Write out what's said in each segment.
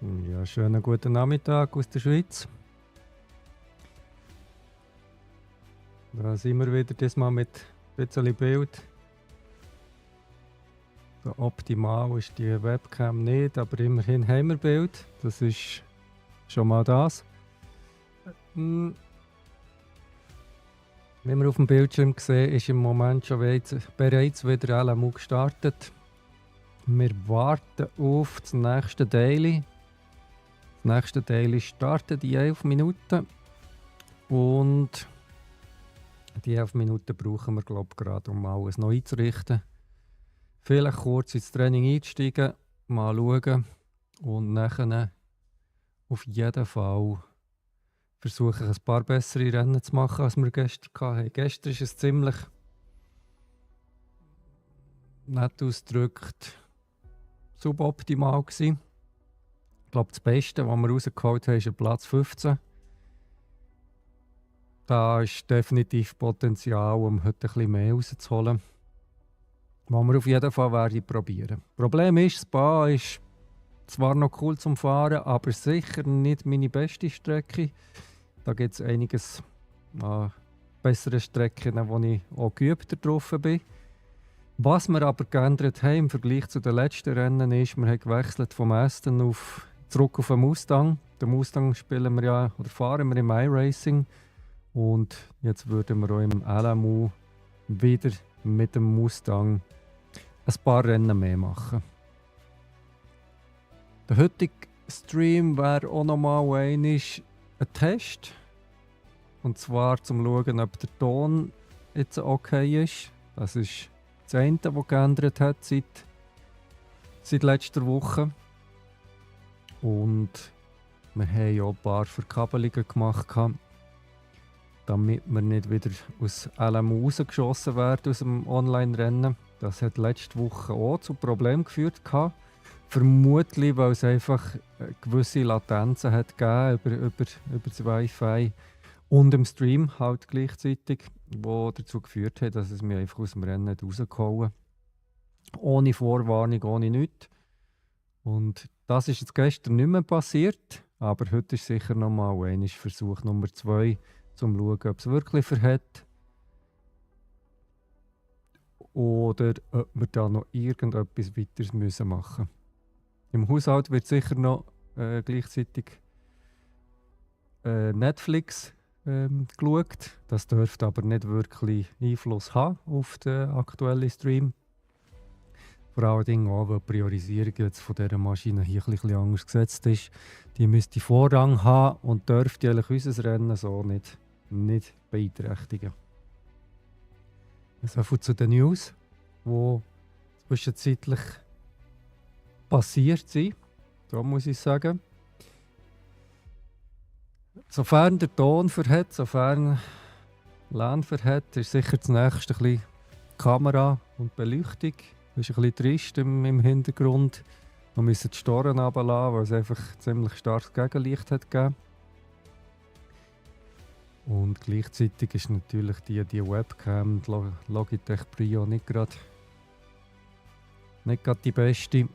Ja, schönen guten Nachmittag aus der Schweiz. Da sind wir wieder, diesmal mit ein bisschen Bild. So optimal ist die Webcam nicht, aber immerhin haben wir Bild. Das ist schon mal das. Hm, Wie wir auf dem Bildschirm sehen, ist im Moment schon bereits wieder LMU gestartet. Wir warten auf das nächste Daily. Das nächste Daily startet in 11 Minuten. Und die 11 Minuten brauchen wir, glaube ich, gerade, um alles noch einzurichten. Vielleicht kurz ins Training einsteigen, mal schauen und nachher auf jeden Fall versuchen, ein paar bessere Rennen zu machen, als wir gestern hatten. Gestern war es ziemlich nett ausgedrückt suboptimal gewesen. Ich glaube, das Beste, was wir rausgeholt haben, ist Platz 15. Da ist definitiv Potenzial, um heute ein bisschen mehr rauszuholen. Was wir auf jeden Fall werden probieren. Problem ist, das Spa ist zwar noch cool zum Fahren, aber sicher nicht meine beste Strecke. Da gibt es einiges an besseren Strecken, wo ich auch geübter drauf bin. Was wir aber geändert haben im Vergleich zu den letzten Rennen ist, wir haben gewechselt vom Aston zurück auf den Mustang. Den Mustang spielen wir ja, oder fahren wir im iRacing. Und jetzt würden wir auch im LMU wieder mit dem Mustang ein paar Rennen mehr machen. Der heutige Stream wäre auch nochmal ein Test. Und zwar zum schauen, ob der Ton jetzt okay ist. Das ist das eine, das geändert hat seit letzter Woche. Und wir haben ja auch ein paar Verkabelungen gemacht, damit wir nicht wieder aus LMU rausgeschossen werden aus dem Online-Rennen. Das hat letzte Woche auch zu Problemen geführt. Vermutlich, weil es einfach gewisse Latenzen hat gegeben über das Wi-Fi und im Stream halt gleichzeitig, wo dazu geführt hat, dass es mir einfach aus dem Rennen rausgehauen. Ohne Vorwarnung, ohne nichts. Und das ist jetzt gestern nicht mehr passiert, aber heute ist sicher nochmal ein Versuch Nummer 2, um zu schauen, ob es wirklich verhält. Oder ob wir da noch irgendetwas weiteres machen müssen. Im Haushalt wird sicher noch gleichzeitig Netflix geschaut. Das dürfte aber nicht wirklich Einfluss haben auf den aktuellen Stream. Vor allen Dingen auch, weil die Priorisierung jetzt von dieser Maschine hier ein bisschen anders gesetzt ist. Die müsste Vorrang haben und dürfte eigentlich unser Rennen so nicht beeinträchtigen. So viel zu den News, die zwischenzeitlich passiert sind. So muss ich sagen. Sofern der Ton verhält, sofern LAN verhält, ist sicher das nächste ein bisschen Kamera und Beleuchtung. Das ist ein bisschen trist im Hintergrund. Wir müssen die Storen runterlassen, weil es einfach ziemlich starkes Gegenlicht hat gegeben. Und gleichzeitig ist natürlich die Webcam, die Logitech Brio, nicht gerade die beste.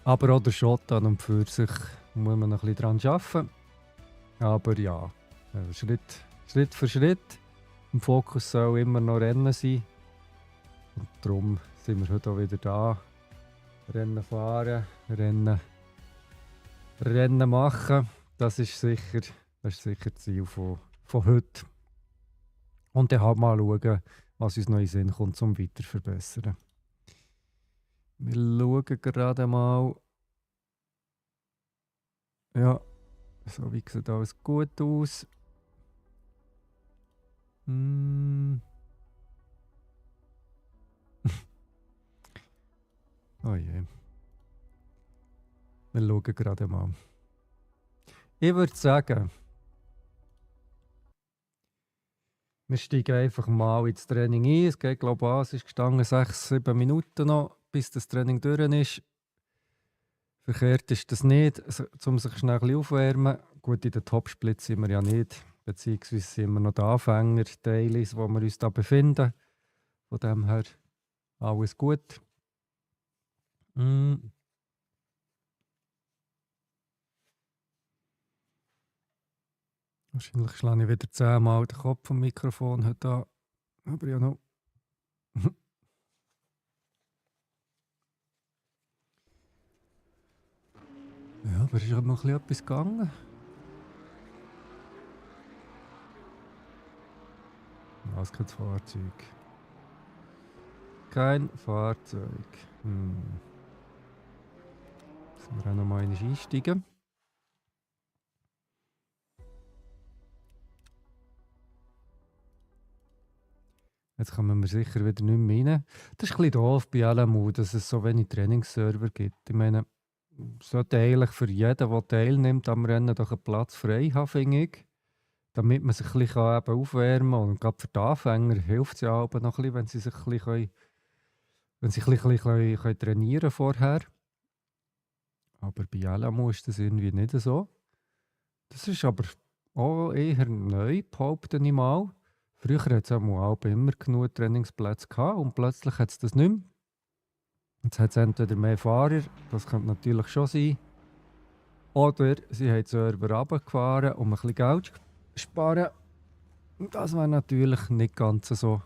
Aber auch der Shot an und für sich muss man noch ein bisschen dran arbeiten. Aber ja, Schritt für Schritt. Im Fokus soll immer noch Rennen sein. Und darum sind wir heute auch wieder da. Rennen fahren, Rennen machen. Das ist sicher das Ziel von heute. Und dann halt mal schauen, was uns noch in den Sinn kommt, um weiter zu verbessern. Wir schauen gerade mal. Ja, so wie sieht alles gut aus. Oh je. Wir schauen gerade mal. Ich würde sagen, wir steigen einfach mal ins Training ein. Es geht, glaube ich, es ist gestanden 6-7 Minuten noch, bis das Training durch ist. Verkehrt ist das nicht, um sich schnell ein bisschen aufwärmen. Gut, in den Topsplits sind wir ja nicht, beziehungsweise sind wir noch die Anfänger-Dailies, wo wir uns da befinden. Von dem her alles gut. Wahrscheinlich schlage ich wieder 10-mal den Kopf vom Mikrofon heute an. Aber ja noch. Ja, aber ist halt noch ein bisschen etwas gegangen. Was, kein Fahrzeug? Kein Fahrzeug. Müssen wir auch noch mal einsteigen. Jetzt kommen wir sicher wieder nicht mehr rein. Das ist ein bisschen doof bei LMU, dass es so wenig Trainingsserver gibt. Ich meine, es sollte eigentlich für jeden, der teilnimmt am Rennen, doch einen Platz frei haben, finde ich. Damit man sich ein bisschen eben aufwärmen kann. Und gerade für die Anfänger hilft es ja auch noch ein bisschen, wenn sie sich ein bisschen, wenn sie ein bisschen trainieren vorher. Aber bei LMU ist das irgendwie nicht so. Das ist aber auch eher neu, behaupte ich mal. Früher hat es auch immer genug Trainingsplätze gehabt und plötzlich hat es das nicht mehr. Jetzt hat es entweder mehr Fahrer, das könnte natürlich schon sein. Oder sie haben die Server runtergefahren, um ein bisschen Geld zu sparen. Das wäre natürlich nicht ganz so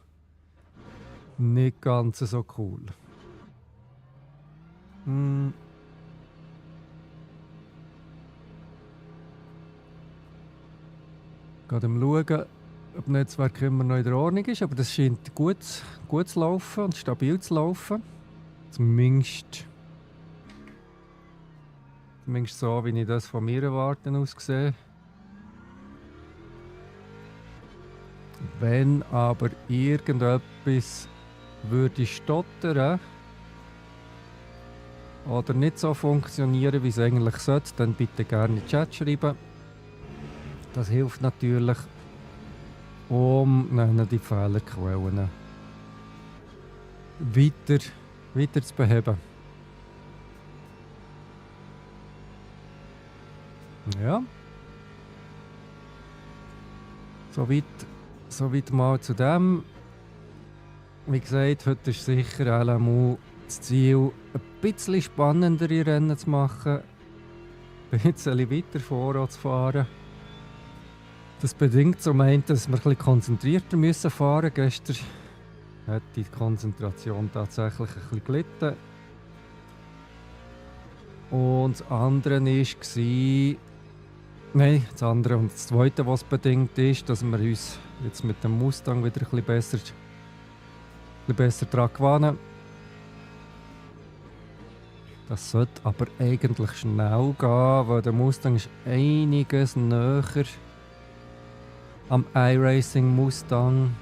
cool. Gerade am Schauen, ob das Netzwerk immer noch in der Ordnung ist, aber das scheint gut zu laufen und stabil zu laufen. Zumindest so, wie ich das von mir erwarten aus sehe. Wenn aber irgendetwas würde stottern oder nicht so funktionieren, wie es eigentlich sollte, dann bitte gerne in den Chat schreiben. Das hilft natürlich, um die Fehlerquellen weiter zu beheben. Ja. Soweit mal zu dem. Wie gesagt, heute ist sicher LMU das Ziel, ein bisschen spannendere Rennen zu machen, ein bisschen weiter vorwärts zu fahren. Das bedingt zum einen, dass wir ein bisschen konzentrierter fahren müssen. Gestern hat die Konzentration tatsächlich ein bisschen gelitten. Und das andere war, das andere und das zweite, was bedingt ist, dass wir uns jetzt mit dem Mustang wieder ein bisschen besser daran gewöhnen. Das sollte aber eigentlich schnell gehen, weil der Mustang ist einiges näher am iRacing Mustang,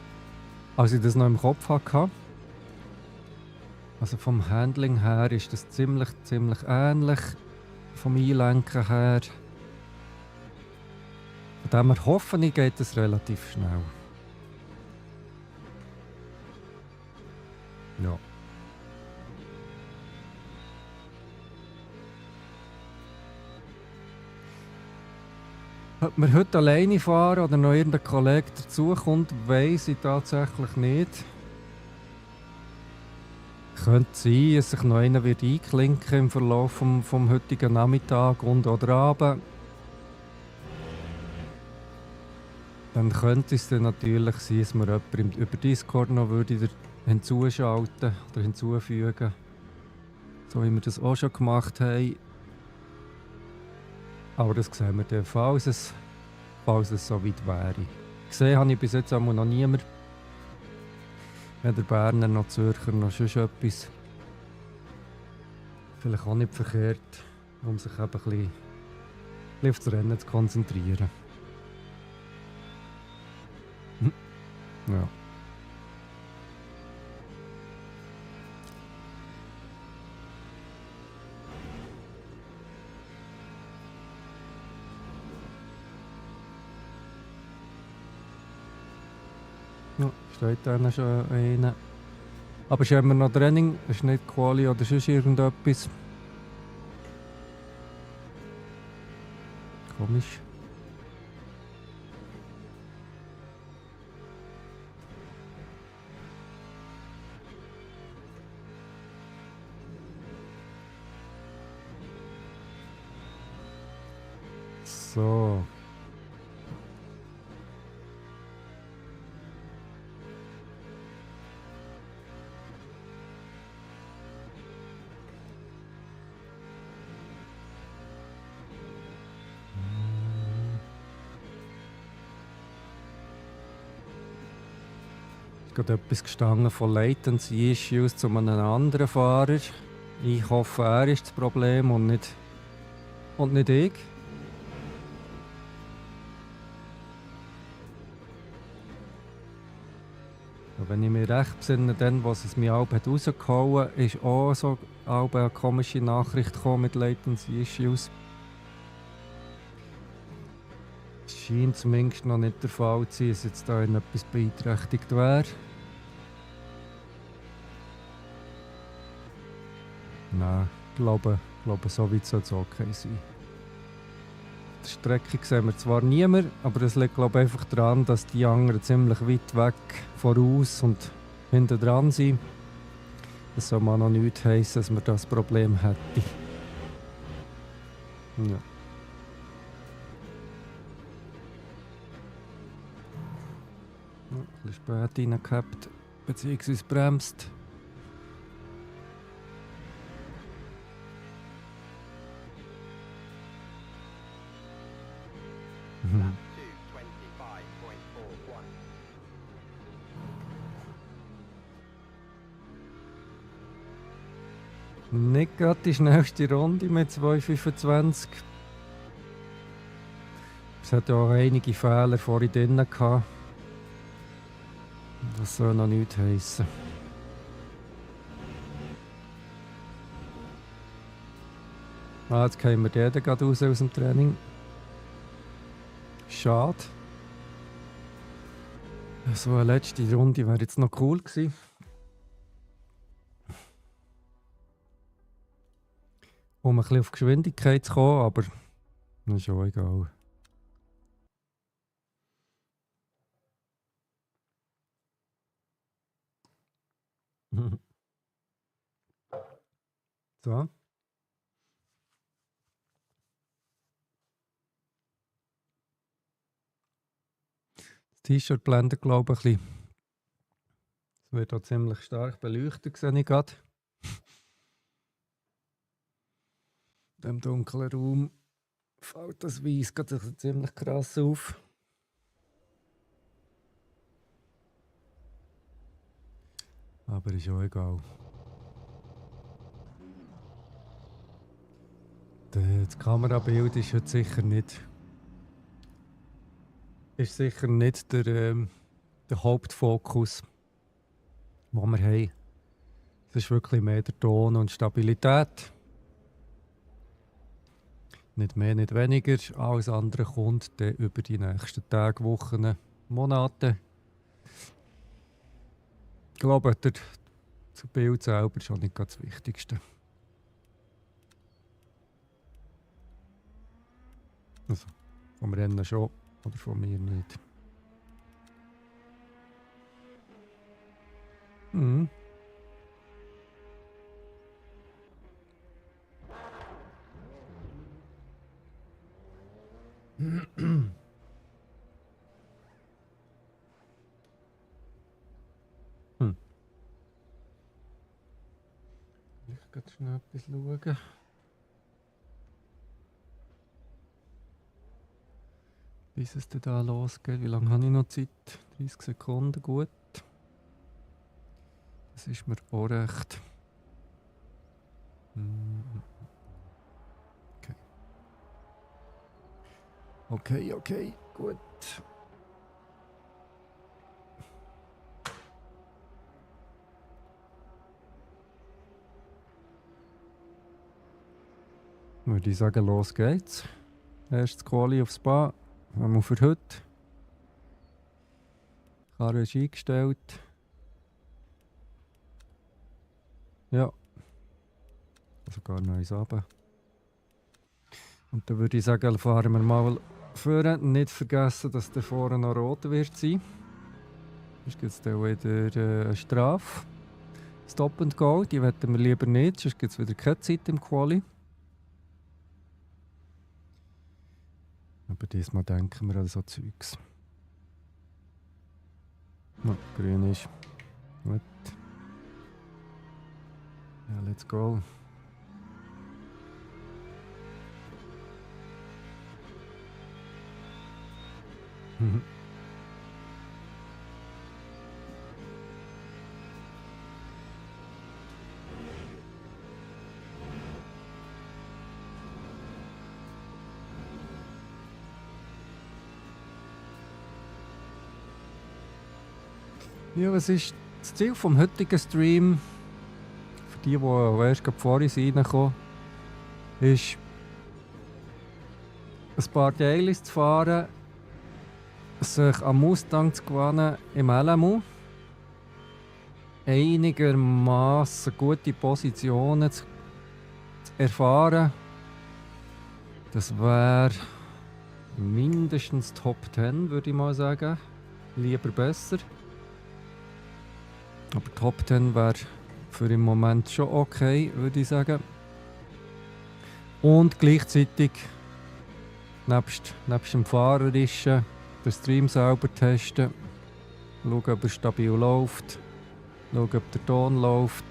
als ich das noch im Kopf hatte. Also vom Handling her ist das ziemlich ähnlich, vom Einlenken her. Von dem her hoffe ich, geht es relativ schnell. Ja. Ob wir heute alleine fahren oder noch irgendein Kollege dazukommt, weiss ich tatsächlich nicht. Könnte sein, dass sich noch einer wird einklinken im Verlauf vom heutigen Nachmittag oder Abend. Dann könnte es dann natürlich sein, dass wir jemanden über Discord noch hinzuschalten oder hinzufügen. So wie wir das auch schon gemacht haben. Aber das sehen wir dann, falls es so weit wäre. Gesehen habe ich bis jetzt auch noch niemanden. Weder Berner noch Zürcher noch sonst etwas. Vielleicht auch nicht verkehrt, um sich eben ein bisschen auf das Rennen zu konzentrieren. Ja. Ja, steht da schon einer. Aber ist immer noch Training, ist nicht Quali oder sonst irgendetwas. Komisch. So. gerade etwas gestanden von Latency Issues zu einem anderen Fahrer. Ich hoffe, er ist das Problem und nicht ich. Und wenn ich mich recht besinne, dann, was es mir auch rausgehauen hat, ist auch so eine komische Nachricht gekommen mit Latency Issues. Es scheint zumindest noch nicht der Fall zu sein, dass jetzt da in etwas beeinträchtigt wäre. Nein, ich glaube so weit soll es okay sein. Die Strecke sehen wir zwar niemand, aber es liegt glaube ich einfach daran, dass die anderen ziemlich weit weg voraus und hinten dran sind. Das soll mal noch nicht heissen, dass man das Problem hätte. Ja. Ein bisschen spät reingehabt, beziehungsweise bremst. Nicht gerade die schnellste Runde mit 2,25. Es hat ja auch einige Fehler vorhin drin gehabt. Das soll noch nichts heissen. Jetzt kommen wir den gerade raus aus dem Training. Schade. So eine letzte Runde wäre jetzt noch cool gewesen. Um ein bisschen auf Geschwindigkeit zu kommen, aber das ist auch egal. So. Das T-Shirt blendet, glaube ich, ein bisschen. Es wird auch ziemlich stark beleuchtet, sehe ich gerade. In diesem dunklen Raum fällt das Weiß gerade ziemlich krass auf. Aber ist auch egal. Das Kamerabild ist heute sicher nicht der Hauptfokus, den wir haben. Es ist wirklich mehr der Ton und Stabilität. Nicht mehr, nicht weniger. Alles andere kommt dann über die nächsten Tage, Wochen, Monate. Ich glaube, das Bild selber ist auch nicht ganz das Wichtigste. Also, vom Rennen schon, oder von mir nicht. Mhm. Ich kann schnell etwas schauen. Bis es dann da losgeht. Wie lange habe ich noch Zeit? 30 Sekunden, gut. Das ist mir auch recht. Okay, gut. Würde ich sagen, los geht's. Erstes Quali aufs Spa. Haben wir für heute. Karre ist eingestellt. Ja. Also gar noch eins runter. Und dann würde ich sagen, fahren wir mal vorne. Nicht vergessen, dass der vorne noch rot wird sein. Sonst gibt es dann wieder eine Strafe. Stop and Go, die wollen wir lieber nicht, sonst gibt es wieder keine Zeit im Quali. Aber diesmal denken wir an so Zeugs. Ja, grün ist. Gut. Ja, let's go. Ja, was ist das Ziel vom heutigen Stream? Für die, die erst gerade vor uns reinkommen, ist ein paar Dailies zu fahren, sich am Mustang zu gewinnen im LMU, einigermaßen gute Positionen zu erfahren. Das wäre mindestens Top 10, würde ich mal sagen. Lieber besser. Aber Top 10 wäre für im Moment schon okay, würde ich sagen. Und gleichzeitig, nebst dem Fahrerischen, den Stream selber testen. Schauen, ob er stabil läuft. Schauen, ob der Ton läuft.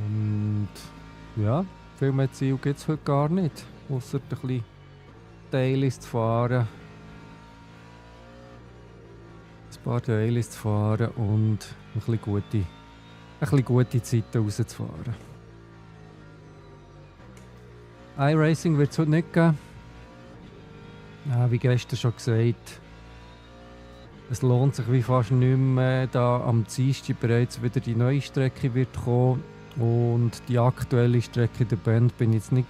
Und ja, viel mehr Ziel gibt es heute gar nicht. Ausser ein bisschen Dailies zu fahren. Ein paar Dailies zu fahren und ein bisschen gute Zeiten rauszufahren. iRacing wird es heute nicht geben. Ja, wie gestern schon gesagt, es lohnt sich wie fast nicht mehr, da am Dienstag bereits wieder die neue Strecke wird kommen. Und die aktuelle Strecke der Band bin ich jetzt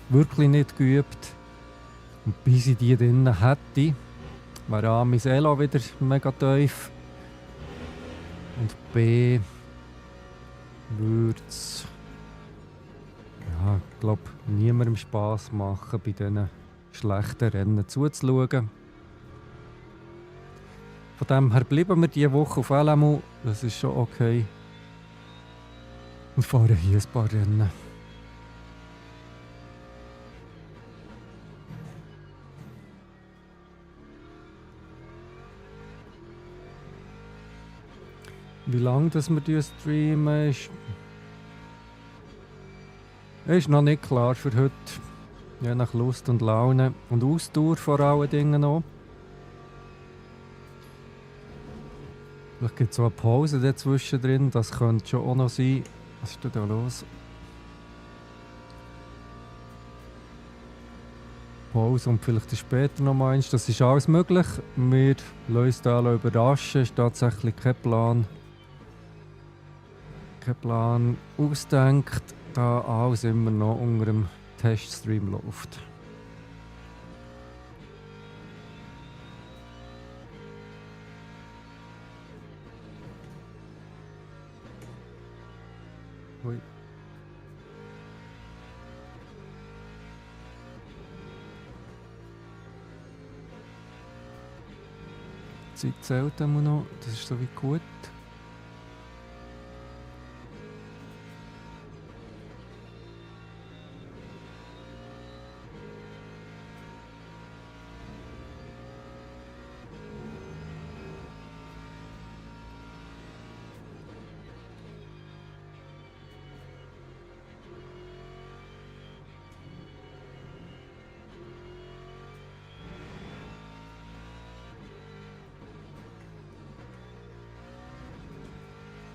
wirklich nicht geübt. Und bis ich die drinnen hätte, wäre A, mein Elo wieder mega tief. Und B, würde es, ja, ich glaube, niemandem Spass machen, bei diesen schlechten Rennen zuzuschauen. Von dem her bleiben wir diese Woche auf LMU, das ist schon okay. Und fahren hier ein paar Rennen. Wie lange das wir streamen, ist noch nicht klar für heute. Je nach Lust und Laune und Ausdauer vor allen Dingen noch. Vielleicht gibt es so eine Pause dazwischen drin, das könnte schon auch noch sein. Was ist denn da los? Pause und vielleicht später noch mal eins. Das ist alles möglich. Wir lassen uns da überraschen. Es ist tatsächlich kein Plan ausdenkt, da alles immer noch unter dem Teststream läuft. Ui. Die Zeit zählt immer noch, das ist so wie gut.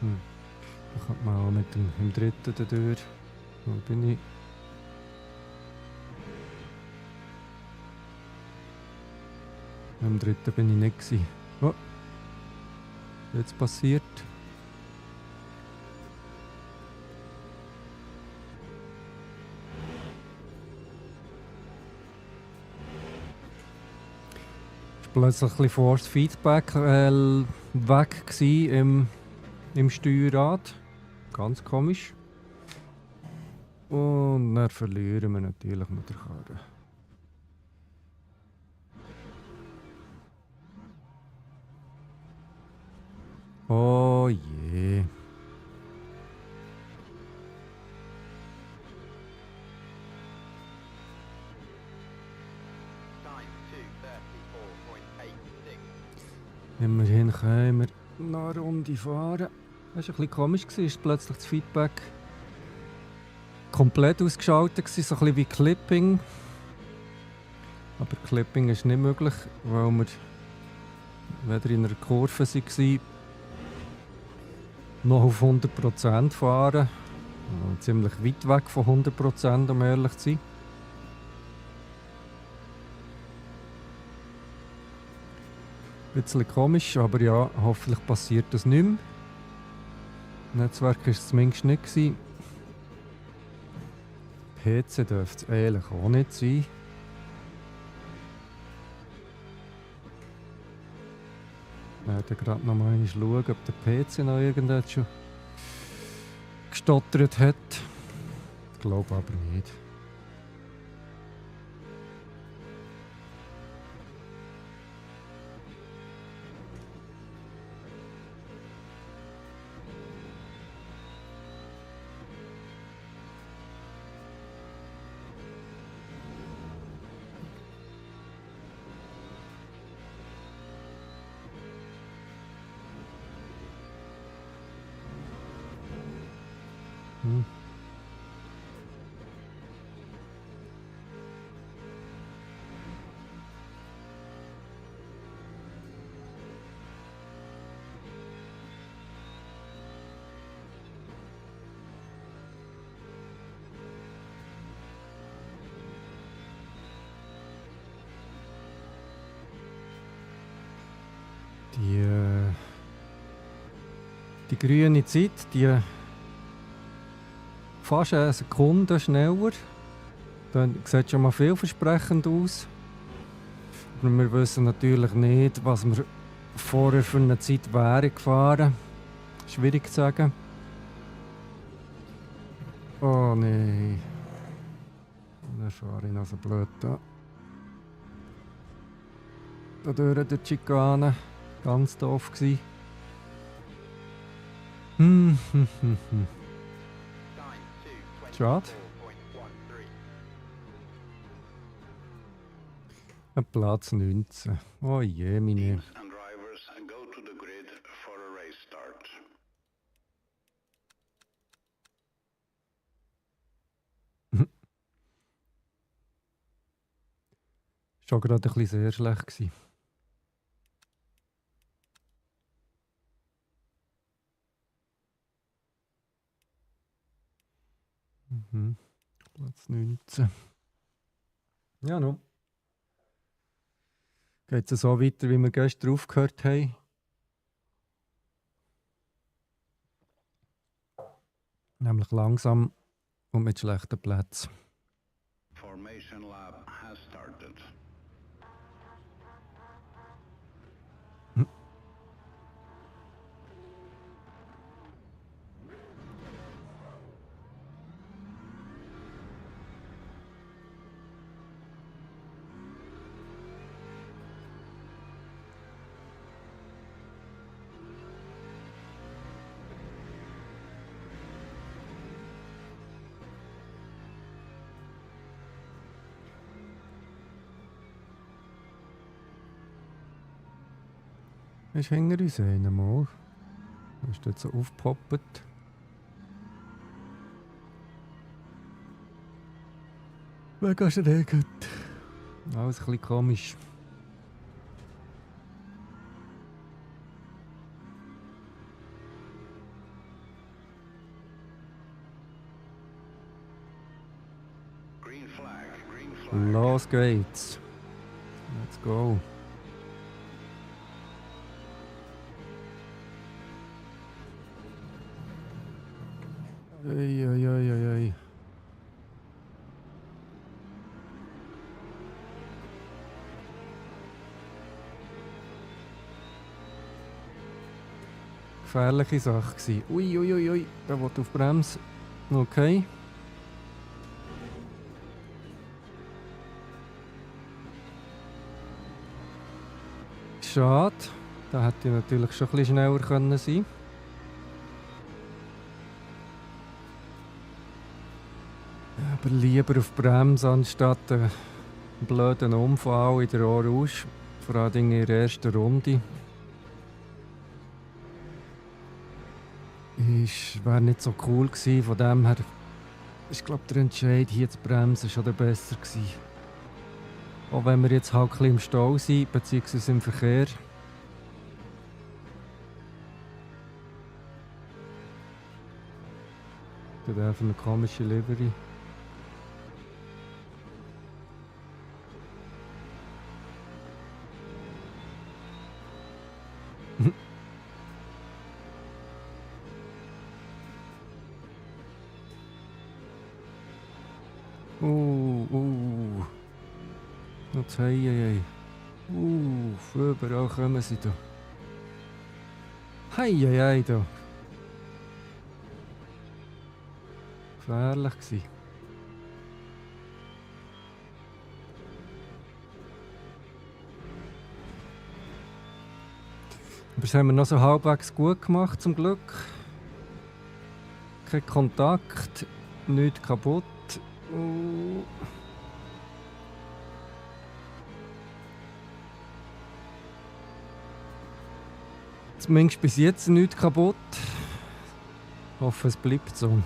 Da kommt man auch mit im dritten da durch. Wo bin ich? Im dritten bin ich nicht gewesen. Oh. Jetzt passiert. Plötzlich ein bisschen Force Feedback weg im Steuerrad. Ganz komisch. Und dann verlieren wir natürlich mit der Karre. Oh je. Immerhin können wir noch eine Runde fahren. Das war ein bisschen komisch, ist plötzlich das Feedback komplett ausgeschaltet, so ein bisschen wie Clipping. Aber Clipping ist nicht möglich, weil wir weder in einer Kurve waren, noch auf 100% fahren. Ziemlich weit weg von 100%, um ehrlich zu sein. Ein bisschen komisch, aber ja, hoffentlich passiert das nicht mehr. Netzwerk war es zumindest nicht gewesen. PC dürfte es ehrlich auch nicht sein. Ich werde gerade noch mal schauen, ob der PC noch irgendetwas schon gestottert hat. Ich glaube aber nicht. Hm. Die grüne Zeit, die fast eine Sekunde schneller. Dann sieht schon mal vielversprechend aus. Aber wir wissen natürlich nicht, was wir vorher für eine Zeit wären gefahren. Schwierig zu sagen. Oh nein. Dann fahre ich noch so blöd da. Da durch die Schikane. Ganz doof gsi. Schade. Ein Platz 19. Oh je, meine. Schon gerade ein bisschen sehr schlecht gewesen. Platz 19. Ja, no. Geht es so weiter, wie wir gestern aufgehört haben? Nämlich langsam und mit schlechten Plätzen. Formation Lab has started. Ist hinter uns einer mal. Ist dort so aufgepoppt. Mega schräg. Alles ein bisschen komisch. Green flag, green flag. Los geht's. Let's go. Ui, ui, ui, ui, ui. Gefährliche Sache gewesen. Ui, ui, ui, ui. Da will auf Bremse. Okay. Schade. Da hätte ich natürlich schon ein bisschen schneller können sein. Aber lieber auf Bremse anstatt einen blöden Unfall in der Orange. Vor allem in der ersten Runde. Wäre nicht so cool gewesen. Von dem her ist, glaube ich, der Entscheid hier zu bremsen schon besser gewesen. Auch wenn wir jetzt halt ein bisschen im Stau sind, beziehungsweise im Verkehr. Das ist einfach eine komische Livery. Jetzt hei. Überall kommen sie da. Hei, da. Gefährlich gsi. Aber das haben wir noch so halbwegs gut gemacht, zum Glück. Kein Kontakt, nichts kaputt. Zumindest bis jetzt nichts kaputt. Ich hoffe, es bleibt so.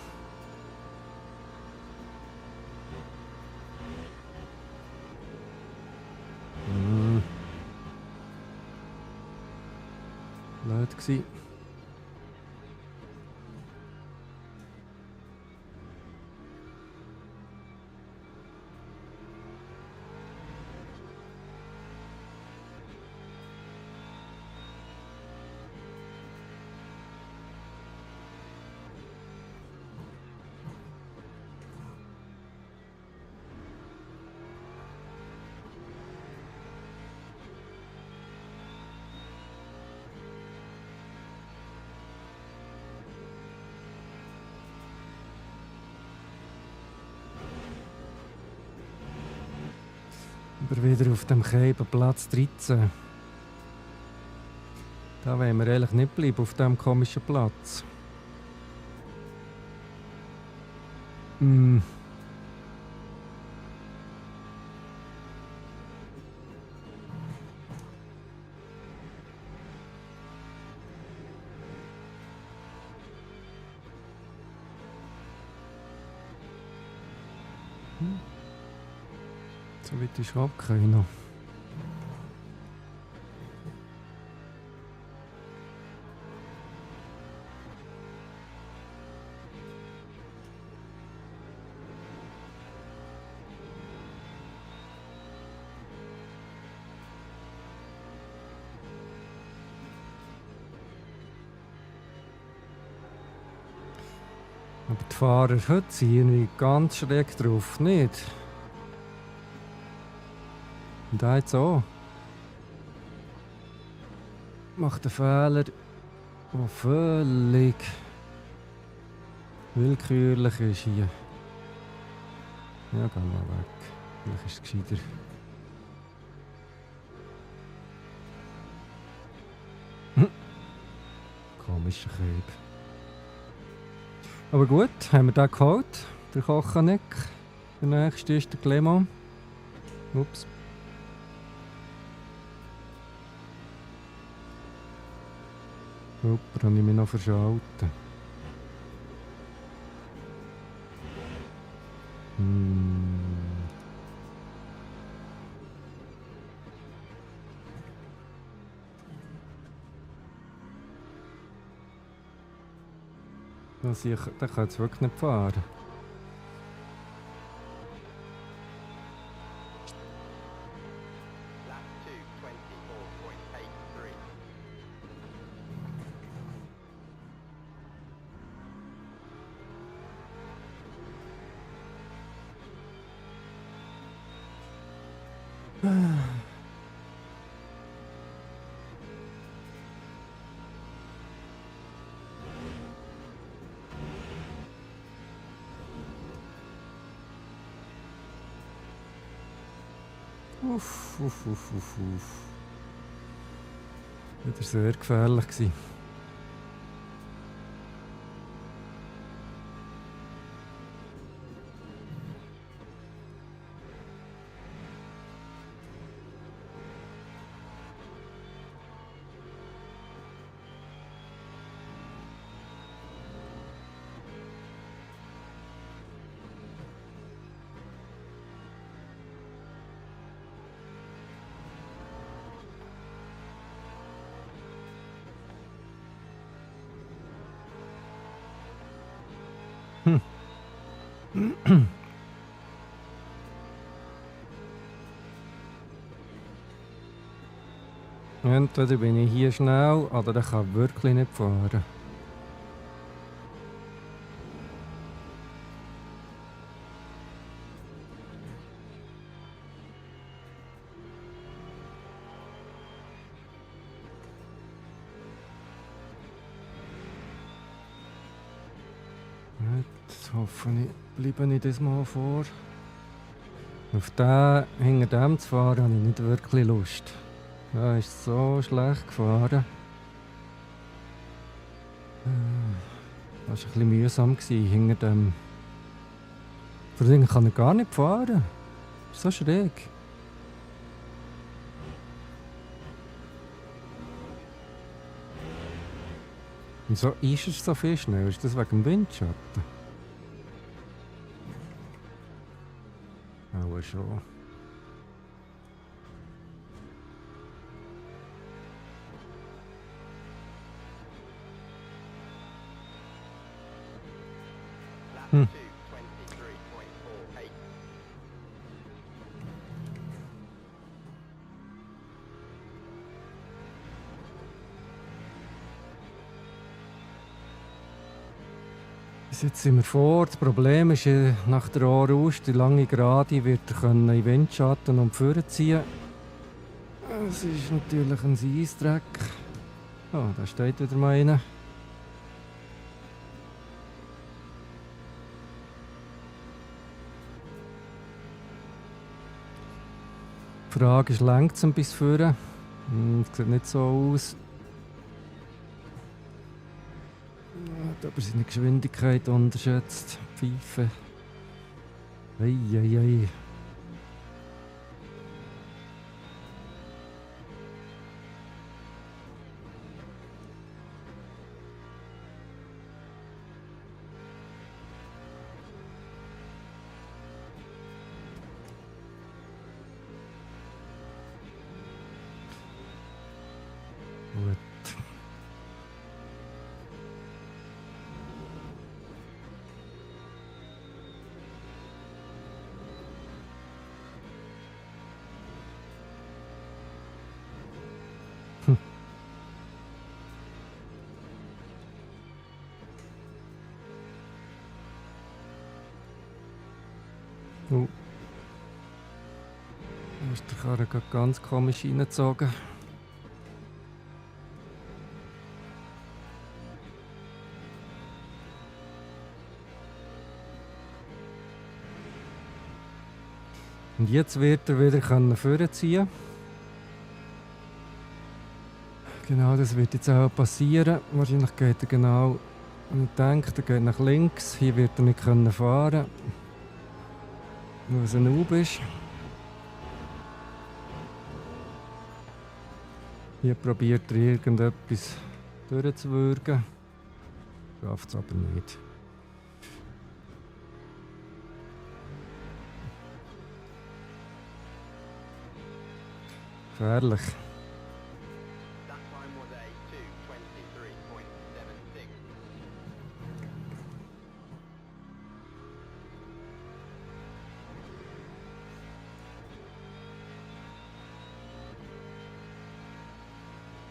Blöd gsi. Aber wieder auf dem Keiben Platz 13. Da wollen wir eigentlich nicht bleiben, auf diesem komischen Platz. So weit ist abgekommen. Aber die Fahrer heute sind irgendwie ganz schräg drauf, nicht? Und da jetzt auch. Macht einen Fehler, der völlig willkürlich ist hier. Ja, geh mal weg. Vielleicht ist es gescheiter. Komischer Keib. Aber gut, haben wir den geholt. Der Kochaneck. Der nächste ist der Clement. Ups. Super, habe ich mich noch verschalten. Der kann jetzt wirklich nicht fahren. Uff. Wieder sehr gefährlich gewesen. Entweder bin ich hier schnell, oder ich kann wirklich nicht fahren. hoffe, ich bleibe nicht diesmal vor. Auf den, hinter dem zu fahren, habe ich nicht wirklich Lust. Da ist so schlecht gefahren. Das war ein bisschen mühsam hinter dem. Vor allem kann er gar nicht fahren. So schräg. Wieso ist es so viel schneller? Ist das wegen dem Windschatten? Auch schon. Lap 2, 23.48. Bis jetzt sind wir vor. Das Problem ist, nach der Aarhus, die lange Gerade, wird er in den Windschatten und vorne ziehen. Es ist natürlich ein Eisdreck. Oh, da steht wieder mal einer. Die Frage ist, längt es bis vorne? Sieht nicht so aus. Hat aber seine Geschwindigkeit unterschätzt. Pfeife. Eieiei. Gut. Oh. Da ist der Karre gerade ganz komisch reingezogen. Und jetzt wird er wieder vorziehen. Genau, das wird jetzt auch passieren. Wahrscheinlich geht er genau, wenn ich denke, er geht nach links. Hier wird er nicht fahren können, weil es ein Noob ist. Hier probiert er irgendetwas durchzuwürgen. Schafft es aber nicht. Gefährlich. That time was a 2:23.76.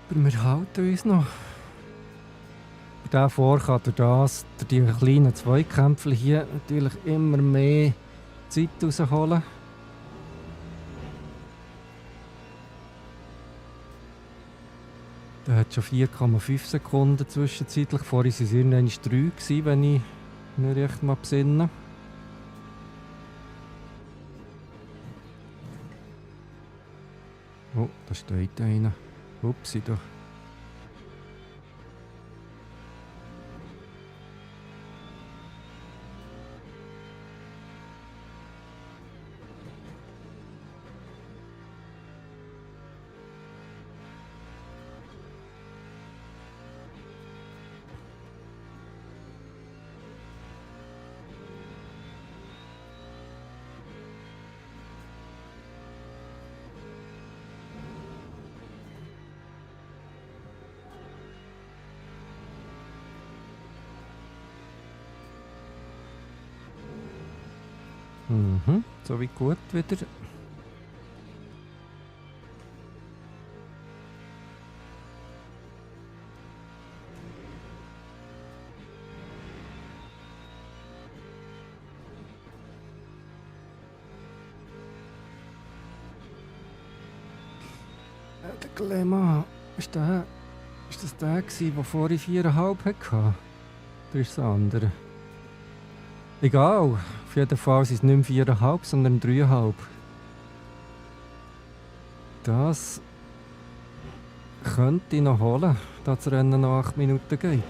Aber wir halten uns noch. Davor kann durch das, durch die kleinen Zweikämpfe hier natürlich immer mehr Zeit rausholen. Der hat schon 4,5 Sekunden zwischenzeitlich. Vorhin waren es irgendwann 3 gewesen, wenn ich mich recht mal besinne. Oh, da steht einer. Upsi, da. So wie gut wieder. Der Glemma, ist das der gewesen, der vorhin 4,5 hatte? Oder ist das andere? Egal, auf jeden Fall sind es nicht mehr 4,5, sondern 3,5. Das könnte ich noch holen, da das Rennen noch 8 Minuten geht.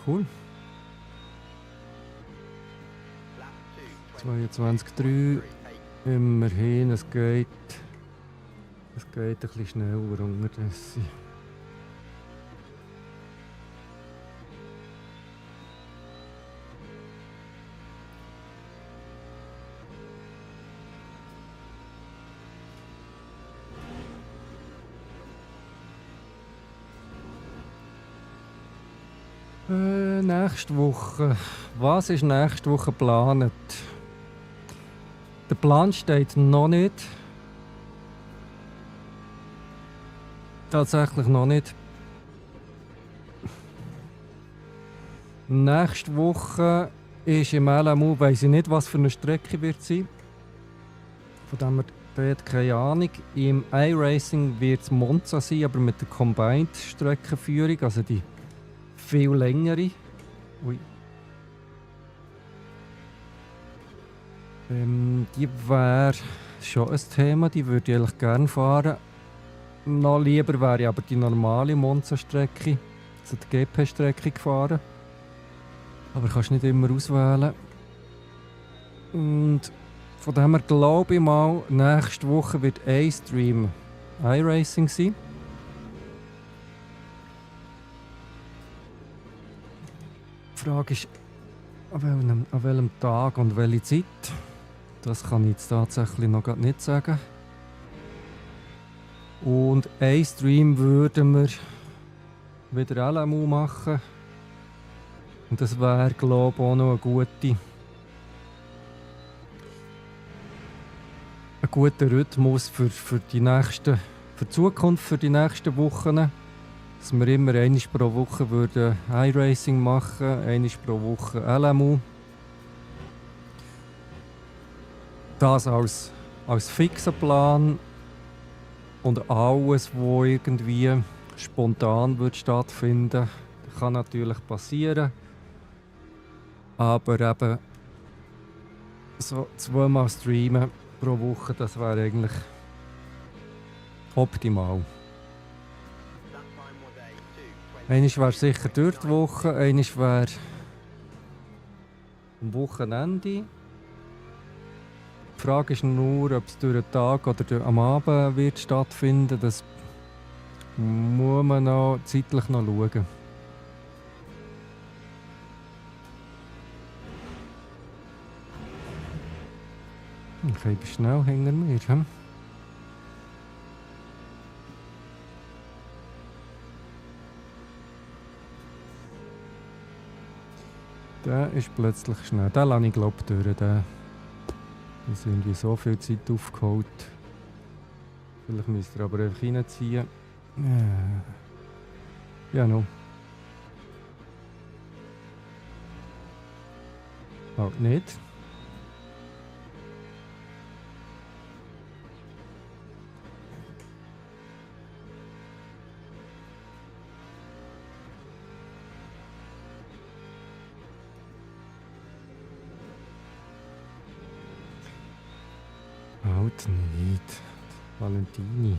Cool. Lap 2, 22,3. Immerhin, es geht ein bisschen schneller unterdessen. Nächste Woche. Was ist nächste Woche geplant? Der Plan steht noch nicht. Tatsächlich noch nicht. Nächste Woche ist im LMU, weiss ich nicht, was für eine Strecke wird sein. Von dem her dort keine Ahnung. Im iRacing wird es Monza sein, aber mit der Combined-Streckenführung, also die viel längere. Ui. Die wäre schon ein Thema, die würde ich eigentlich gerne fahren. Noch lieber wäre ich aber die normale Monza-Strecke, also die GP-Strecke gefahren. Aber kannst nicht immer auswählen. Und von dem her glaube ich mal, nächste Woche wird ein Stream iRacing sein. Die Frage ist, an welchem Tag und welche Zeit. Das kann ich jetzt tatsächlich noch grad nicht sagen. Und ein Stream würden wir wieder LMU machen. Und das wäre, glaube ich, auch noch ein guter Rhythmus für die Zukunft, für die nächsten Wochen. Dass wir immer einmal pro Woche würden iRacing machen, einmal pro Woche LMU. Das als fixer Plan. Und alles, was irgendwie spontan wird stattfinden, kann natürlich passieren. Aber eben so 2-mal streamen pro Woche, das wäre eigentlich optimal. that time was a 2, 20. Einmal wäre sicher durch die Woche, einmal wäre am Wochenende. Die Frage ist nur, ob es durch den Tag oder am Abend wird stattfinden. Das muss man noch zeitlich noch schauen. Okay, ich bin schnell hinter mir. Hm? Der ist plötzlich schnell. Den lasse ich glaube ich durch. Der ist irgendwie so viel Zeit aufgeholt. Vielleicht müsst ihr aber einfach reinziehen. Ja, noch. Halt nicht. Halt nicht. Valentini.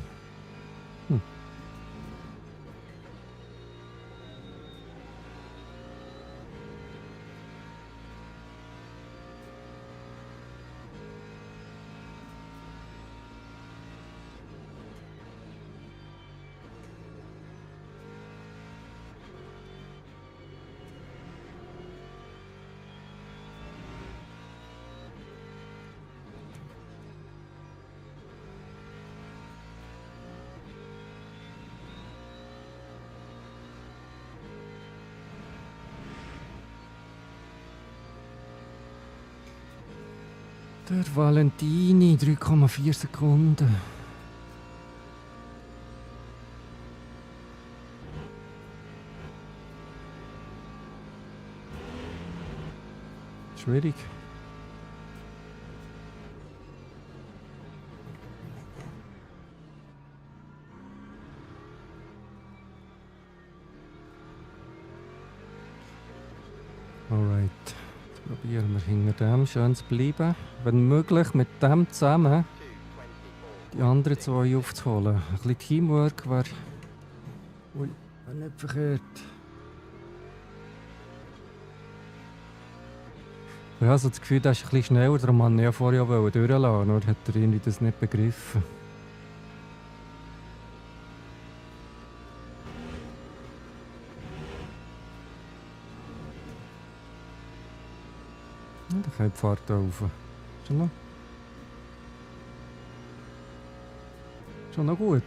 Der Valentini, 3,4 Sekunden. schwierig. Alright, jetzt probieren wir hinter dem schön zu bleiben. Wenn möglich mit dem zusammen 224. die anderen zwei aufzuholen. Ein bisschen Teamwork wäre... Ui, wäre nicht verkehrt. Ich habe also das Gefühl, das ist ein bisschen schneller, darum wollte ich ja vorher durchlassen, nur hat er irgendwie das nicht begriffen. Ja, dann kann die Fahrt rauf. Schon noch gut.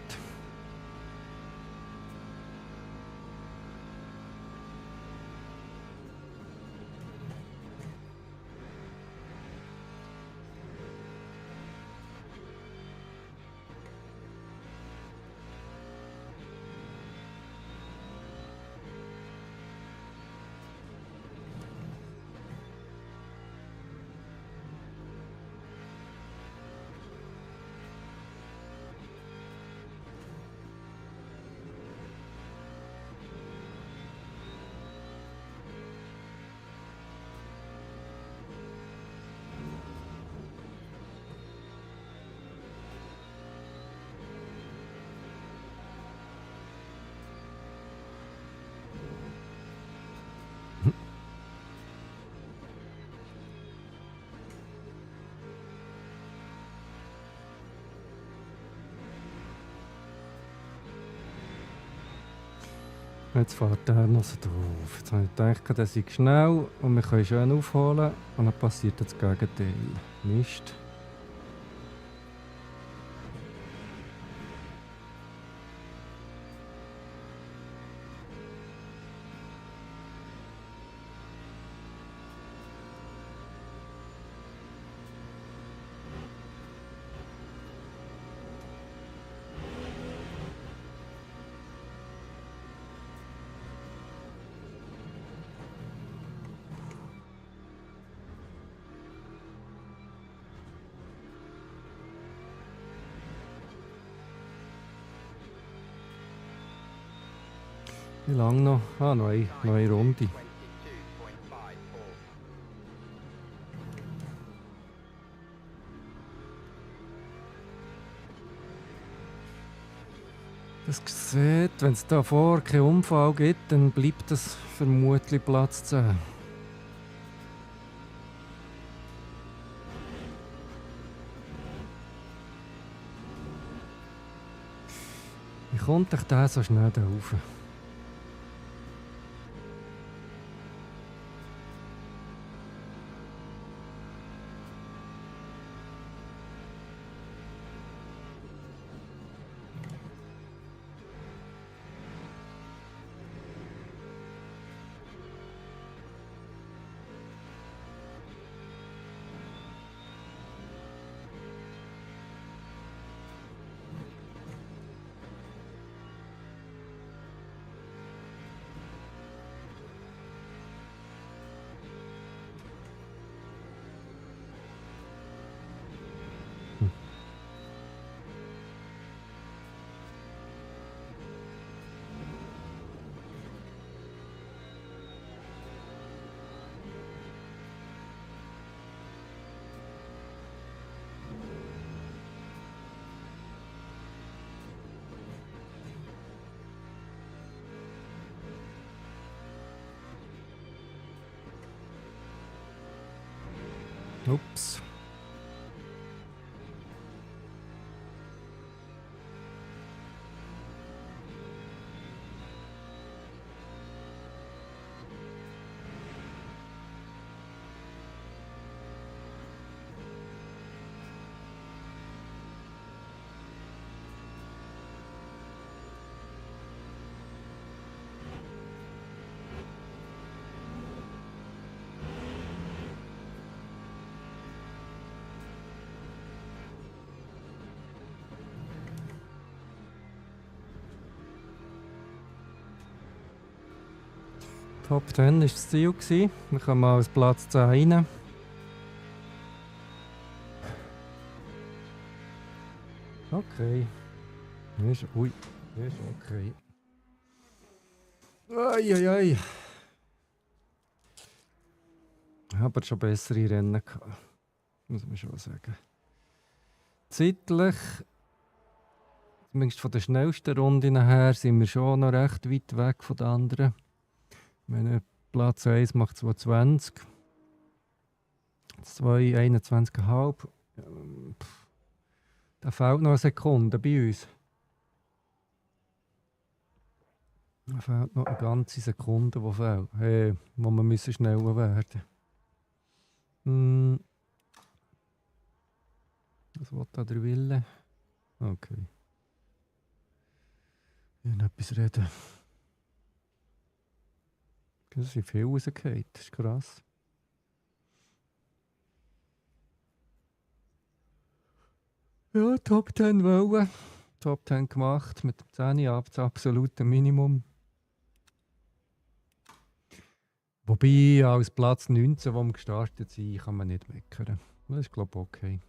Jetzt fährt er noch so drauf. Jetzt habe ich gedacht, das ist schnell und wir können schön aufholen und dann passiert das Gegenteil. Mist. Wie lange noch? Ah, noch eine Runde. 22.54. Das sieht, wenn es da vor keinen Unfall gibt, dann bleibt es vermutlich Platz 10. Wie kommt euch der so schnell da rauf? Ups. Top 10 war das Ziel. Wir kommen mal als Platz 10 rein. Okay. Ist, ui, ist okay. Eieiei. Aber schon bessere Rennen gehabt. Muss man schon sagen. Zeitlich, zumindest von der schnellsten Runde her, sind wir schon noch recht weit weg von den anderen. Meine Platz 1 macht 2,20. 2, 21,5. Da fehlt noch eine Sekunde bei uns. Da fehlt noch eine ganze Sekunde, die fehlt. Hey, wo wir müssen schneller werden. Was will da der Wille? Okay. Ich will noch etwas reden. Das sind viel rausgefallen, das ist krass. Ja, Top 10 wollen. Top 10 gemacht, mit dem 10 ab, das absolute Minimum. Wobei, als Platz 19, wo wir gestartet sind, kann man nicht meckern. Das ist, glaube ich, okay.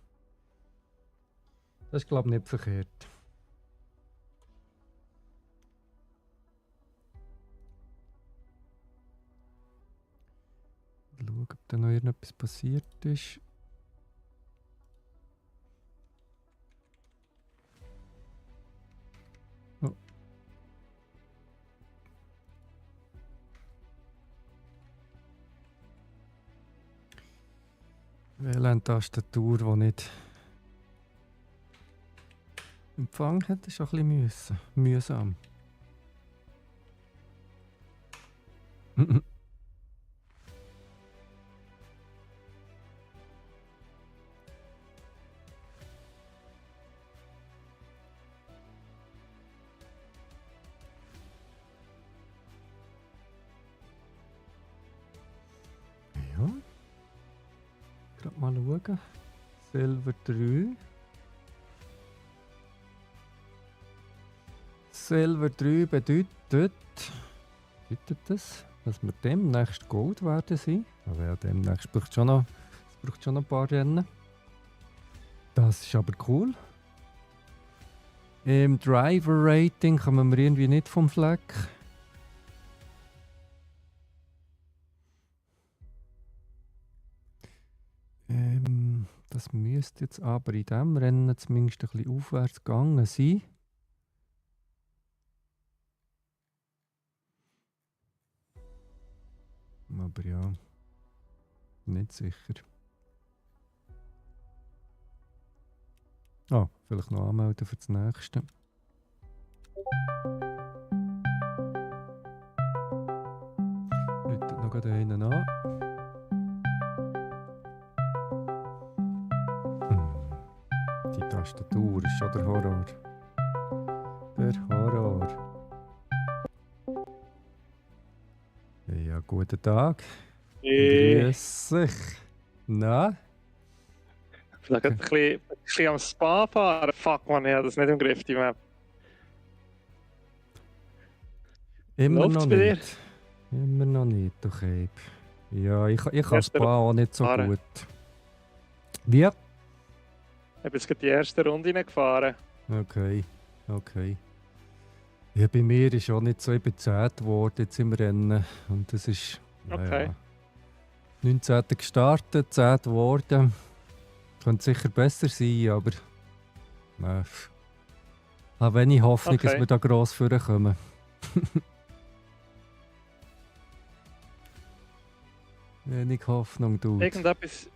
Das ist, glaube ich, nicht verkehrt. Schauen, ob da noch irgendetwas passiert ist. Oh. WLAN-Tastatur, die nicht Empfang hat, ist auch ein bisschen mühsam. Ja. Gerade mal schauen. Silver 3. Silver 3 bedeutet das, dass wir demnächst Gold werden sein. Aber ja, demnächst braucht es schon noch ein paar Rennen. Das ist aber cool. Im Driver Rating kommen wir irgendwie nicht vom Fleck. Das müsste jetzt aber in diesem Rennen zumindest ein bisschen aufwärts gegangen sein. Aber ja, nicht sicher. Ah, vielleicht noch anmelden für das nächste. Läutet noch gerade einen an. Die Tastatur ist schon der Horror. Der Horror. Ja, guten Tag. Grüß dich. Na? Vielleicht ein bisschen am Spa fahren. Fuck man, ich habe das nicht im Griff, die Map. Immer Läuft's noch bei dir? nicht. Immer noch nicht, okay. Ja, ich kann Erste Spa auch nicht so Fahren. gut. Wie? Ich habe jetzt gerade die erste Runde gefahren. Okay. Ja, bei mir ist auch nicht so, ich bin 10. geworden jetzt im Rennen. Und das ist Okay. ja, 19. gestartet, 10. geworden. Könnte sicher besser sein, aber ich habe wenig Hoffnung, dass Okay. wir da gross vorkommen. Wenig Hoffnung, du. Irgendetwas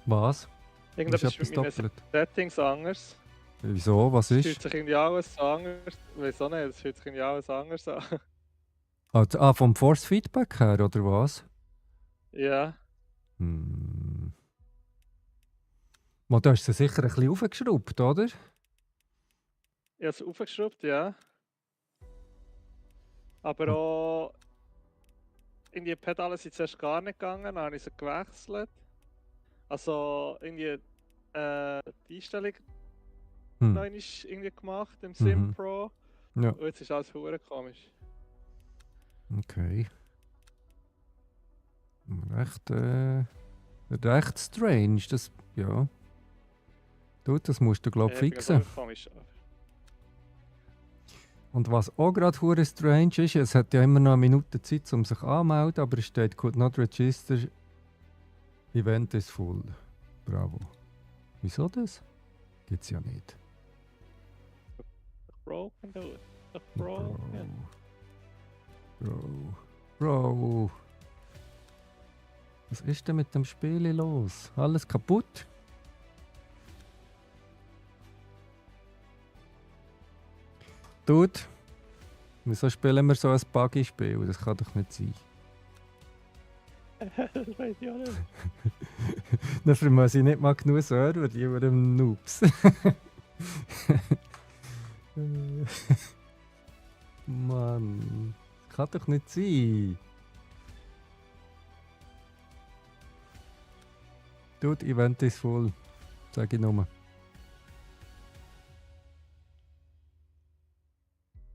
Was? Ist ist etwas mit meinen doppelt? Settings anders. Wieso? Was Es fühlt ist? sich irgendwie alles so anders. Wieso nicht? Es fühlt sich irgendwie alles anders an. Vom Force Feedback her, oder was? Ja. Mal, da hast du sicher ein bisschen aufgeschraubt, oder? Ich habe es aufgeschraubt, ja. Aber auch irgendwie die Pedale sind zuerst gar nicht gegangen, dann habe ich sie gewechselt. Also irgendwie die Einstellung noch einmal irgendwie gemacht im Sim Pro. Ja, Und jetzt ist alles verdammt komisch. okay. Recht strange, das, ja. Du, das musst du, glaube ich, Ich bin fixen. ganz komisch. Und was auch gerade hure strange ist, es hat ja immer noch eine Minute Zeit, um sich anzumelden, aber es steht «Could not register, Event is full». Bravo. Wieso das? Gibt's ja nicht. Broken, dude. Doch Bro. broken. Bro. Was ist denn mit dem Spiel los? Alles kaputt? Dude, wieso spielen wir so ein Buggy-Spiel? Das kann doch nicht sein. Das weiß ich auch nicht. Dafür muss ich nicht mal genug Server, die über dem Noobs. Mann, das kann doch nicht sein. Dude, Event ist voll. Sag ich nur.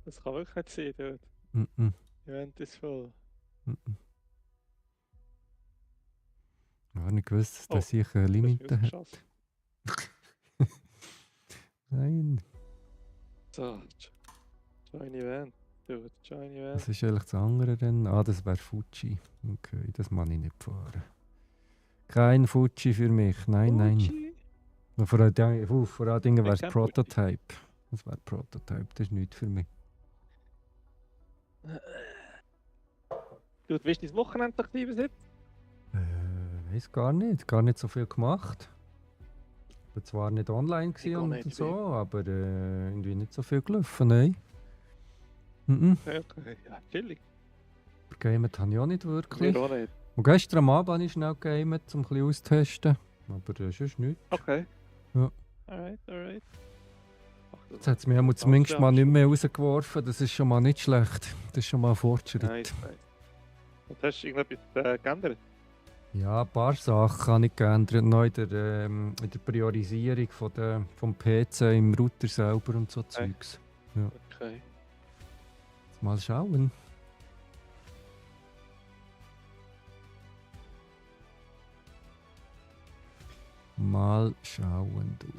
Das kann wirklich nicht sein, dude. Mm-mm. Event ist voll. Mm-mm. Ich habe nicht gewusst, dass Oh, das sicher eine Das ist Limite hat. ausgeschossen. Nein, So, Join Event. Dude, Join Event. was ist eigentlich das andere denn? Ah, das wäre Fuji. Okay, das kann ich nicht fahren. Kein Fuji für mich. Nein, nein. Fuji. Vor allen Dingen wäre es kein Fuji. Prototype. Das wäre Prototype, das ist nichts für mich. Dude, wie ist dein Wochenende aktiv bis jetzt? Weiß gar nicht. Gar nicht so viel gemacht. Ich war zwar nicht online Ich gewesen auch und nicht, ich so, aber irgendwie nicht so viel gelaufen, nein. Mhm. Okay, ja, chillig. Gamet habe ich auch nicht wirklich. Mir auch nicht. Und gestern am Abend habe ich schnell gegamet, um ein bisschen auszutesten. Aber sonst nichts. Okay. Ja. Alright. Jetzt hat es mich aber zumindest mal nicht mehr rausgeworfen. Das ist schon mal nicht schlecht. Das ist schon mal ein Fortschritt. Nice. Und hast du irgendetwas geändert? Ja, ein paar Sachen habe ich geändert. Noch in der Priorisierung vom PC im Router selber und so Zeugs. Okay. Jetzt mal schauen. Mal schauen, Dude.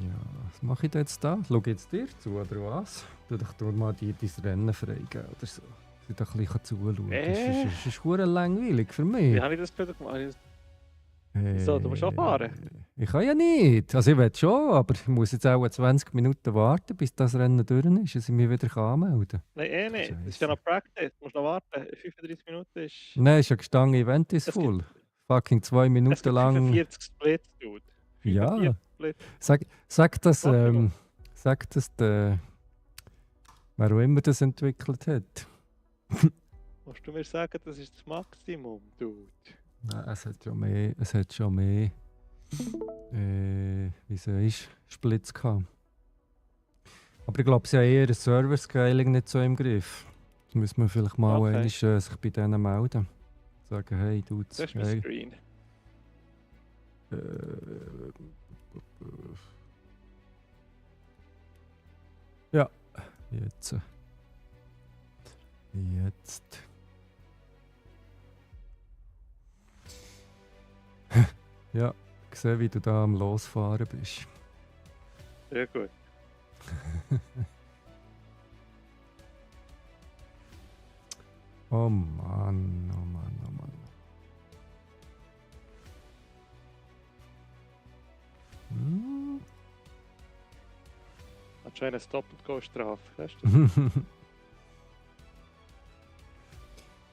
Ja, was mache ich da jetzt da? Schau jetzt dir zu, oder was? Du doch mal dein Rennen freigeben oder so. Dass ich da ein bisschen zuschauen kann. Das ist verdammt langweilig für mich. Wie habe ich das später gemacht? Wieso? Du musst auch fahren. Ich kann ja nicht. Also ich will schon, aber ich muss jetzt auch 20 Minuten warten, bis das Rennen durch ist, dass ich mich wieder anmelden kann. Nein, nicht. Das ist ja noch Practice. Du musst noch warten. 35 Minuten ist... Nein, ist ja gestanden, Event ist Es full. Fucking 2 Es Minuten gibt lang. 45 Splits, Dude. Ja. 45 Splits. Sag das, Warte der, wer auch immer das entwickelt hat. Musst du mir sagen, das ist das Maximum, Dude? Nein, es hat schon mehr, wie sagst du, Splits gehabt. Aber ich glaube, sie haben eher ein Server-Scaling nicht so im Griff. Das müssen wir vielleicht mal Okay. einmal, sich bei denen melden. Sagen, hey, du, Das ist mein Screen. Ja, jetzt. Ja, ich sehe, wie du da am Losfahren bist. Sehr gut. Oh Mann, oh Mann, oh Mann. Hm? Anscheinend eine Stop-and-Go-Strafe. Weißt du?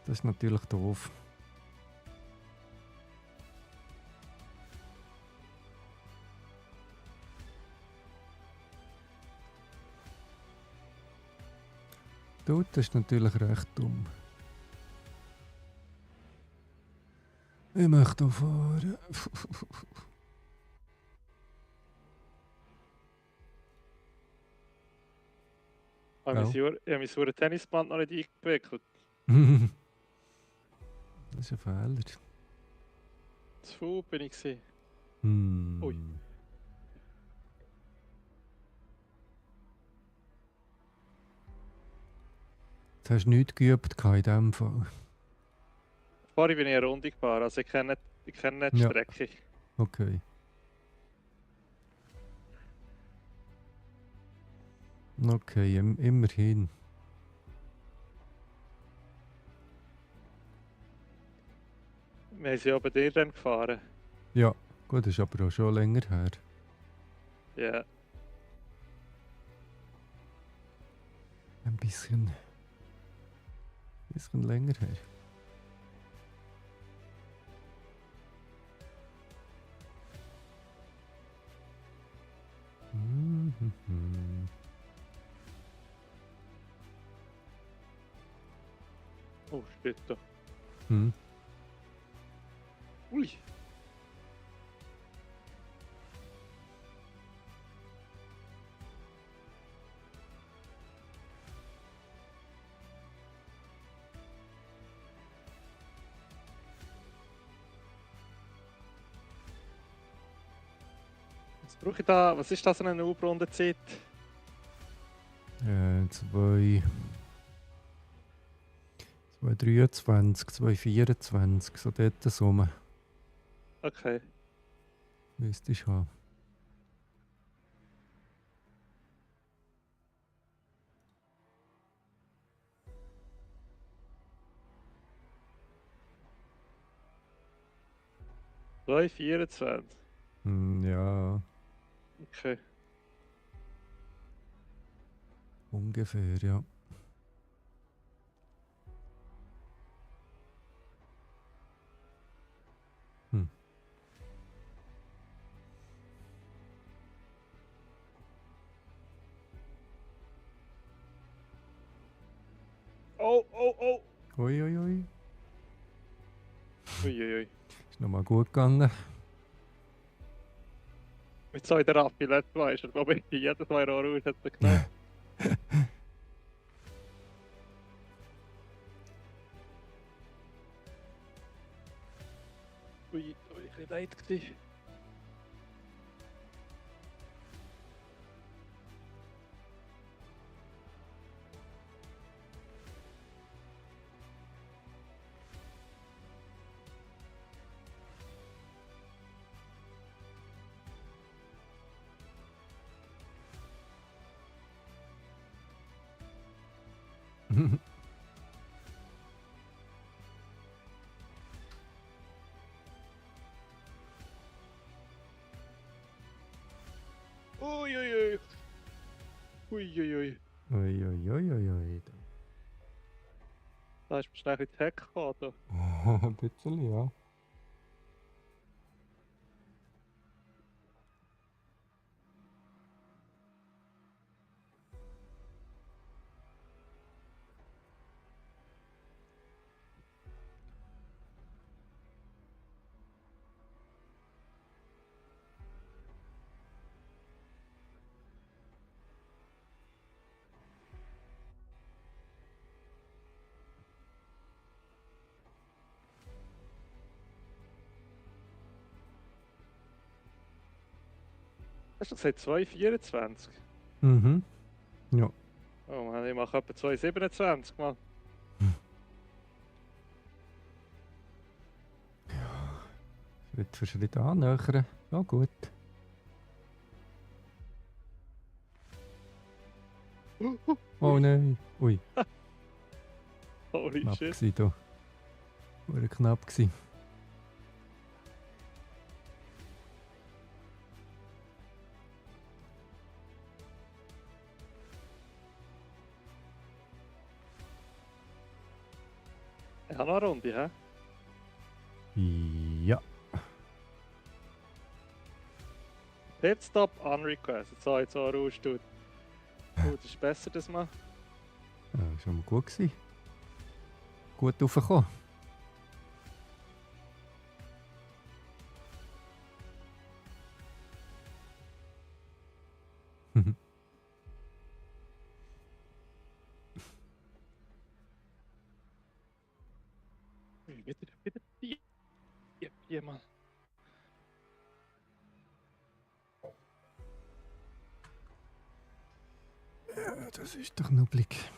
Das ist natürlich doof. Du, das ist natürlich recht dumm. Ich möchte auch fahren. Ich habe mein sauren Tennisband noch nicht eingewickelt. Das ist ein Fehler. Zu faul bin ich gewesen. Ui. Du hast nichts geübt in diesem Fall. Vorher bin ich eine Runde gefahren, also ich kenne nicht die Ja. Strecke. Okay. Okay, immerhin. Wir haben sie ja bei dir dann gefahren. Ja, gut, ist aber auch schon länger her. Ja. Ein bisschen länger her. Mhm. Oh, steht da. Hm. Ui. Was brauche ich da? Was ist das für eine Noob-Runde-Zeit? 223, 224, so dort Summe. Okay. Müsste ich haben. Zwei 24. Ja, Okay. ungefähr, ja. Hm. Oh, oh, oh. Ui. Uiuiui. Ist nochmal gut gegangen. Mit so in der Raffi letztes Mal ist er, glaube ich, jedes Mal Rohr raus hat er genommen. Ui, ein bisschen leid gewesen. Uiuiui. Uiuiui. Ui. Da ist mir schnell in die Hecke gekommen. Da. Ein bisschen, ja. Hast du gesagt 2,24? Mhm. Ja. Oh Mann, ich mache etwa 2,27 Mann. Schritt für Schritt annähern. Ja, gut. Oh nein. Ui, Holy knapp shit. gsi da. War knapp gsi. Ich habe noch eine Runde, hä? Ja. Pitstop unrequested. So, jetzt auch raus tut. Oh, das ist besser, das mal. Ja, schon mal gut gsi. Gut raufgekommen. Wieder die, Mann. Ja, das ist doch nubblig.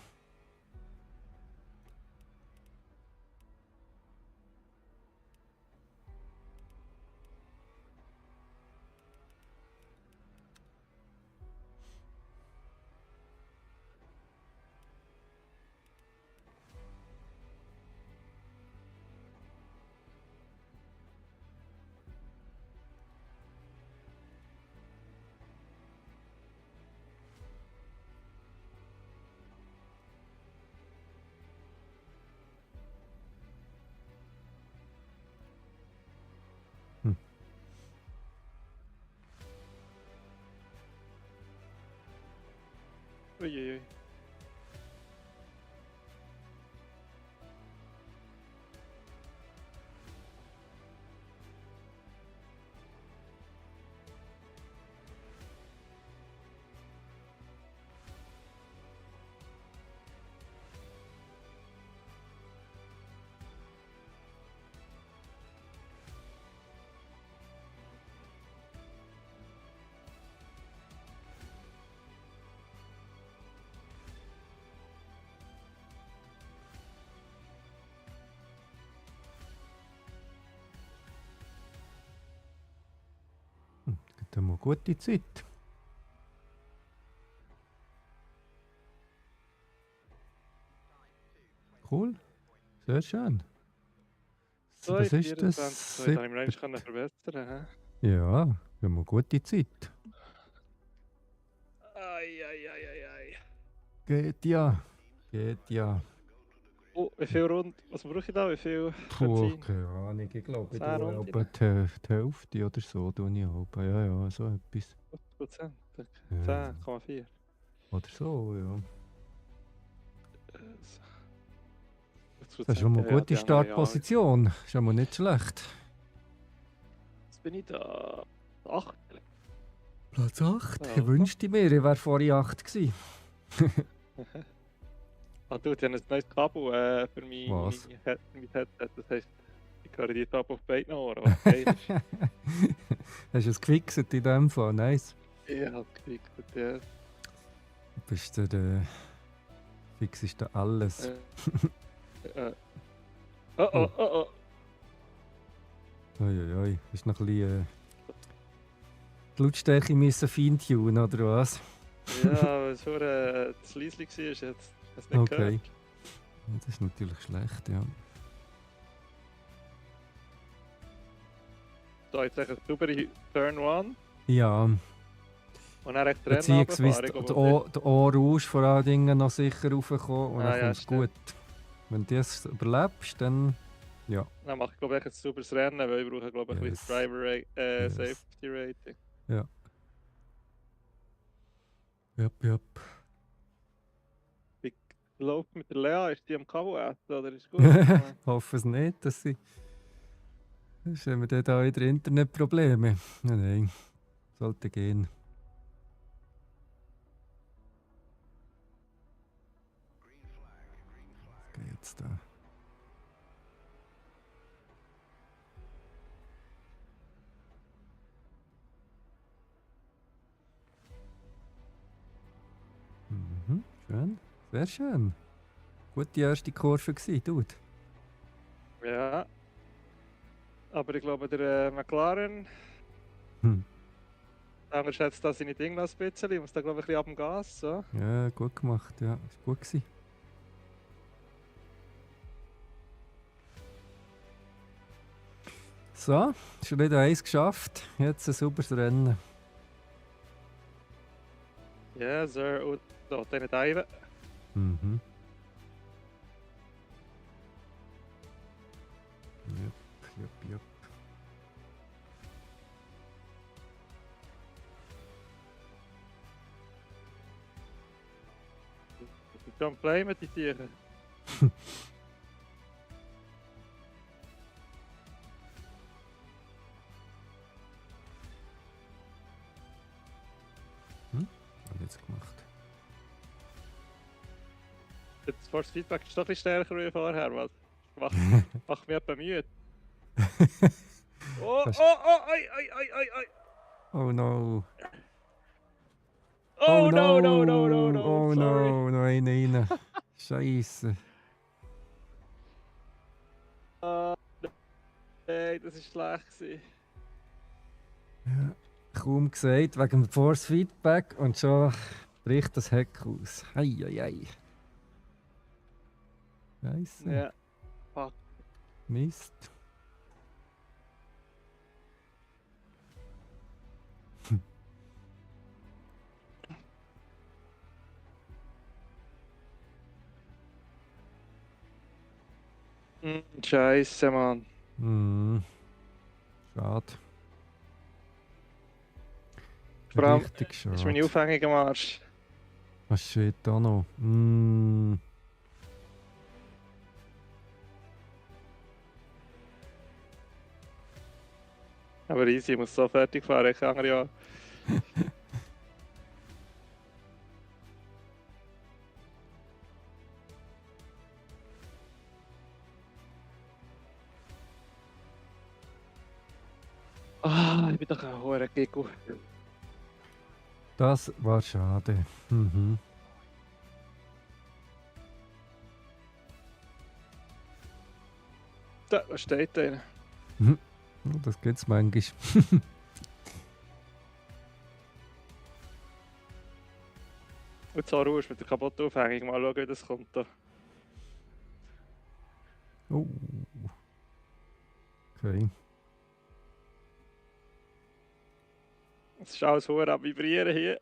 Uiuiui. Gibt mal gute Zeit. Cool. Sehr schön. So, was ist 24, das? da habe ich mir eigentlich können verbessern. Ja, wir haben eine gute Zeit. Ei. Geht ja. Geht ja. Oh, wie viel Runden? Was brauche ich da? Wie viel Puh, Benzin? keine Ahnung. Ich glaube, ich 10 tue Runden? etwa die Hälfte oder so. Tue ich auch. Ja, ja, so etwas. 8%. Ja. 10,4. Oder so, ja. Das ist 50%, schon mal eine ja, gute die haben wir ja. Startposition. Ist schon mal nicht schlecht. Jetzt bin ich da. 8. Platz 8. Ja. Ich wünschte mir, ich wäre vorhin 8 gewesen. Ah, du, die haben ein neues Kabel für mein, Was? mein Headset. Das heisst, ich höre die Kabel auf beiden Ohren, was geil ist. Hast du es gefixt in dem Fall? Nice. Ich habe gekriegt, ja. Du bist der fixest da alles. Oh. Uiuiui. Hast noch ein bisschen die Lautstärke müssen feintunen, oder was? Ja, weil es so zu leise war, ist jetzt es nicht Okay. gehört. Ja, das ist natürlich schlecht, ja. Da jetzt echt eine saubere Turn 1 Ja, und dann echt Rennen beziehungsweise runterfahren. der Ohrrausch vor allen Dingen noch sicher raufkommen und Ah, dann ja, kommt es stimmt. gut. Wenn du das überlebst, dann ja. Dann mache ich glaube ich ein sauberes Rennen, weil ich brauche glaube ich ein Yes. bisschen Driver Yes. Safety Rating. Jupp. Wie läuft mit der Lea? Ist die am Kabel essen oder ist gut? Hoffe es nicht, dass sie. Sonst haben wir dann da wieder Internetprobleme. Nein, sollte gehen. Was geht jetzt da? Schön, sehr schön. Gute erste Kurve gewesen, Dude. Ja. Aber ich glaube, der McLaren unterschätzt da seine Dinge noch ein bisschen. Ich muss da glaube ich ein bisschen ab dem Gas. So. Ja, gut gemacht, ja. Ist gut gewesen. So, schon wieder eins geschafft. Jetzt ein sauberes Rennen. Ja, Sir. Und da, den Dive. Mhm. Jupp. Ich kann play mit den Tieren. Hab ich jetzt gemacht. Das Force Feedback ist doch ein bisschen stärker wie vorher, weil macht mich etwa müde. Oh, Das- ei. Oh no. Oh, no, Oh sorry. no, noch eine rein. Scheisse. Nein, das war schlecht gewesen. Ja, kaum gesagt, wegen dem Force Feedback und schon bricht das Heck aus. Ei. Scheisse. Ja, fuck. Mist. Scheiße, Mann. Schade. Vor allem Richtig ist meine schade. Aufhängung am Arsch. Ah shit, auch noch. Aber easy, ich muss so fertig fahren, ich kann ja. Ah, ich bin doch ein hoher Giggle. Das war schade. Mhm. Da, was steht da? Mhm. Das gibt's manchmal. Und so Ruhe mit der kaputten Aufhängung. Mal schauen, wie das kommt. Da. Oh. Okay. Es ist alles hoher am Vibrieren hier.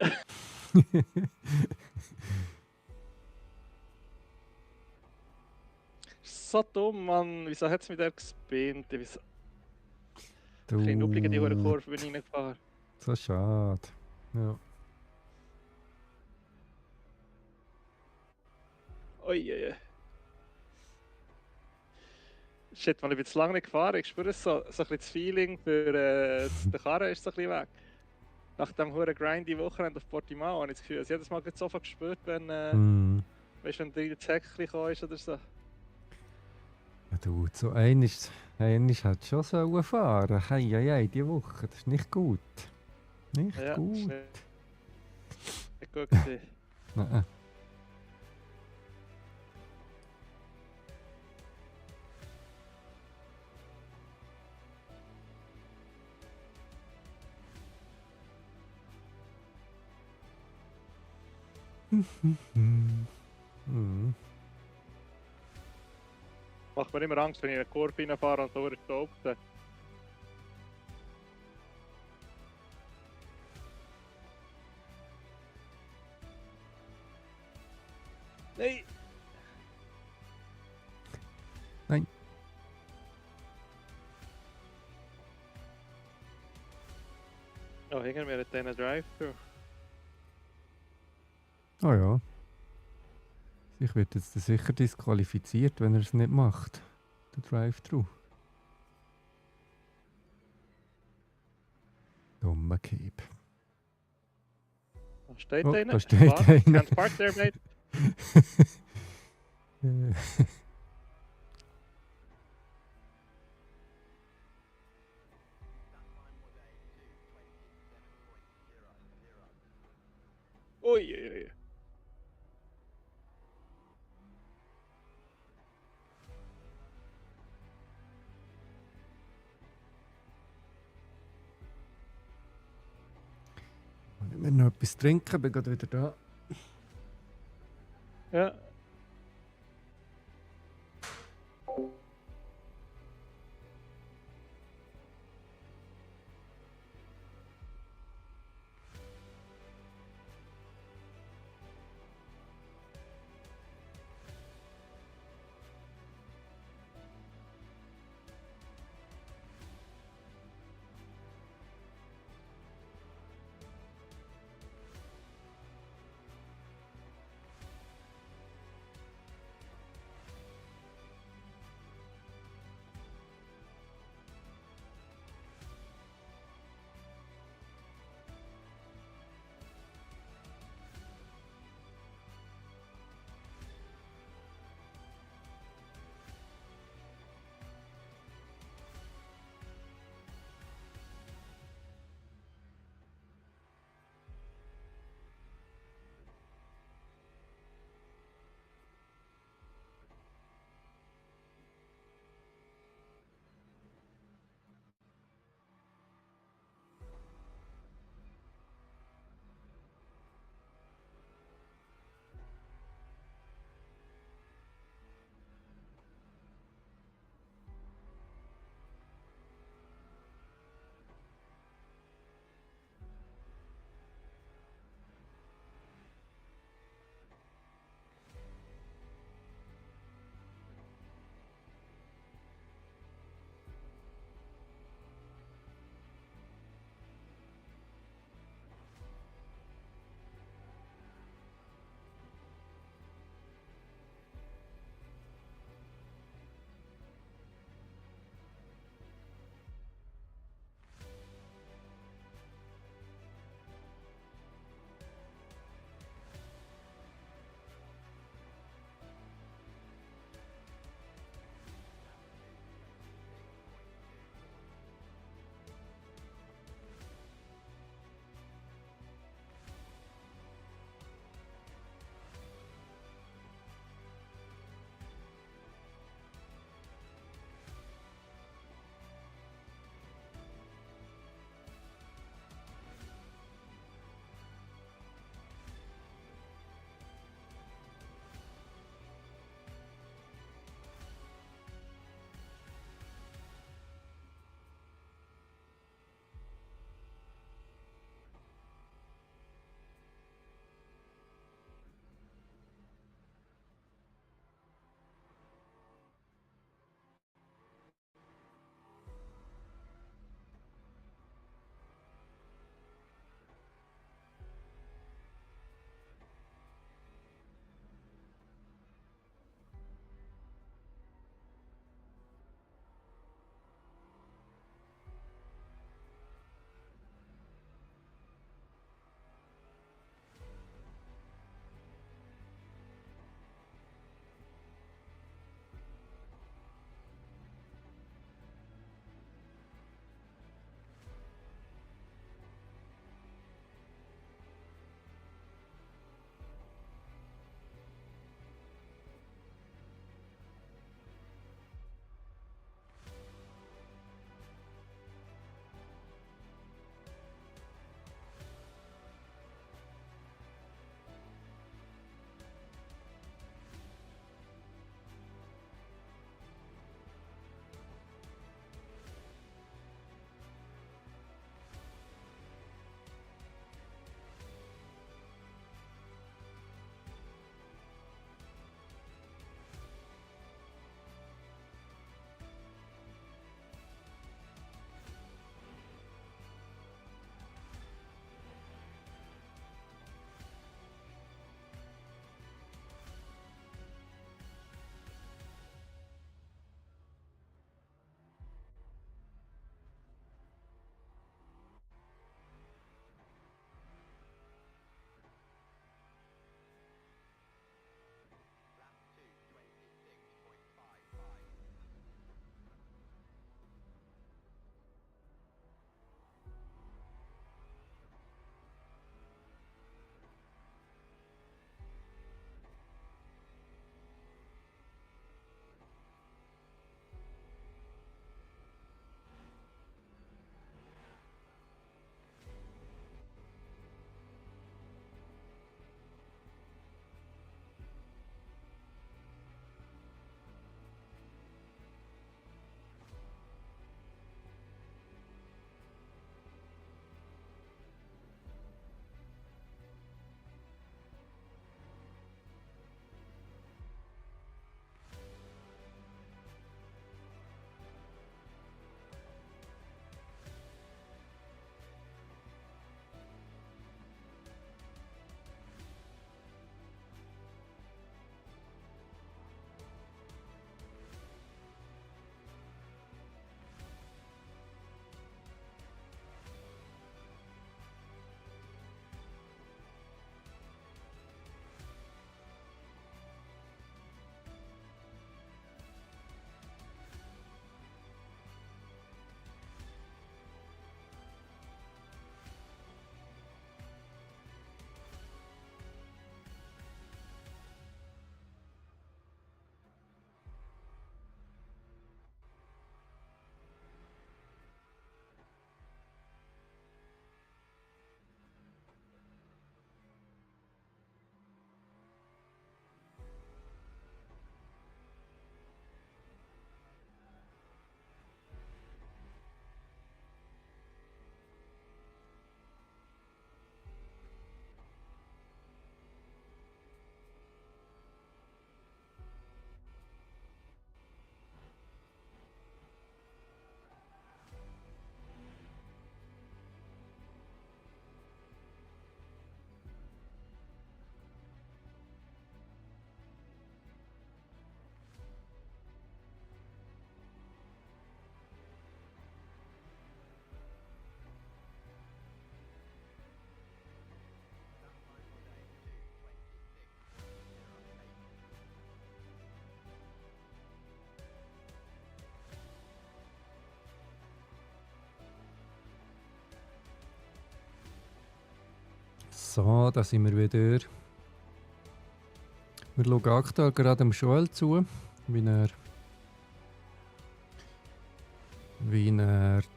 So dumm, Mann. Wieso hat es mich da gespinnt? Wieso? Ein bisschen nubbelig in die hohe Kurve bin ich reingefahren. So schade. Ja. Ui. Shit, man, ich bin zu lange nicht gefahren. Ich spüre es so ein bisschen das Feeling für den Karren ist so ein bisschen weg. Nach dem hohen grindy Wochenende auf Portimao habe ich das Gefühl, dass jedes Mal sofort gespürt, wenn, weißt, wenn der Zeckchen gekommen ist oder so. Ja, du, so einiges hat schon so fahren. Hei, die Woche. Das ist nicht gut. Nicht Ja, gut. ist nicht gut gewesen. Nein. Mhm. Macht mir immer Angst, wenn ich in eine Kurve reinfahre und durchstopfe. Nein! Nein. Ja, hinter mir hat einen Drive-Thru. Oh ja. Ich werde jetzt sicher disqualifiziert, wenn er es nicht macht. Der Drive-Thru. Dummer Keep. Da steht Oh, einer. da steht einer. Can't park there, mate. Ui. Ich will noch etwas trinken, bin gerade wieder da. Ja. So, da sind wir wieder. Wir schauen aktuell gerade dem Joel zu, wie er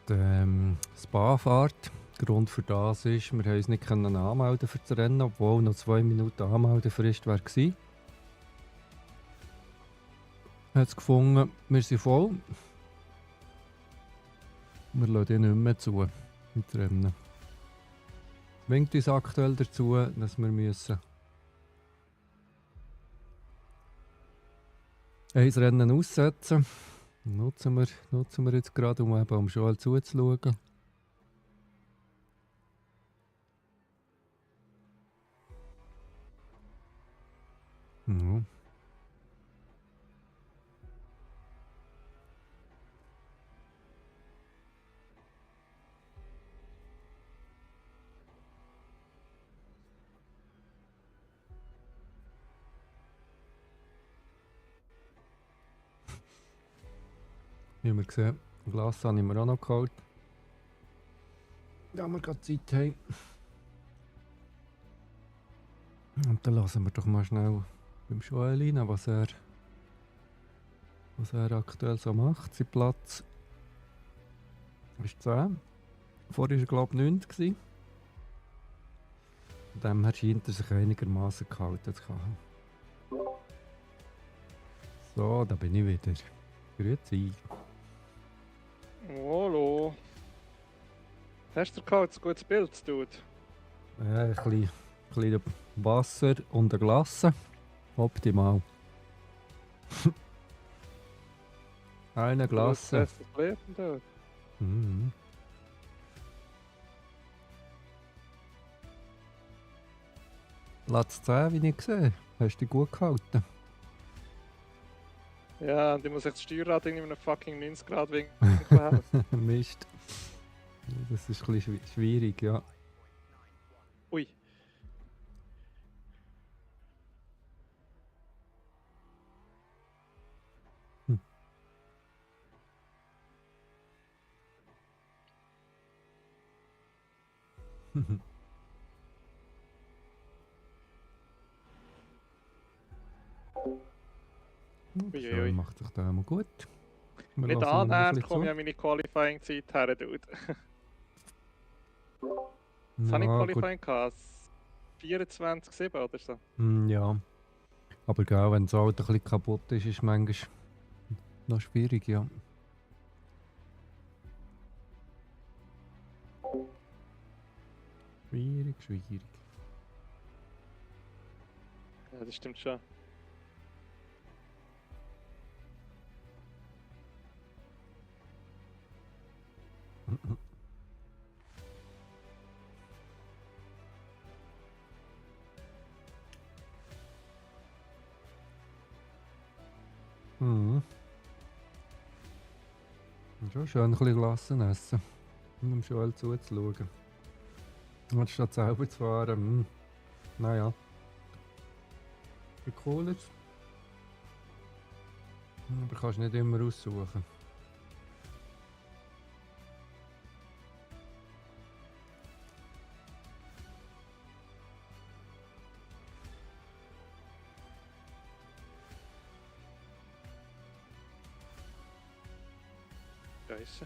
das Bahn fährt. Der Grund für das ist, wir haben uns nicht anmelden für das Rennen, obwohl noch 2 Minuten Anmeldefrist wäre gewesen. Hat es gefunden, wir sind voll. Wir lassen die nicht mehr zu ins Rennen. Zwingt uns aktuell dazu, dass wir müssen ein Rennen aussetzen. Nutzen wir jetzt gerade, um eben am Joel zuzuschauen. Ja. Wie wir sehen, ein Glas habe ich mir auch noch geholt. Da wir gerade Zeit haben. Und dann lassen wir doch mal schnell beim Joel rein, was er aktuell so macht. Sein Platz ist 10. Vorher war er glaube ich 9 gewesen. Von dem her scheint er sich einigermaßen gehalten zu haben. So, da bin ich wieder. Grüezi. Hallo. Hast du ein gutes Bild, Dude? Ein bisschen Wasser und eine Glasse. Optimal. Eine Glasse. Das ist Leben, Dude. Mhm. Platz 10, wie ich gesehen. Hast du dich gut gehalten? Ja, und ich muss echt das Steuerrad irgendwie in einem fucking 90 Grad Winkel haben. Mist. Das ist ein bisschen schwierig, ja. Ui. Joel macht sich da immer gut. Wir Nicht lassen ihn noch ein annähernd bisschen komme ich an meine Qualifying-Zeit her, Dude. Was habe ich Ja, gut. Qualifying gehabt? 24,7 oder so? Ja. Aber gell, wenn das Auto ein bisschen kaputt ist, ist es manchmal noch schwierig, ja. Schwierig. Ja, das stimmt schon. Mhm. Schon schön ein bisschen gelassen essen. Und dem Joel zuzuschauen. Anstatt selber zu fahren. Naja. Für cooler. Aber kannst nicht immer aussuchen. Scheiße.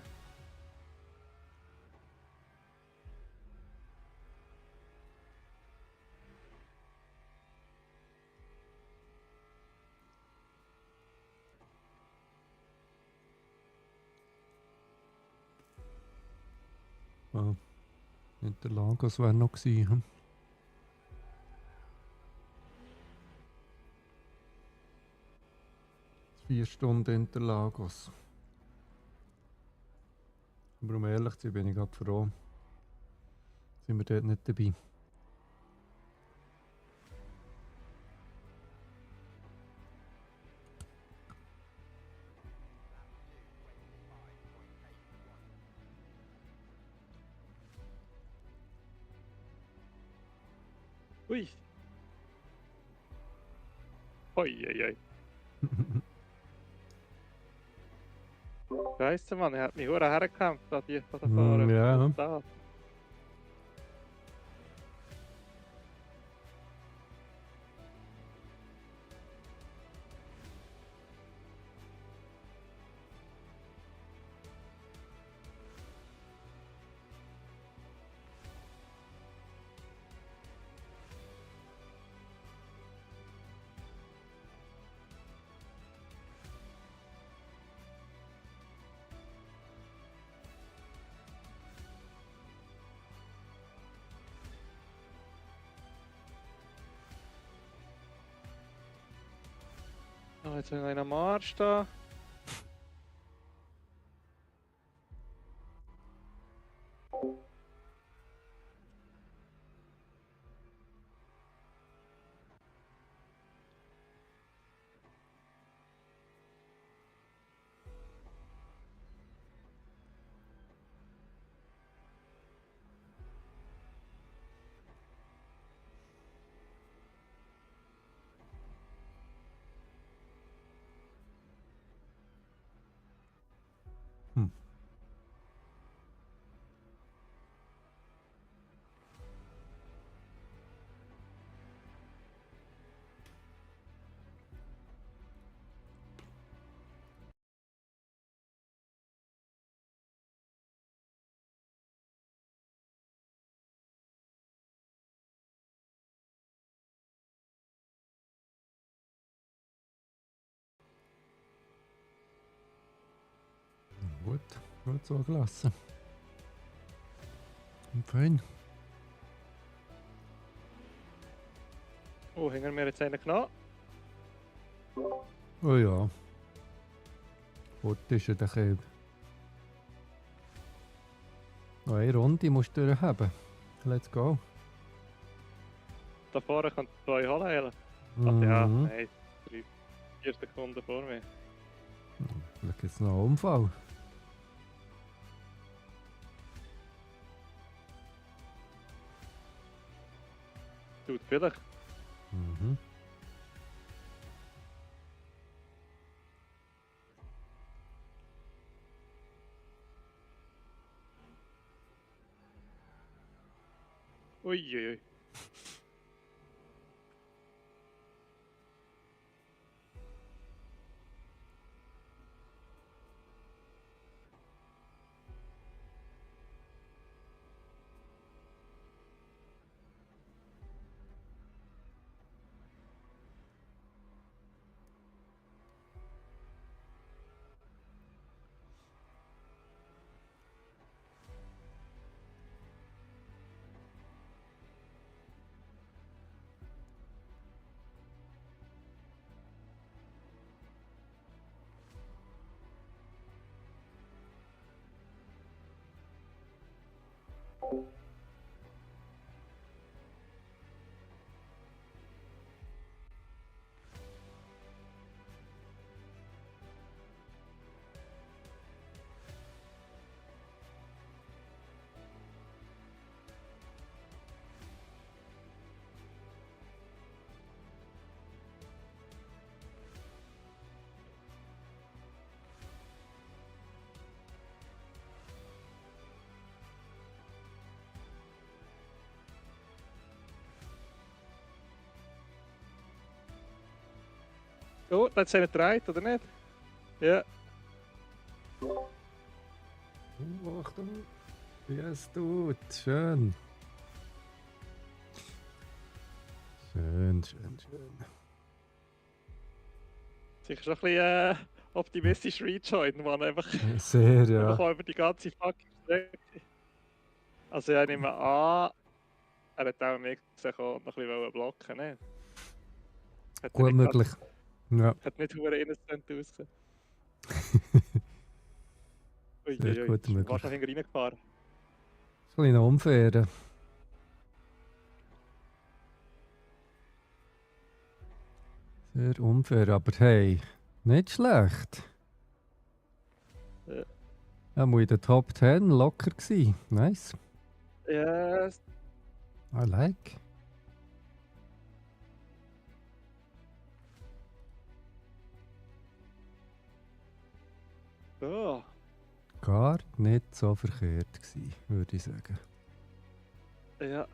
Ah, Interlagos wäre noch gewesen. Hm? Vier Stunden Interlagos. Aber um ehrlich zu sein, bin ich gerade froh. Sind wir dort nicht dabei. Ui. Oi. Scheiße, Mann, er hat mich hure hergekämpft an die Fahrer. Ja. Da. jetzt haben wir einen am Arsch da. Hm. Gut, gut so gelassen. Und fein. Oh, hängen wir jetzt einen genommen? Oh ja. Gut ist ja der Käbe. Noch eine Runde musst du durchhaben. Let's go. Da vorne kann 2 holen, Helen. Ach ja, Mhm. nein. 3, 4 Sekunden vor mir. Vielleicht gibt es noch einen Unfall. Tut vielleicht. Mhm. Uiuiui. Oh, da hat es einen gedreht, oder nicht? Ja. Achtung. Yes, dude. Schön. Schön, schön, schön. Sicher schon ein bisschen optimistisch rejoinen, man. Einfach, Sehr, einfach ja. mal über die ganze fucking Strecke. Also ja, ich nehme an, er hat auch nicht gesehen und noch ein bisschen blocken, ne? Hat er Gut nicht möglich. Ja, Hat nicht hure innocent ausgesehen. sehr Uiuiui, gut ist mir möglich. fast noch hinten reingefahren. Ist ein bisschen unfair. Sehr unfair, aber hey, nicht schlecht. Ja. Er muss in der Top 10 locker gewesen. Nice. Ja, I like. so. Gar nicht so verkehrt gewesen, würde ich sagen. Ja. Ein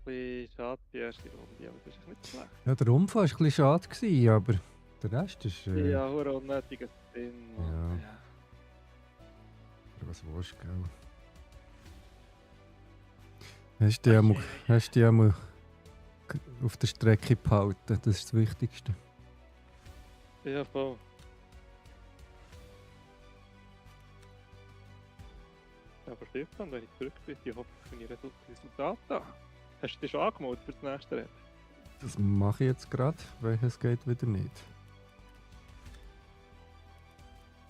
bisschen schade die erste Runde, aber das ist nicht schlecht. Ja, der Unfall war ein bisschen schade gewesen, aber der Rest ist... Ja, hure unnötiger Spin, Mann. Ja. Was willst du, gell? Hast du dich einmal auf der Strecke behalten? Das ist das Wichtigste. Ja, voll. Aber Stefan, wenn ich zurück bin, ich hoffe, ich finde Resultat da. Hast du dich schon angemeldet für das nächste Rennen? Das mache ich jetzt gerade, weil es geht wieder nicht.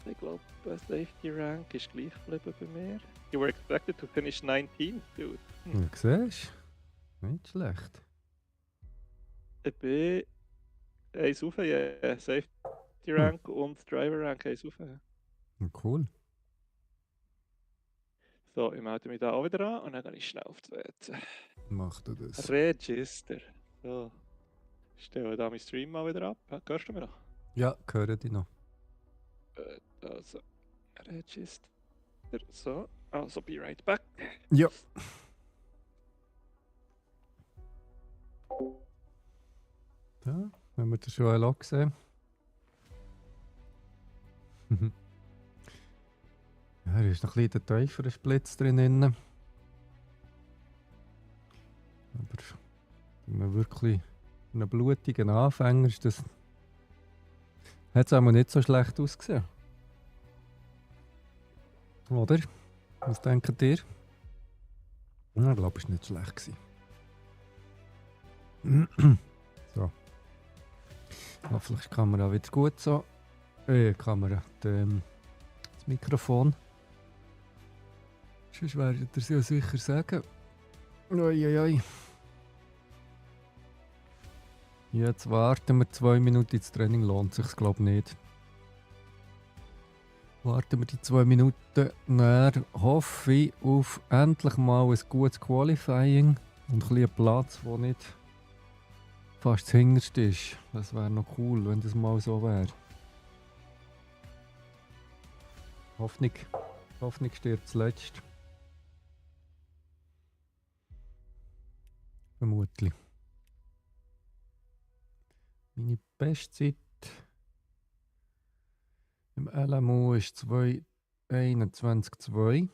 Ich glaube, Safety Rank ist gleich geblieben bei mir. You were expected to finish 19, dude. Ja, siehst du? Nicht schlecht. Ich bin eins rauf, ja. Safety Rank und Driver Rank eins rauf. Ja, cool. So, ich melde mich da auch wieder an und dann gehe ich schnell auf die WC. Mach du das. Register. So. Ich stelle da meinen Stream mal wieder ab. Hörst du mich noch? Ja, höre dich noch. Also, Register. So, also be right back. Ja. Da haben wir den Joel auch gesehen. Ja, er ist noch ein bisschen der tiefere Splitz drin. Aber wenn man wirklich einen blutigen Anfänger ist, das hat es auch nicht so schlecht ausgesehen. Oder? Was denkt ihr? Ja, ich glaube, es war nicht schlecht gewesen. So. Hoffentlich ist die Kamera wieder gut so. Kamera, das Mikrofon. Sonst werdet ihr es ja sicher sagen. Uiuiui. Jetzt warten wir 2 Minuten ins Training, lohnt sich glaube ich nicht. Warten wir die 2 Minuten, dann hoffe ich auf endlich mal ein gutes Qualifying und ein bisschen Platz, der nicht fast das hinterste ist. Das wäre noch cool, wenn das mal so wäre. Hoffnung stirbt zuletzt. Vermutlich. Meine Bestzeit im LMO ist 2:21,2.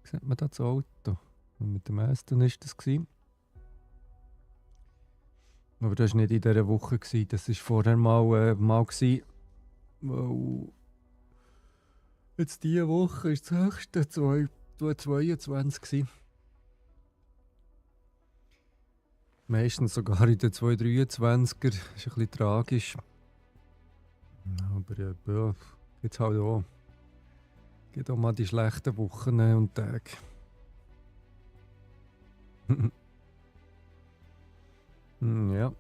Sieht man da das Auto? Und mit dem Aston war das. Aber das war nicht in dieser Woche. Das war vorher mal gewesen. Weil jetzt diese Woche ist das höchste 2:22 gewesen. Meistens sogar in den 2:23er. Ist ein bisschen tragisch. Aber ja, jetzt halt auch. Geht auch mal die schlechten Wochen und Tage. Ja.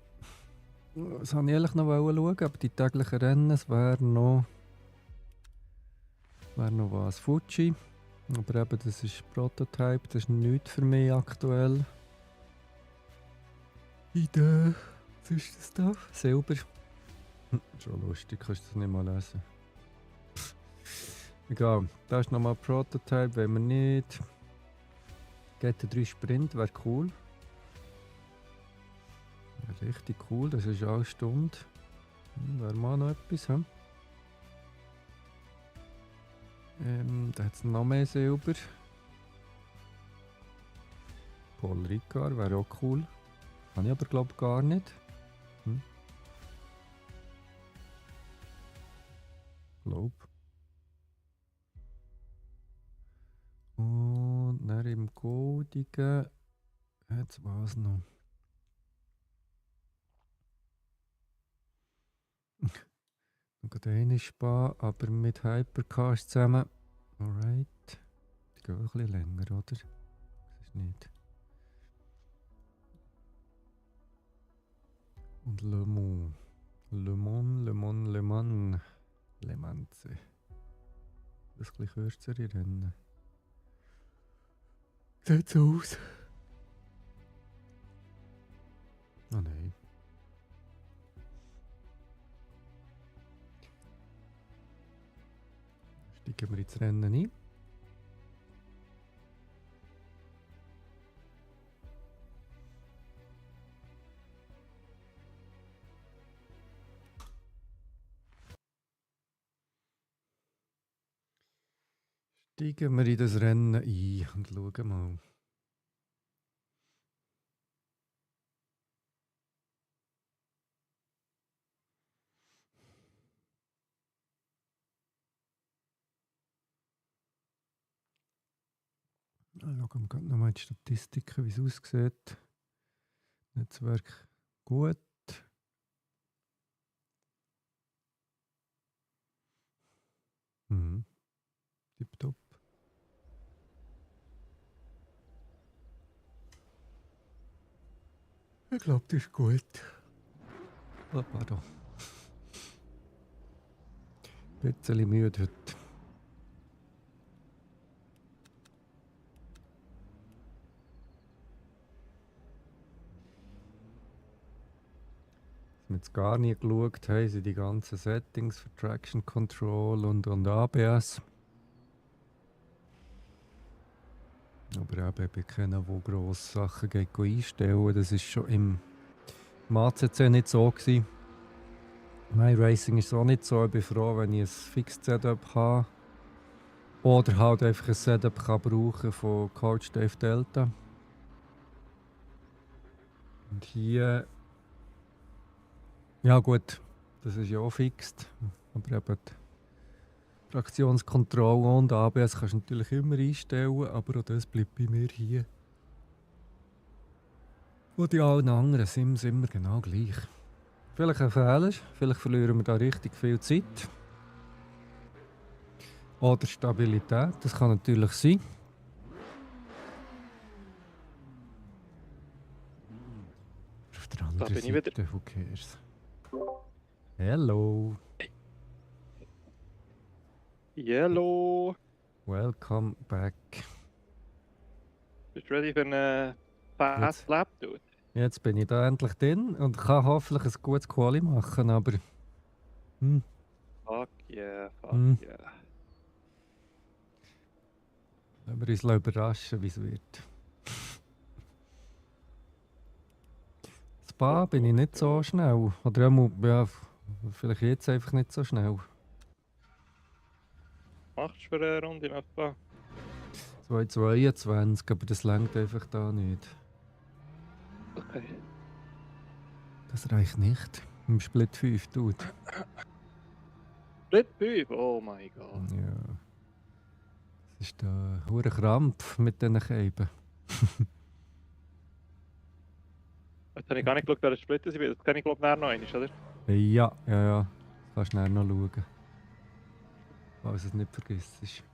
Das wollte ich ehrlich noch schauen, aber die täglichen Rennen, es wäre noch was. Fuji. Aber eben, das ist Prototype, das ist nichts für mich aktuell. Idee. Was ist das da? Silber. Schon lustig, kannst du das nicht mal lesen. Egal, da ist nochmal Prototype, wenn wir nicht. GT3 Sprint wäre cool. Wäre richtig cool, das ist eine Stunde. Wäre mal noch etwas. Da hat es noch mehr Silber. Paul Ricard wäre auch cool. Habe ich aber glaube ich gar nicht. Glaub. Und dann im Goldigen. Jetzt was noch. Noch eine Spa, aber mit Hypercars zusammen. Alright. Die gehen ein bisschen länger, oder? Das ist nicht. Und Le Mans. Le Mans. Le Mans. Das ist ein bisschen kürzere Rennen. Sieht so aus. Oh nein. Steigen wir ins Rennen ein. Steigen wir in das Rennen ein und schauen mal. Schauen wir gerade nochmal die Statistiken, wie es aussieht. Netzwerk gut. Ich glaube, das ist gut. Oh, pardon. Ein bisschen müde heute. Was wir jetzt gar nie geschaut haben, sind die ganzen Settings für Traction Control und ABS. Aber eben, ich bin keiner, der grosse Sachen geht einstellen. Das war schon im ACC nicht so gewesen. Mein Racing ist auch nicht so. Ich bin froh, wenn ich ein fixes Setup habe. Oder halt einfach ein Setup kann brauchen von Coach Dave Delta. Und hier... Ja gut, das ist ja auch fixt. Aber eben die Traktionskontrolle und ABS kannst du natürlich immer einstellen, aber auch das bleibt bei mir hier. Und die allen anderen sind immer genau gleich. Vielleicht ein Fehler, vielleicht verlieren wir da richtig viel Zeit. Oder Stabilität, das kann natürlich sein. Auf der anderen bin ich wieder. Seite, who cares? Hello, Yellow. welcome back. Bist du ready für einen Fast Lap, dude? Jetzt bin ich da endlich drin und kann hoffentlich ein gutes Quali machen, aber... Fuck yeah, fuck Hm. yeah. Lassen wir uns überraschen, wie es wird. Spa bin ich nicht so schnell. Oder ja, vielleicht jetzt einfach nicht so schnell. Machst du für eine Runde nach Spa? 2,22, aber das reicht einfach da nicht. Okay. Das reicht nicht. Im Split 5 tut. Split 5, oh mein Gott. Ja. Das ist da hure Krampf mit diesen Scheiben. Jetzt habe ich gar nicht geschaut, wer das Split ist. Das kann ich glaube ich noch einmal, oder? Ja. Das kannst du nachher noch schauen. Falls du es nicht vergisst.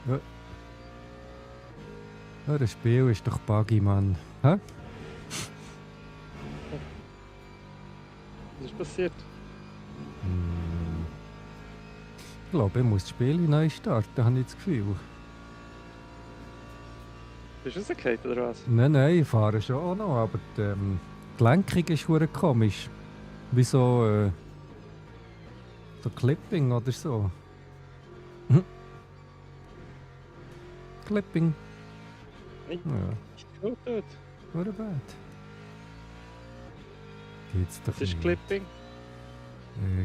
Ja. Ja, das Spiel ist doch buggy, Mann. Hä? Was ist passiert? Ich glaube, ich muss das Spiel neu starten, habe ich das Gefühl. Bist du rausgefallen oder was? Nein, ich fahre schon auch noch, aber die Lenkung ist hure komisch. Wie so Clipping oder so. Clipping. Nicht Ja, gut, dude. hure bad. Geht's doch Was ist nicht. Clipping?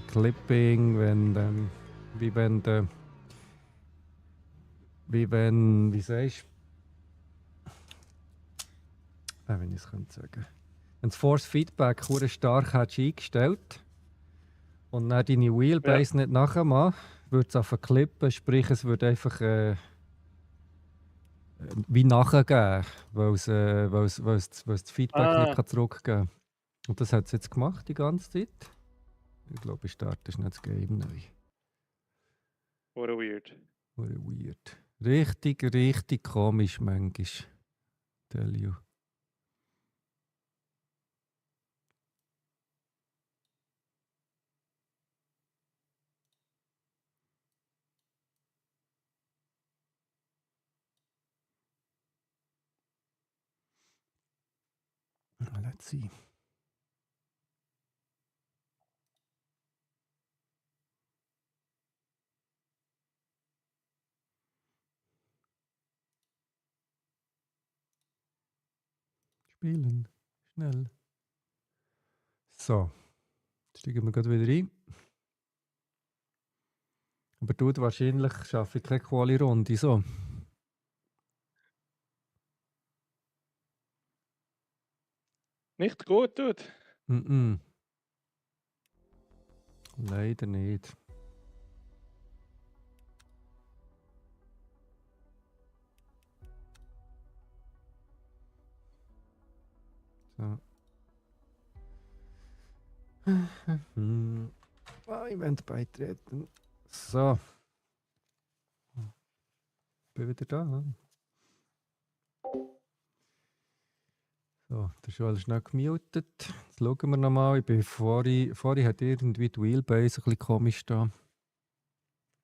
Clipping, wenn wie sagst du? Wenn ich es könnte sagen. Wenn das Force Feedback hure stark hättest eingestellt und dann deine Wheelbase nicht nachmachen, würde es auf klippen, sprich es würde einfach wie nachgeben, weil es das Feedback nicht kann zurückgeben kann. Und das hat es jetzt gemacht die ganze Zeit. Ich glaube, ich starte schnell das Game neu. What a weird. Hure weird. Richtig komisch manchmal. Tell you. Let's see. Spielen. Schnell. So. Jetzt steigen wir gerade wieder ein. Aber du, wahrscheinlich schaffe ich keine Quali-Runde. So. Nicht gut, dude. Leider nicht. So. Event beitreten. So. Bin wieder da. So, der Joel ist noch gemutet. Jetzt schauen wir nochmal. Vorhin hat irgendwie die Wheelbase ein bisschen komisch da.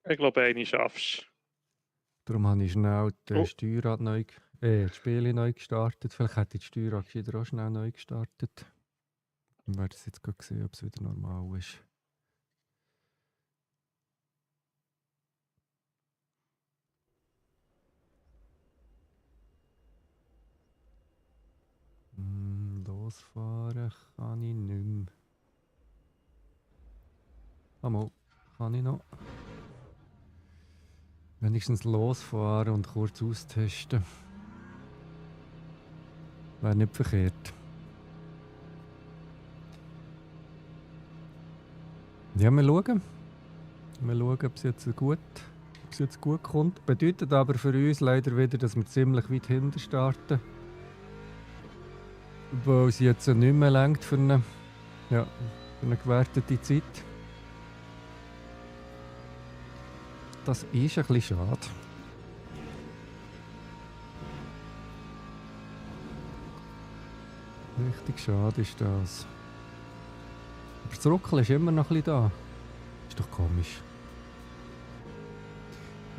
Ich glaube, eine schaffst Darum habe ich schnell Oh. das Steuerrad das Spiel neu gestartet. Vielleicht hätte ich das Steuerrad gescheiter auch schnell neu gestartet. Dann werde ich jetzt gerade sehen, ob es wieder normal ist. Losfahren kann ich nicht mehr. Mal, kann ich noch. Wenigstens losfahren und kurz austesten. Wäre nicht verkehrt. Ja, wir schauen. Wir schauen, ob es jetzt gut kommt. Bedeutet aber für uns leider wieder, dass wir ziemlich weit hinten starten. Weil es jetzt nicht mehr reicht für eine gewertete Zeit. Das ist ein bisschen schade. Richtig schade ist das. Aber das Ruckeln ist immer noch ein bisschen da. Ist doch komisch.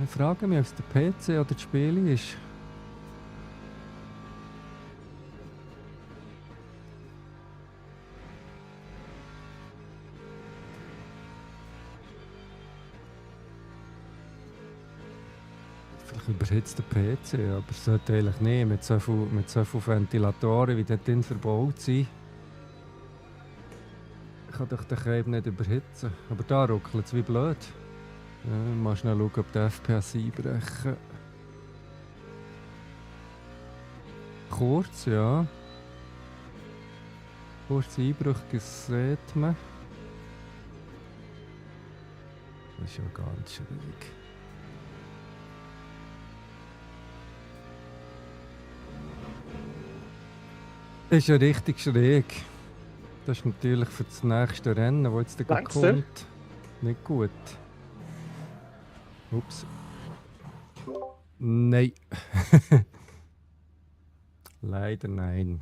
Ich frage mich, ob es der PC oder das Spiel ist. Vielleicht überhitzt der PC, aber es sollte eigentlich nicht. Mit so viel Ventilatoren, wie dort drin verbaut sind, kann doch der Käbe nicht überhitzen. Aber da ruckelt es wie blöd. Ja, mal schnell schauen, ob die FPS einbrechen. Kurz, ja. Kurze Einbrüche sieht man. Das ist ja ganz schwierig. Ist ja richtig schräg. Das ist natürlich für das nächste Rennen, das jetzt gleich kommt, nicht gut. Ups. Nein. Leider nein.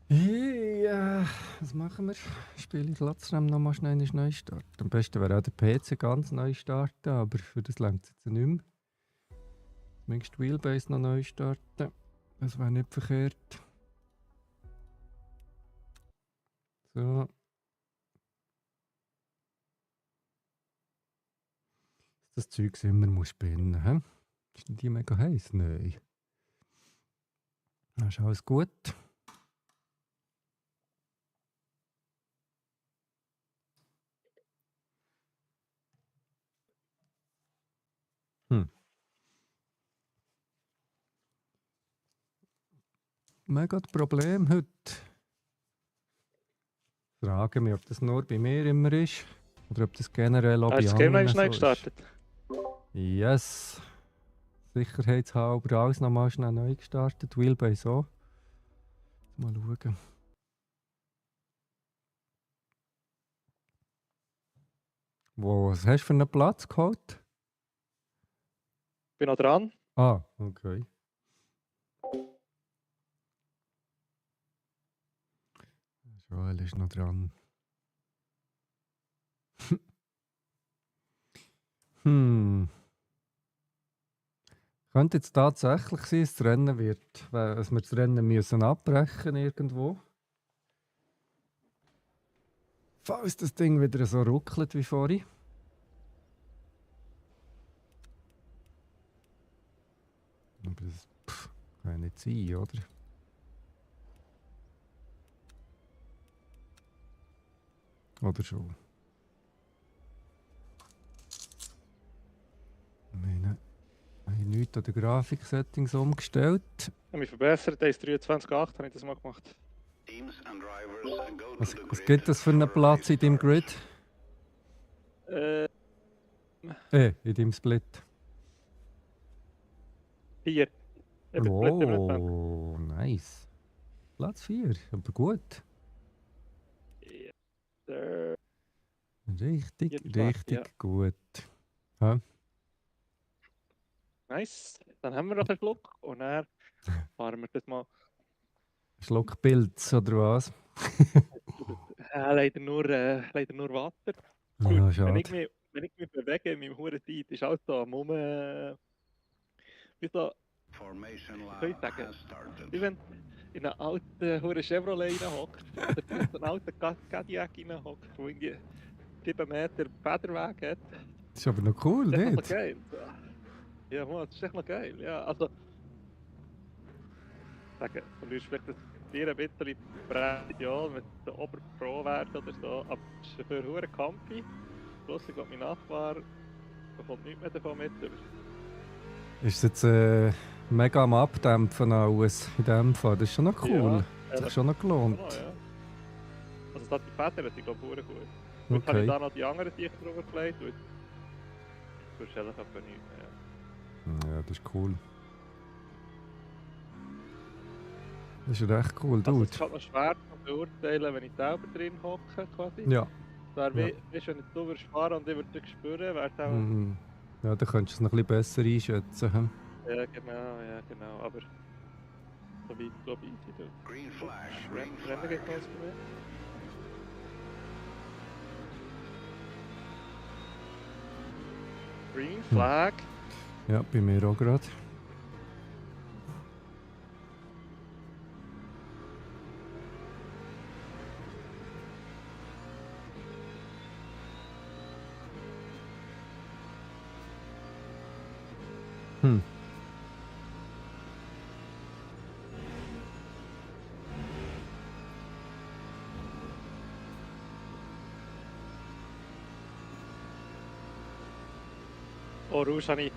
Ja, was machen wir? Spiele ich Latzram nochmal schnell neu starten. Am besten wäre auch der PC ganz neu starten, aber für das reicht es jetzt nicht mehr. Zumindest die Wheelbase noch neu starten. Das wäre nicht verkehrt. So. Das Zeug immer muss spinnen, hä? Ist denn die mega heiß? Nein. Dann ist alles gut. Mega das Problem heute. Ich frage mich, ob das nur bei mir immer ist oder ob das generell auch bei Hast du das Game anderen noch neu so ist. gestartet? Yes. Sicherheitshalber alles nochmal schnell neu gestartet. Wheelbase auch. Mal schauen. Was hast du für einen Platz geholt? Bin noch dran. Ah, okay. Joel ist noch dran. Könnte jetzt tatsächlich sein, dass das Rennen wird, dass wir das Rennen müssen abbrechen irgendwo. Falls das Ding wieder so ruckelt wie vorhin. Aber das kann ja nicht sein, oder? Oder schon? Ich meine, ich habe nichts an den Grafik-Settings umgestellt. Ich habe mich verbessert, 1.23.8 habe ich das mal gemacht. Teams and drivers go to Was the grid gibt das für einen for Platz in deinem restart. Grid? In deinem Split? 4. Oh, nice. Platz 4, aber gut. Yes, sir. Richtig, Jetzt richtig ja. gut. Ja. Nice. Dann haben wir noch einen Schluck und dann fahren wir das mal. Schluck Pilz oder was? Leider nur Wasser. Gut, Ja, wenn ich mich bewege in meinem hohen Zeit, ist alles so am wie so, Formation wie soll ich lab sagen, has started. wie wenn du in einen alten hohen Chevrolet reinhockst oder vielleicht so einen alten Cadillac reinhockst, der irgendwie 7 Meter Federweg hat. Das ist aber noch cool, Das ist echt noch nicht? so geil. So. Ja, Mann, das ist echt noch geil. Ja, also, sagen, du verlierst vielleicht dir ein bisschen Präzision, wenn du Ober Pro wärst oder so, aber es ist für hure Campi. Lustig, und mein Nachbar bekommt nichts mehr davon mit. Ist jetzt mega am Abdämpfen alles in dem Fall. Das ist schon noch cool. Ja, Hat sich ehrlich, schon noch schon gelohnt. noch, ja. Also, das hat die Federn, die glaube ich gut. Jetzt habe ich Okay. da noch die anderen Tiere drüber gelegt und jetzt tust du ehrlich etwa nichts mehr. Ja, das ist cool. Das ist recht cool, Also, es dude. ist halt noch schwer zu beurteilen, wenn ich selber drin hocke, quasi. Ja. Das Ja. wäre wie, wenn du würdest fahren und ich würde es spüren, wäre es auch. Mhm. Ja, da könntest du es noch ein bisschen besser einschätzen. Hm? Ja, genau. Aber so weit, glaube ich, easy. Du. Green Oh, flag, Rennen, green Rennen geht flag. los bei mir. Green Flag. Ja, bei mir auch gerade. Hm. Oh, Rouge habe ich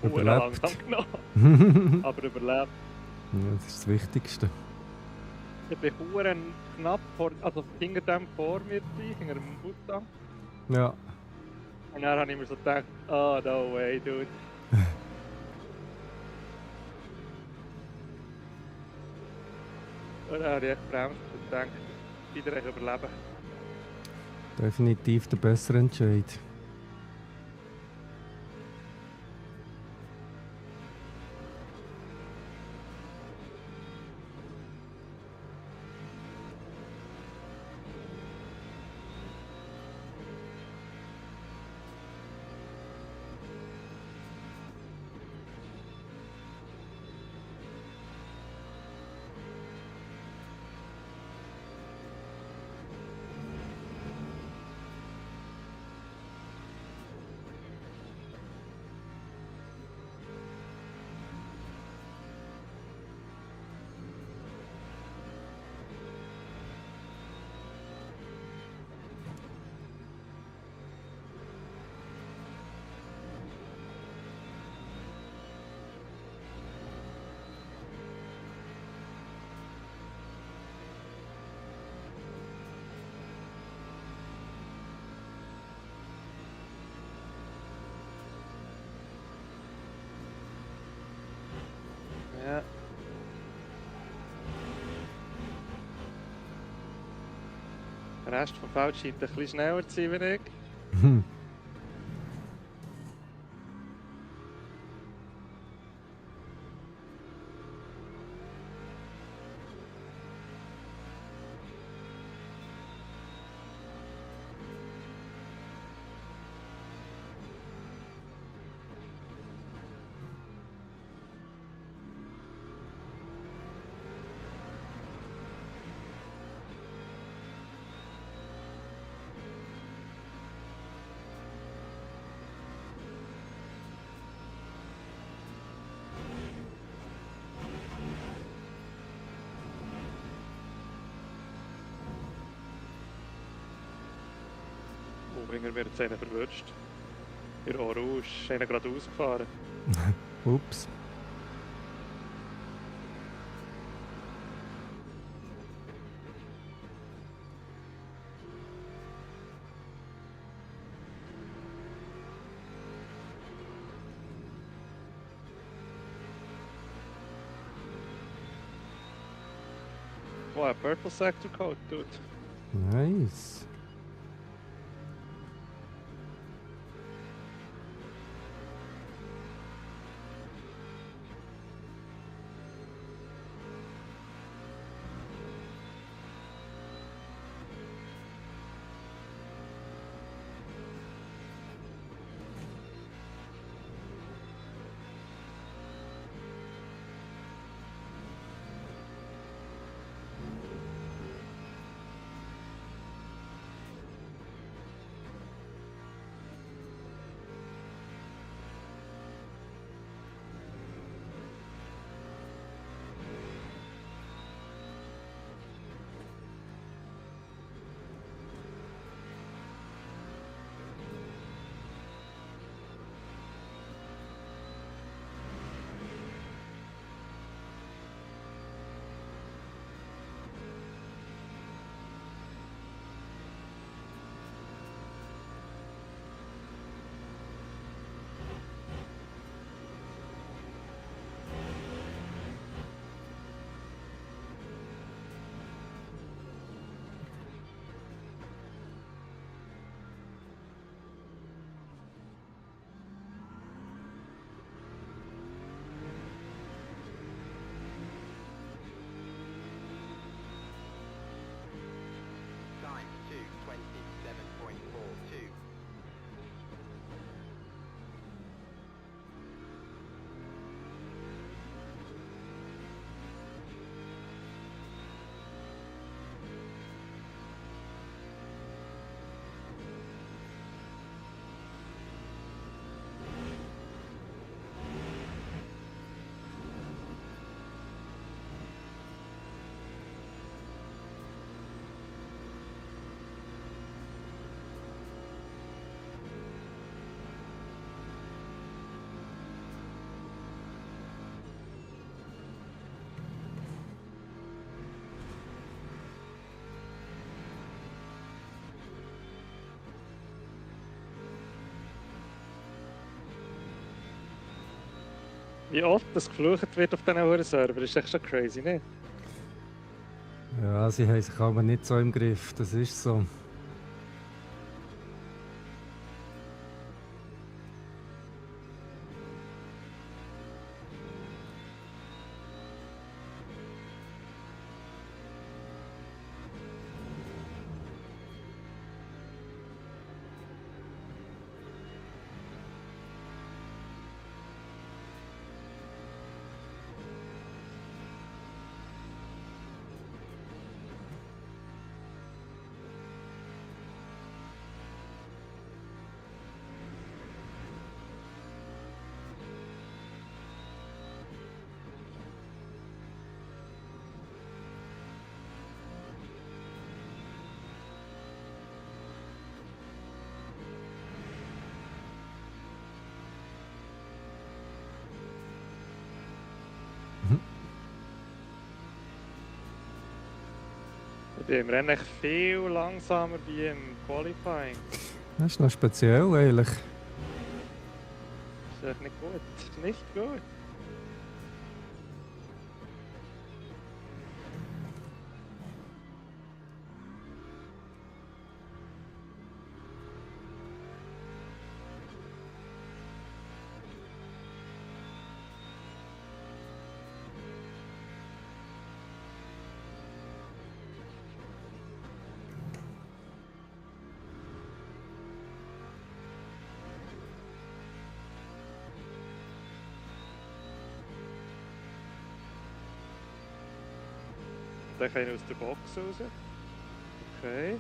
Überlebt. langsam genommen. Ja, Aber überlebt. das ist das Wichtigste. Ich bin verdammt knapp also hinter dem vor mir gewesen, hinter dem Mustang. Ja. Und dann habe ich mir so gedacht, oh no way, dude. Und dann habe ich echt gebremst und gedacht, wieder überleben. Definitiv der bessere Entscheid. Ja. Der Rest vom Feld scheint ein bisschen schneller zu sein wie ich. Hm. Oh, hinter mir jetzt einer verwünscht. Der Orange ist einer gerade ausgefahren. Ups. Boah, Purple Sector Code, dude. Nice. Time 2:27.42. Wie oft das geflucht wird auf diesen Huren-Server, ist echt schon crazy, ne? Ja, sie haben sich aber nicht so im Griff, das ist so. Ich bin im Rennen echt viel langsamer wie im Qualifying. Das ist noch speziell eigentlich. Das ist echt nicht gut. Das ist nicht gut. Dann kann ich aus der Box raus. Okay.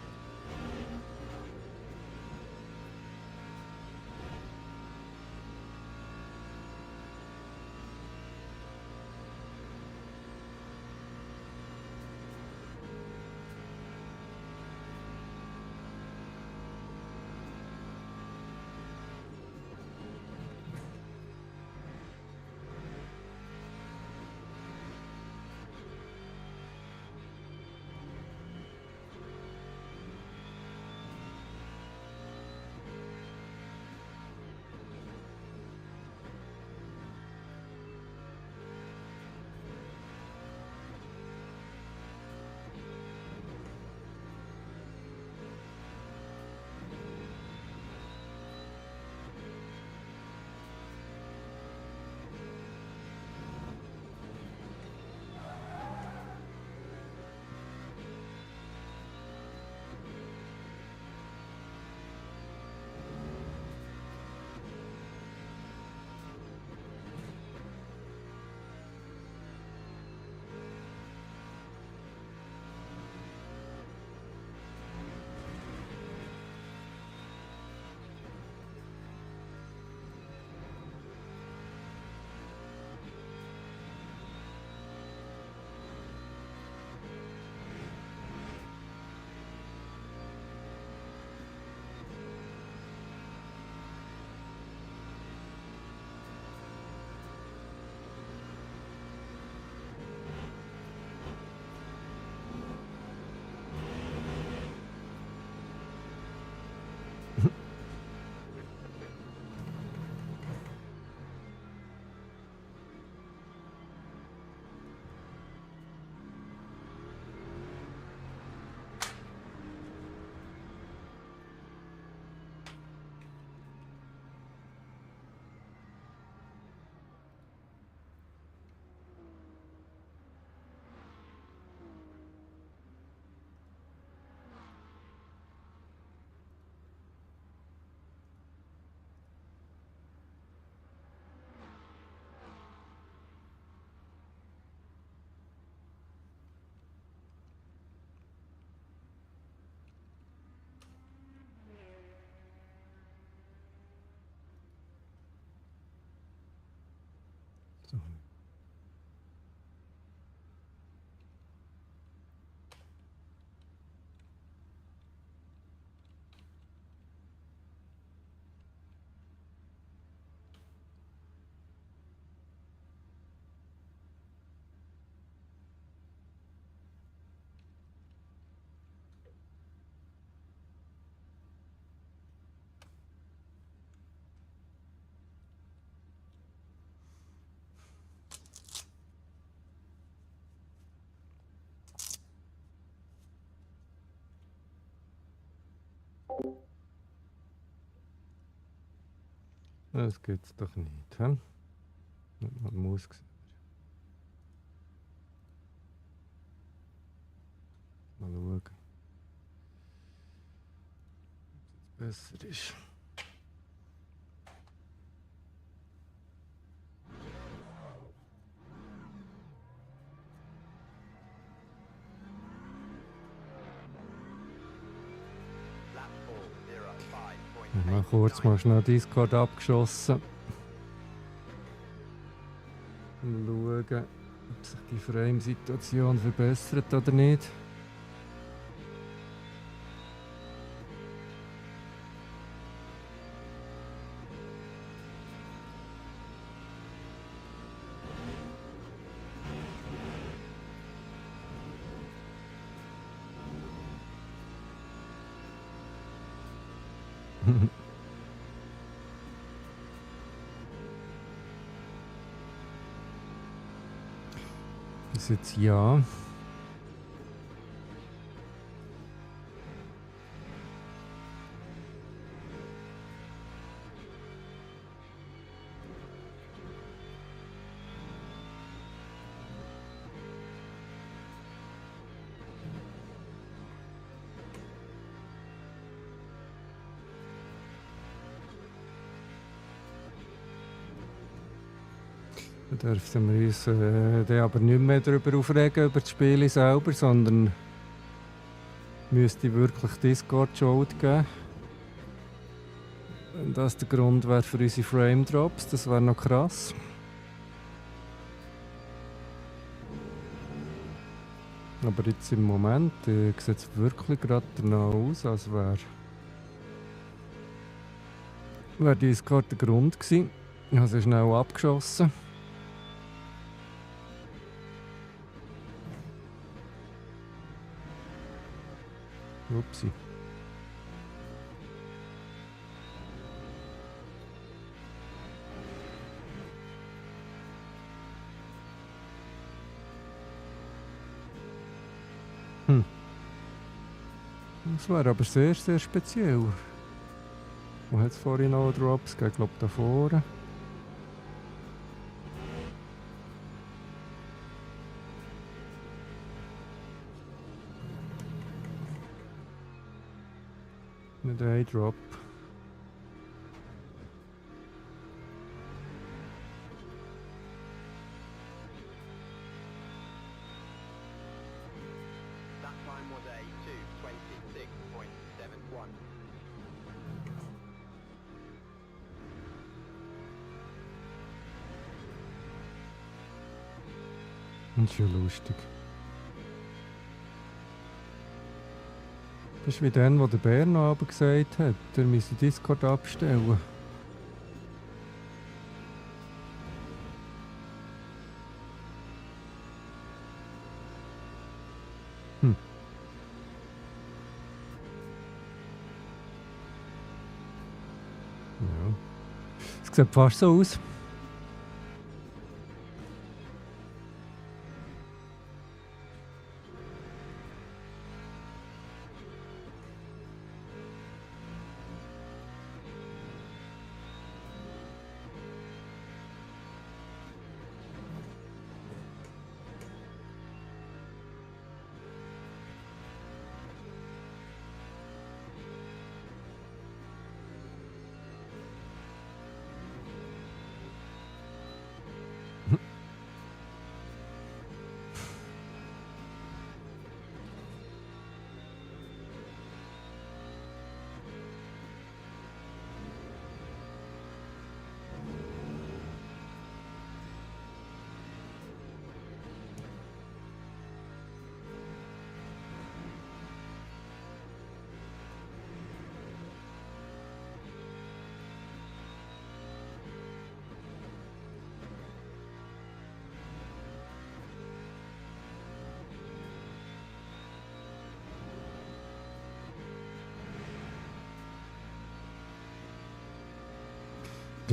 doch nicht. Das geht's doch nicht, hä? Nicht mal die Maus gesehen. Mal schauen, ob es besser ist. Lap 4, 0, 5.8. Ich habe kurz mal schnell Discord abgeschossen. Mal schauen, ob sich die Frame-Situation verbessert oder nicht. Bis jetzt ja. Da dürfen wir uns dann aber nicht mehr darüber aufregen, über das Spiel selber, sondern müsste wirklich Discord Schuld geben. Wenn das der Grund wäre für unsere Frame Drops, das wäre noch krass. Aber jetzt im Moment sieht es wirklich gerade danach aus, als wäre Discord der Grund gewesen. Ich habe sie schnell abgeschossen. Upsi. Das wäre aber sehr, sehr speziell. Wo hat es vorhin noch Drops gegeben? Ich glaube da vorne. Nicht ein Drop. That time was a 2:26.71. Das ist ja lustig. Das ist wie dann, wo der Bär noch aber gesagt hat, er müsse Discord abstellen. Ja. Es sieht fast so aus.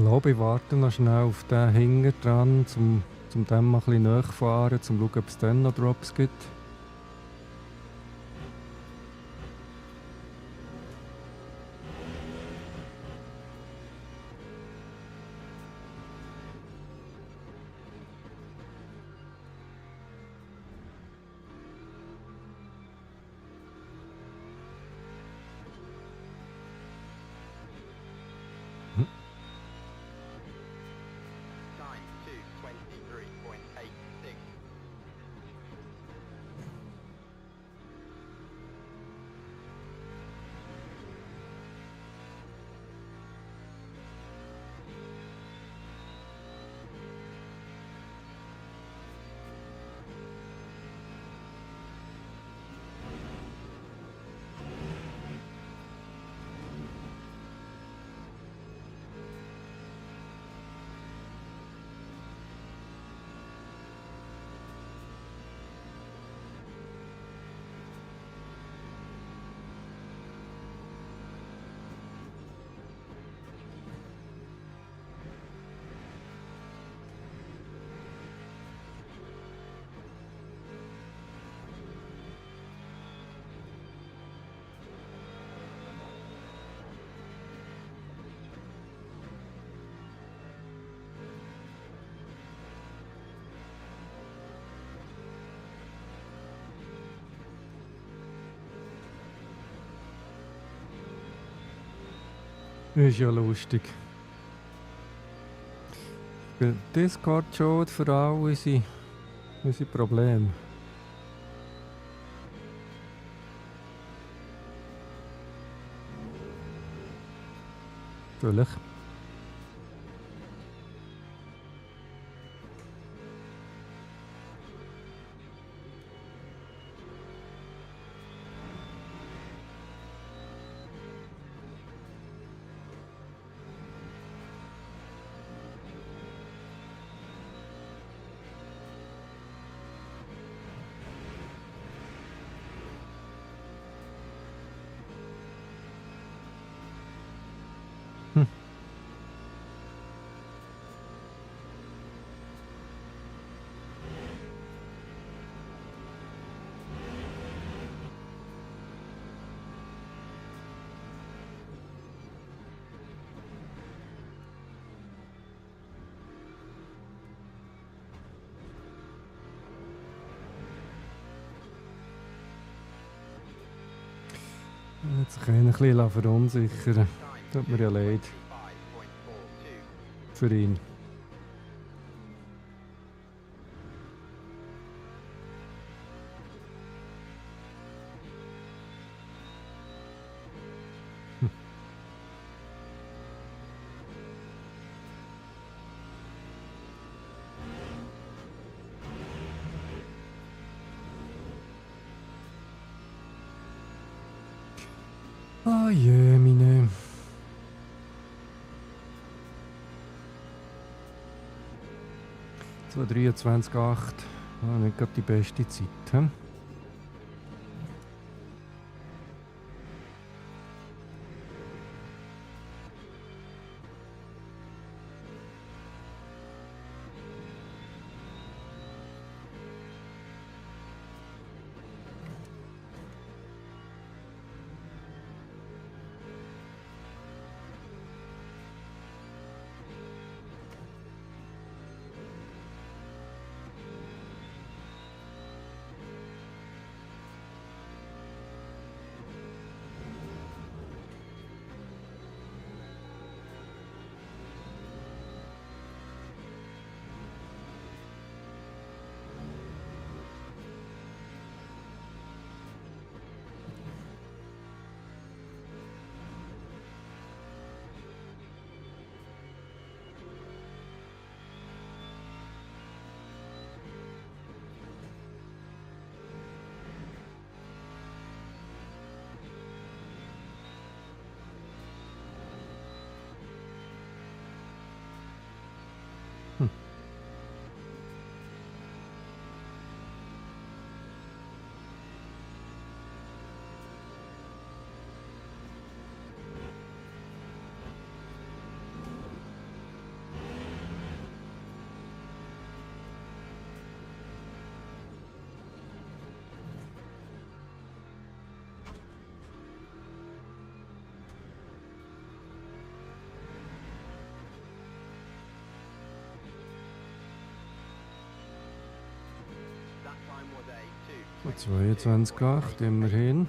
glaube, ich warte noch schnell auf den hinten dran, zum dem mal ein bisschen nachfahren, zum schauen, ob es dann noch Drops gibt. Time 2:23.86. Ist ja lustig. Discord schaut für all unsere Probleme. Natürlich. Jetzt kann ich ihn ein bisschen verunsichern. Tut mir ja leid 5.42. für ihn. Ah je, meine. So 23,8. Nicht gerade die beste Zeit. Hm? So 22,8 immerhin.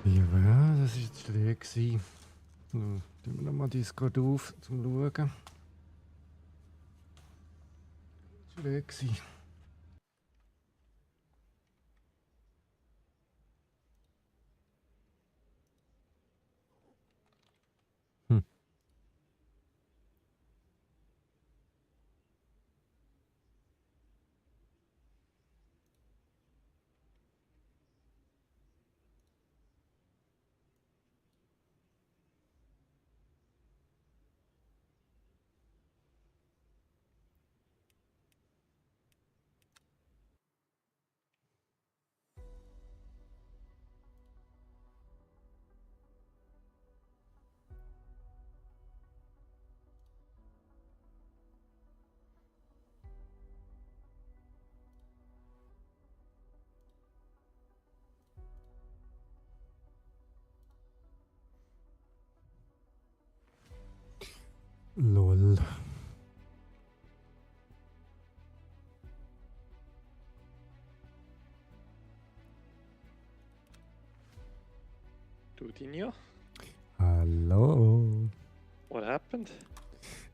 Ja, das war jetzt schräg. So, tun wir nochmal Discord auf, zum Schauen. Schräg gewesen. Hm. Lol. Dudinho, Hallo. what happened?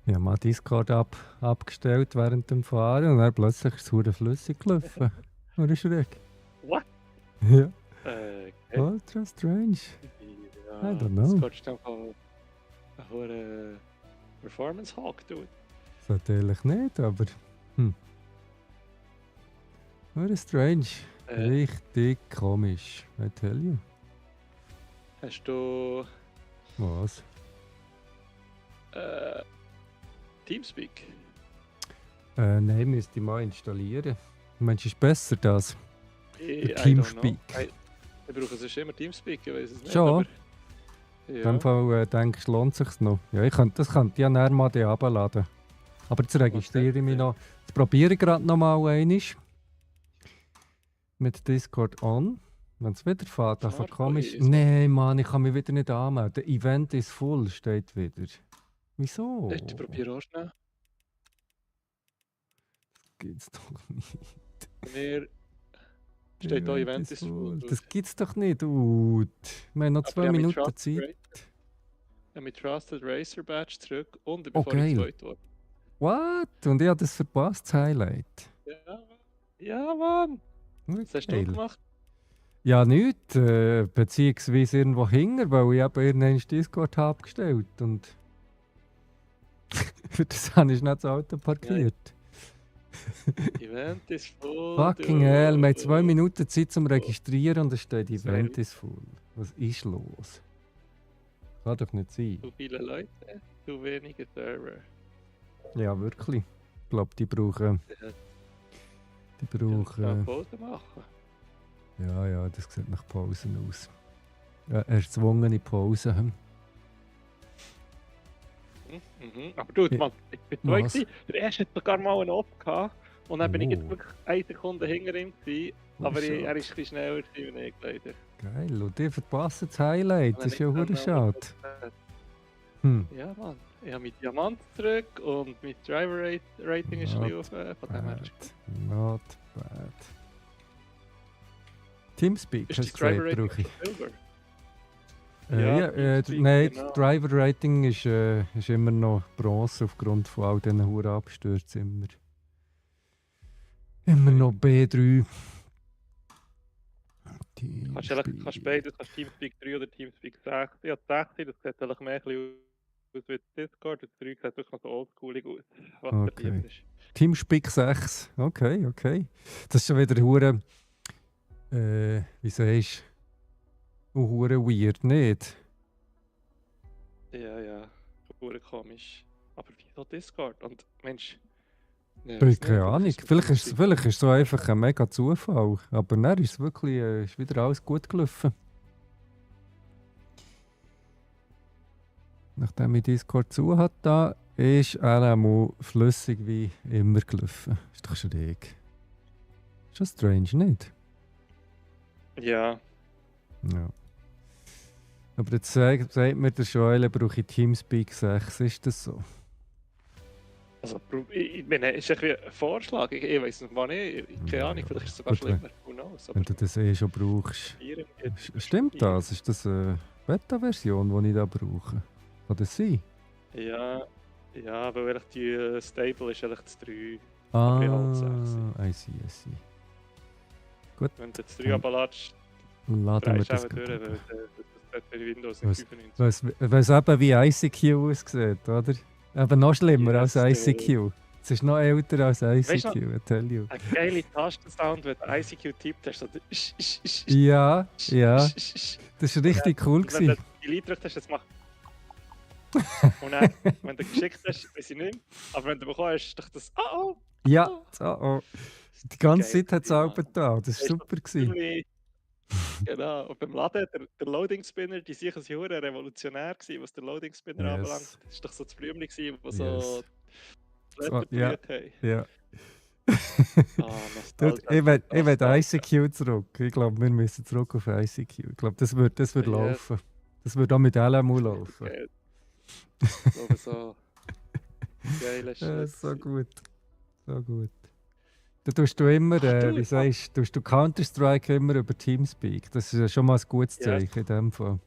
Ich habe mal Discord abgestellt während dem Fahren und dann plötzlich ist es verdammt flüssig gelaufen. Oder schräg. What? Ja, Okay. ultra strange. Ja, I don't know. Das geht einfach ein hoher Performance Hawk, dude. Sollte eigentlich nicht, aber Very strange. Richtig komisch. I tell you. Hast du Was? Teamspeak? Nein, müsste ich mal installieren. Meinst du, ist besser das? I don't Teamspeak. know. Ich brauche sonst immer Teamspeak, ich weiß es nicht. Schon? Aber, In ja. dem Fall denkst du, lohnt es sich noch. Ja, das könnte ich ja näher mal herunterladen. Aber jetzt registriere ich mich noch. Jetzt probiere ich gerade noch mal einmal. Mit Discord on. Wenn es wieder fährt, einfach komisch. ist- Nein, Mann, ich kann mich wieder nicht anmelden. Event is full steht wieder. Wieso? Ich probiere auch schnell. Gibt's doch nicht. Mir steht da Event ist full. Das gibt's doch nicht, Dude. Wir haben noch 2 Minuten Zeit. mit Trusted Racer Badge zurück und ich Oh, bin vorhin geil. zweit geworden. What? Und ich habe das verpasst, das Highlight. Ja, Mann. Was hast du Geil. gemacht? Ja, nichts. Beziehungsweise irgendwo hinger, weil ich eben irgendeinen Discord habe abgestellt. Und für das habe ich nicht das Auto parkiert. Event ist voll. Fucking du. hell, wir haben 2 Minuten Zeit zum Registrieren und es steht, Das Event wär- ist full. Was ist los? Kann doch nicht sein. Zu viele Leute, zu wenige Server. Ja, wirklich. Ich glaube, die brauchen. Ja. Die Ja, kann brauchen. Pause machen. Ja, das sieht nach Pausen aus. Ja, erzwungene Pausen. Aber du, Ja. Mann, ich bin zwei Was? gewesen. Der erste hat sogar mal einen Off gehabt. Und dann bin ich jetzt Oh. wirklich 1 Sekunde hinter ihm gewesen. Aber Schade. er ist ein bisschen schneller gewesen als ich leider. Geil, und die verpassen das Highlight. Das ist ja hure schade. Hm. Ja, Mann. Ich habe mit Diamant zurück und mein Driver-Rating ist ein bisschen auf. Von dem her ist Not bad. Teamspeak Ist hast das du gesagt, Driver-Rating brauche ich. Silver? Ja, Ja, Teamspeak, nein, genau. das Driver-Rating ist immer noch Bronze aufgrund von all diesen hohen Abstürzen. Immer Okay. noch B3. Kannst beides, kannst Teamspeak 3 oder Teamspeak 6. Ja, 6, das sieht eigentlich mehr ein bisschen aus wie Discord. Das 3 sieht wirklich noch so oldschoolig aus. Was Okay. der lieber ist. Teamspeak 6. Okay. Das ist schon wieder hure. Wie sagst du? Hure weird, nicht? Ja. Pure komisch. Aber wieso Discord? Und Mensch. Ja, Ich keine Ahnung. Vielleicht ist es so einfach ein mega Zufall. Aber dann ist es wirklich ist wieder alles gut gelaufen. Nachdem ich Discord zu hat, da ist LMU flüssig wie immer gelaufen. Ist doch schräg. Ist schon strange, nicht? Ja. Ja. Aber jetzt sagt mir der Joel, brauche ich Teamspeak 6. Ist das so? Also, ich meine, ist ein bisschen ein Vorschlag. Ich weiß noch mal nicht. Keine Ahnung, vielleicht ist es sogar Gut, schlimmer. Who knows? Aber Wenn du das eh schon brauchst. Vieren geht Stimmt das? Ist das eine Beta-Version, die ich da brauche? Kann das sein? Ja, weil eigentlich die Stable ist eigentlich das 3. Ah, ich halt 6. I see. Gut, Wenn du das 3 abladest, laden wir drehst du das auch durch, gleich weil ab. das bei Windows nicht Was- 95. Weil es eben wie ICQ aussieht, oder? Eben noch schlimmer Yes, als ICQ. Es ist noch älter als Weißt ICQ, I tell you. Ein geile Tastensound, wenn du ICQ tippt hast, so Ja, ja. das war richtig cool. Und wenn du Gewesen. Delete gedrückt hast, das macht. Und dann, wenn du geschickt hast, weiß ich nicht mehr. Aber wenn du bekommen hast, dachte ich, oh. Ja, oh. Die ganze Geil Zeit hat es gewesen, auch da. Das war super. Gewesen. Ziemlich- Genau, und beim Laden, der Loading Spinner, die sicher ein revolutionär gewesen, was der Loading Spinner Yes. anbelangt. Das war doch so das Blümchen, gewesen, wo Yes. so So, Blätter ja. brüht haben. Ja. Ah, Dude, ich will ICQ zurück. Ich glaube, wir müssen zurück auf ICQ. Ich glaube, das wird Yes. laufen. Das wird auch mit LMU laufen. Geil. Ich glaube, so geil ist So gut. Da tust du immer, du, wie sagst du, Counter-Strike immer über Teamspeak. Das ist ja schon mal ein gutes Ja. Zeichen in dem Fall.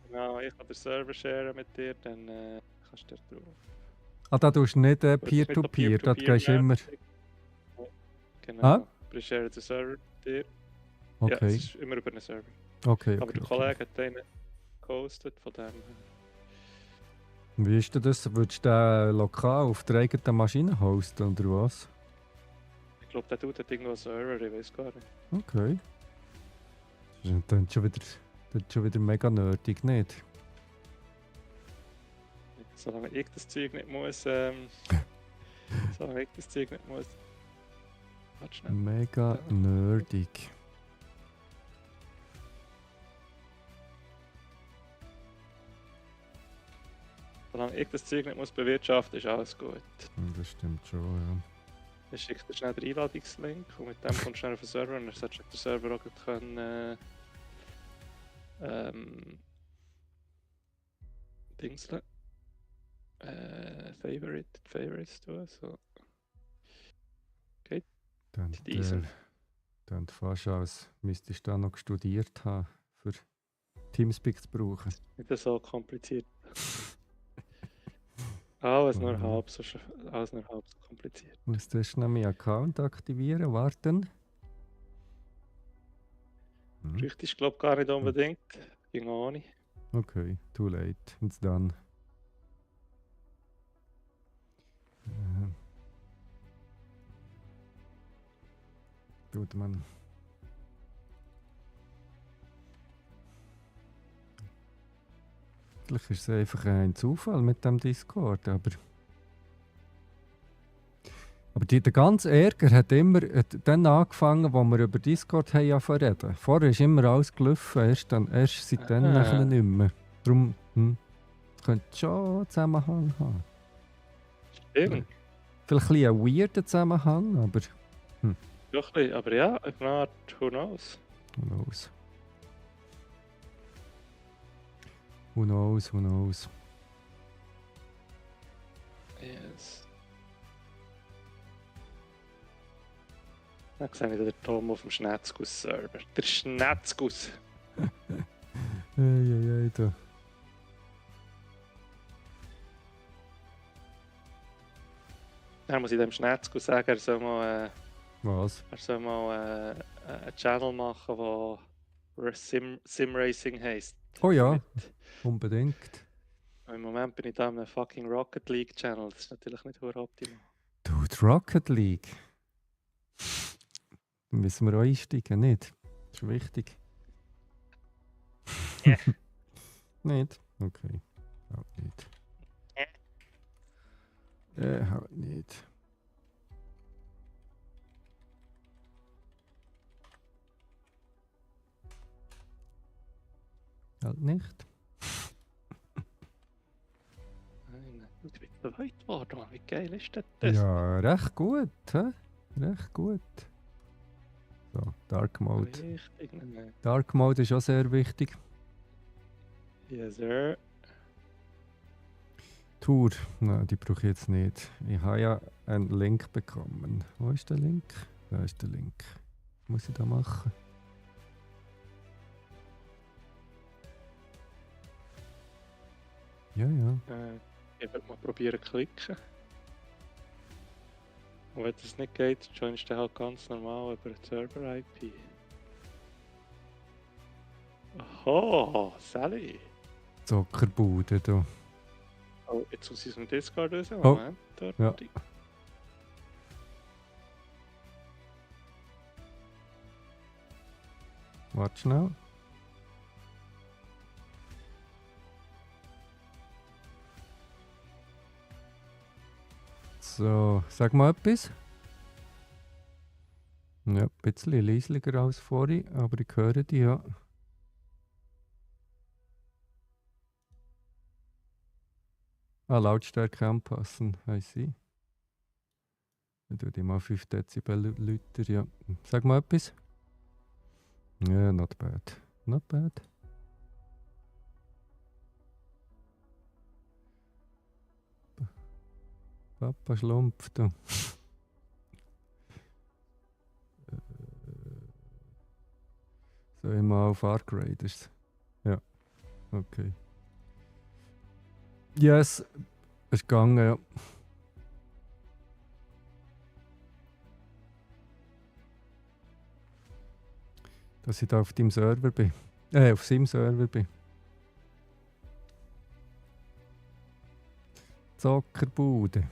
Genau, ich kann den Server sharen mit dir, dann kannst du da drauf. Ah, da tust du nicht Aber es ist nicht so Peer-to-Peer, da Peer-to-Peer gehst du immer. Genau, Ah? ich share den Server mit dir. Ja, Okay, es ist immer über einen Server. okay. Aber der Kollege hat den gehostet, von dem her. Wie ist denn das? Würdest du den lokal auf der eigenen Maschine hosten oder was? Ich glaube, der tut irgendwo einen Server, ich weiß gar nicht. Okay. Das ist schon wieder mega nerdig, nicht? Solange ich das Zeug nicht muss, Warte schnell. Mega nerdig. Solange ich das Zeug nicht muss bewirtschaften, ist alles gut. Das stimmt schon, Dann schickt er schnell den Einladungslink und mit dem kommst du schnell auf den Server und dann solltest du den Server auch gut können Dingsle. Favorites tun. So. ja. Dann fast als müsstest du da noch studiert haben für Teamspeak zu brauchen. Nicht so kompliziert. Alles nur Mhm. halb so kompliziert. Ich muss zuerst noch meinen Account aktivieren. Warten. Richtig, ich glaube gar nicht unbedingt. Ging auch nicht. Okay, too late. It's done. Tut man. Vielleicht ist es einfach ein Zufall mit dem Discord, aber der ganze Ärger hat hat dann angefangen, wo wir über Discord haben angefangen zu reden. Vorher ist immer alles gelaufen, erst seitdem nachher nicht mehr. Darum könnte schon einen Zusammenhang haben. Stimmt. Vielleicht ein bisschen einen weirden Zusammenhang, aber Doch ein bisschen, aber ja, if not, who knows? who knows. Who knows, who knows. Yes. Dann sehe ich den Tom auf dem Schnetzguss-Server. Der Schnetzguss. Ei, da. Dann muss ich dem Schnetzguss sagen, er soll mal Was? einen Channel machen, wo Sim-Racing heisst. Oh ja, unbedingt. Im Moment bin ich da in einem fucking Rocket League Channel. Das ist natürlich nicht optimal. Dude, Rocket League. Da müssen wir auch einsteigen, nicht? Das ist wichtig. Ja. Nicht? Okay. Halt nicht. Halt nicht. Halt nicht. Nein, du bist zweit geworden, Mann. Wie geil ist das? Ja, recht gut. Hä? Recht gut. So, Dark Mode. Richtig, nein. Dark Mode ist auch sehr wichtig. Yes, sir. Tour, nein, die brauche ich jetzt nicht. Ich habe ja einen Link bekommen. Wo ist der Link? Da ist der Link. Was muss ich da machen? Ja. Ich werde mal probieren zu klicken. Und wenn das nicht geht, joinst du halt ganz normal über den Server-IP. Oh, Sally! Zockerbude da. Oh, jetzt muss ich aus dem Discord raus. Oh, Moment, dort. ja. Warte schnell. So, sag mal etwas. Ja, ein bisschen leislicher als vorhin, aber ich höre dich ja. Lautstärke anpassen, I see. Ich tue die mal 5 Dezibel lauter, ja. Sag mal etwas. Ja, not bad. Not bad. Papa schlumpft. So immer auf Arc-Raiders. Ja, okay. Yes, es ist gegangen, ja. Dass ich da auf deinem Server bin. Auf seinem Server bin. Zockerbude.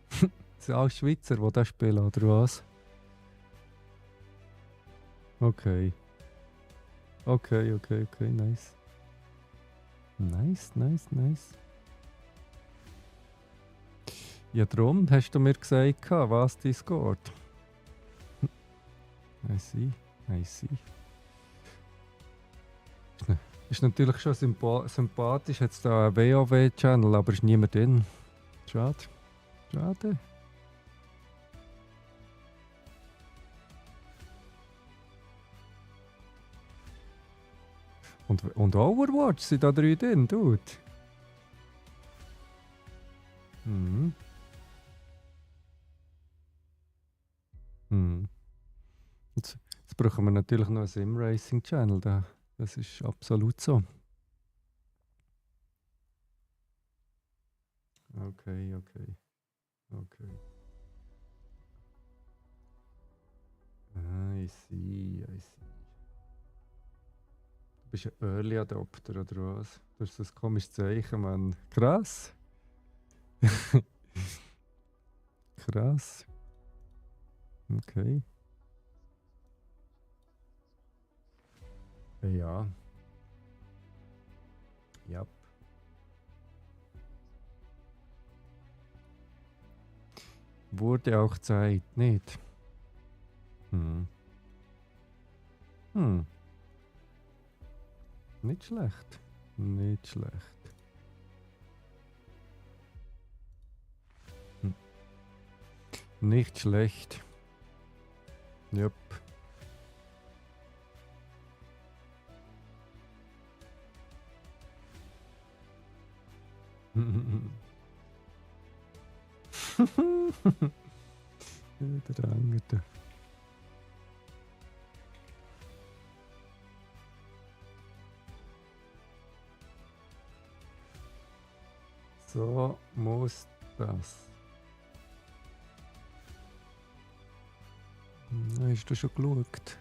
Das sind alles Schweizer, die das spielen, oder was? Okay. Okay, nice. Nice. Ja, darum hast du mir gesagt, was Discord. I see. Ist natürlich schon sympathisch, jetzt da ein WoW-Channel, aber ist niemand drin. Schade. Und Overwatch sind da 3 drin, dude. Jetzt brauchen wir natürlich noch einen Sim-Racing-Channel. Das ist absolut so. Okay. I see. Du bist ein Early Adopter oder was? Das ist das komisches Zeichen, Mann. Krass. Krass. Okay. Ja. Ja. Wurde auch Zeit, nicht? Hm. Hm. Nicht schlecht. Nicht schlecht. Hm. Nicht schlecht. Jupp. Der andere. So muss das. Hast du schon geschaut?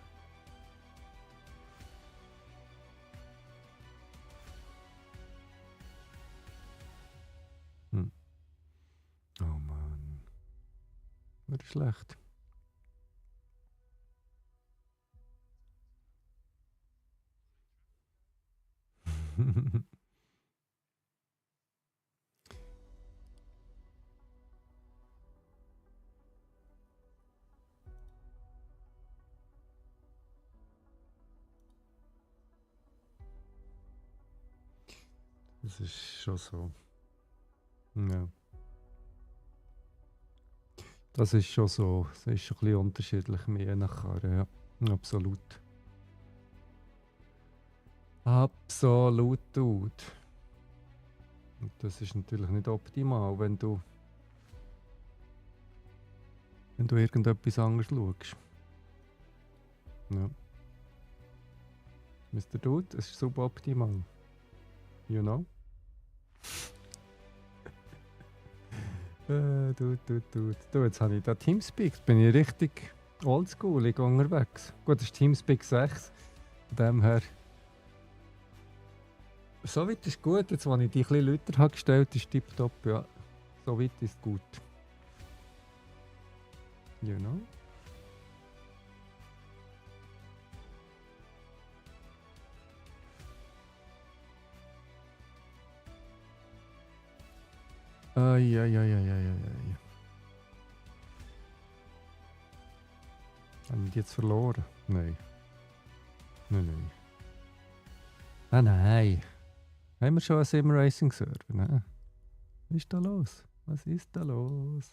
Hm. Oh Mann. Wird schlecht. Das ist schon so. Ja. Das ist schon so. Es ist schon ein bisschen unterschiedlich, je nach Karre, ja. Absolut. Absolut, Dude. Und das ist natürlich nicht optimal, wenn du irgendetwas anderes schaust. Ja. Mr. Dude, es ist suboptimal. You know? Du, jetzt habe ich da Teamspeak. Jetzt bin ich richtig oldschoolig unterwegs. Gut, das ist Teamspeak 6. Von dem her. So weit ist gut. Jetzt, als ich die ein bisschen lauter gestellt habe, ist tipptopp. Ja, so weit ist gut. You know? Ja. Haben wir die jetzt verloren? Nein. Nein. Ah nein. Haben wir schon einen Sim-Racing-Server? Nein. Was ist da los? Was ist da los?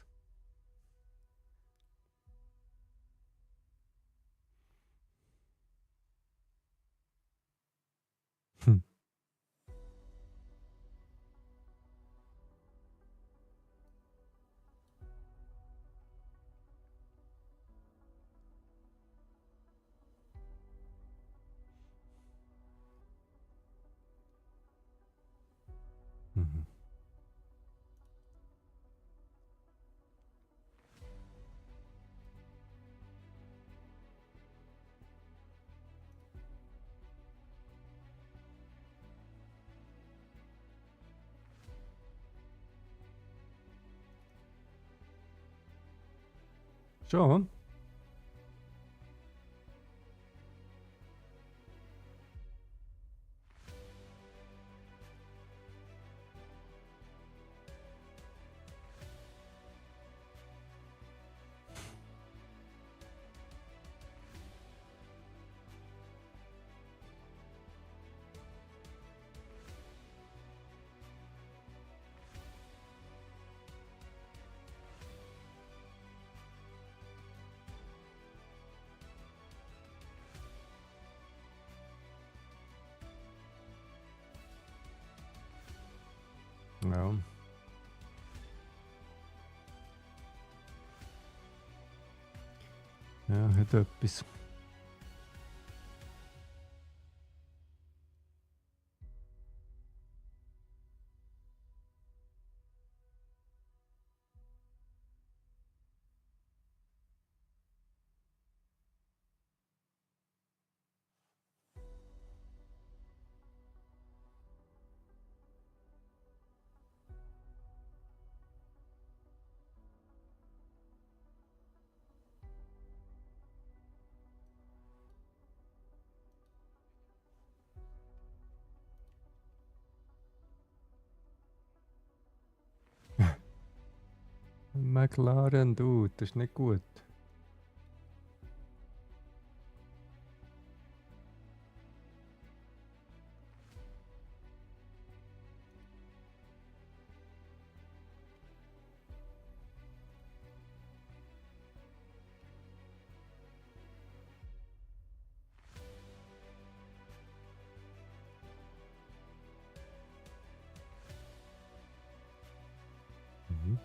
Hm. Mhm. Schon? Ja. Ja, hat etwas. McLaren, du, das ist nicht gut. Mhm.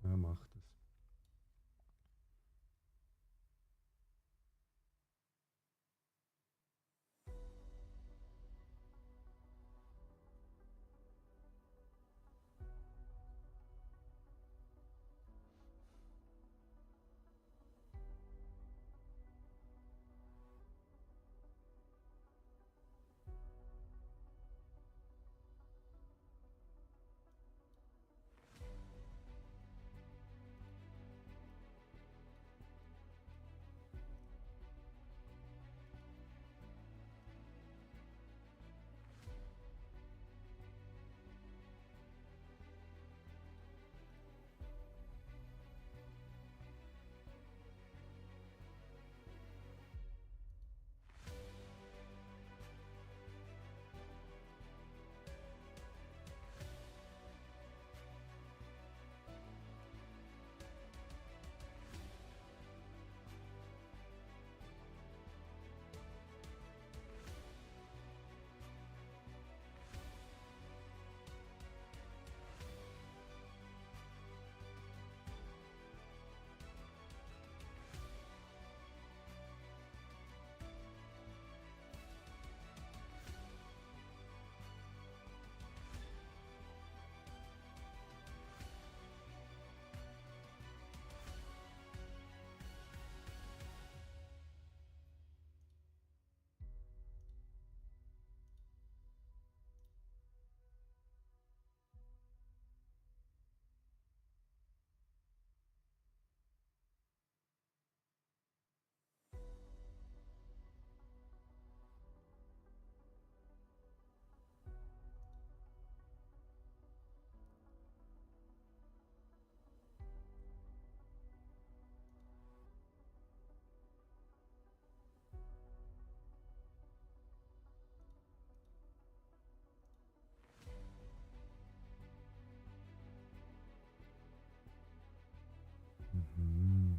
Ja, macht es. Mhm.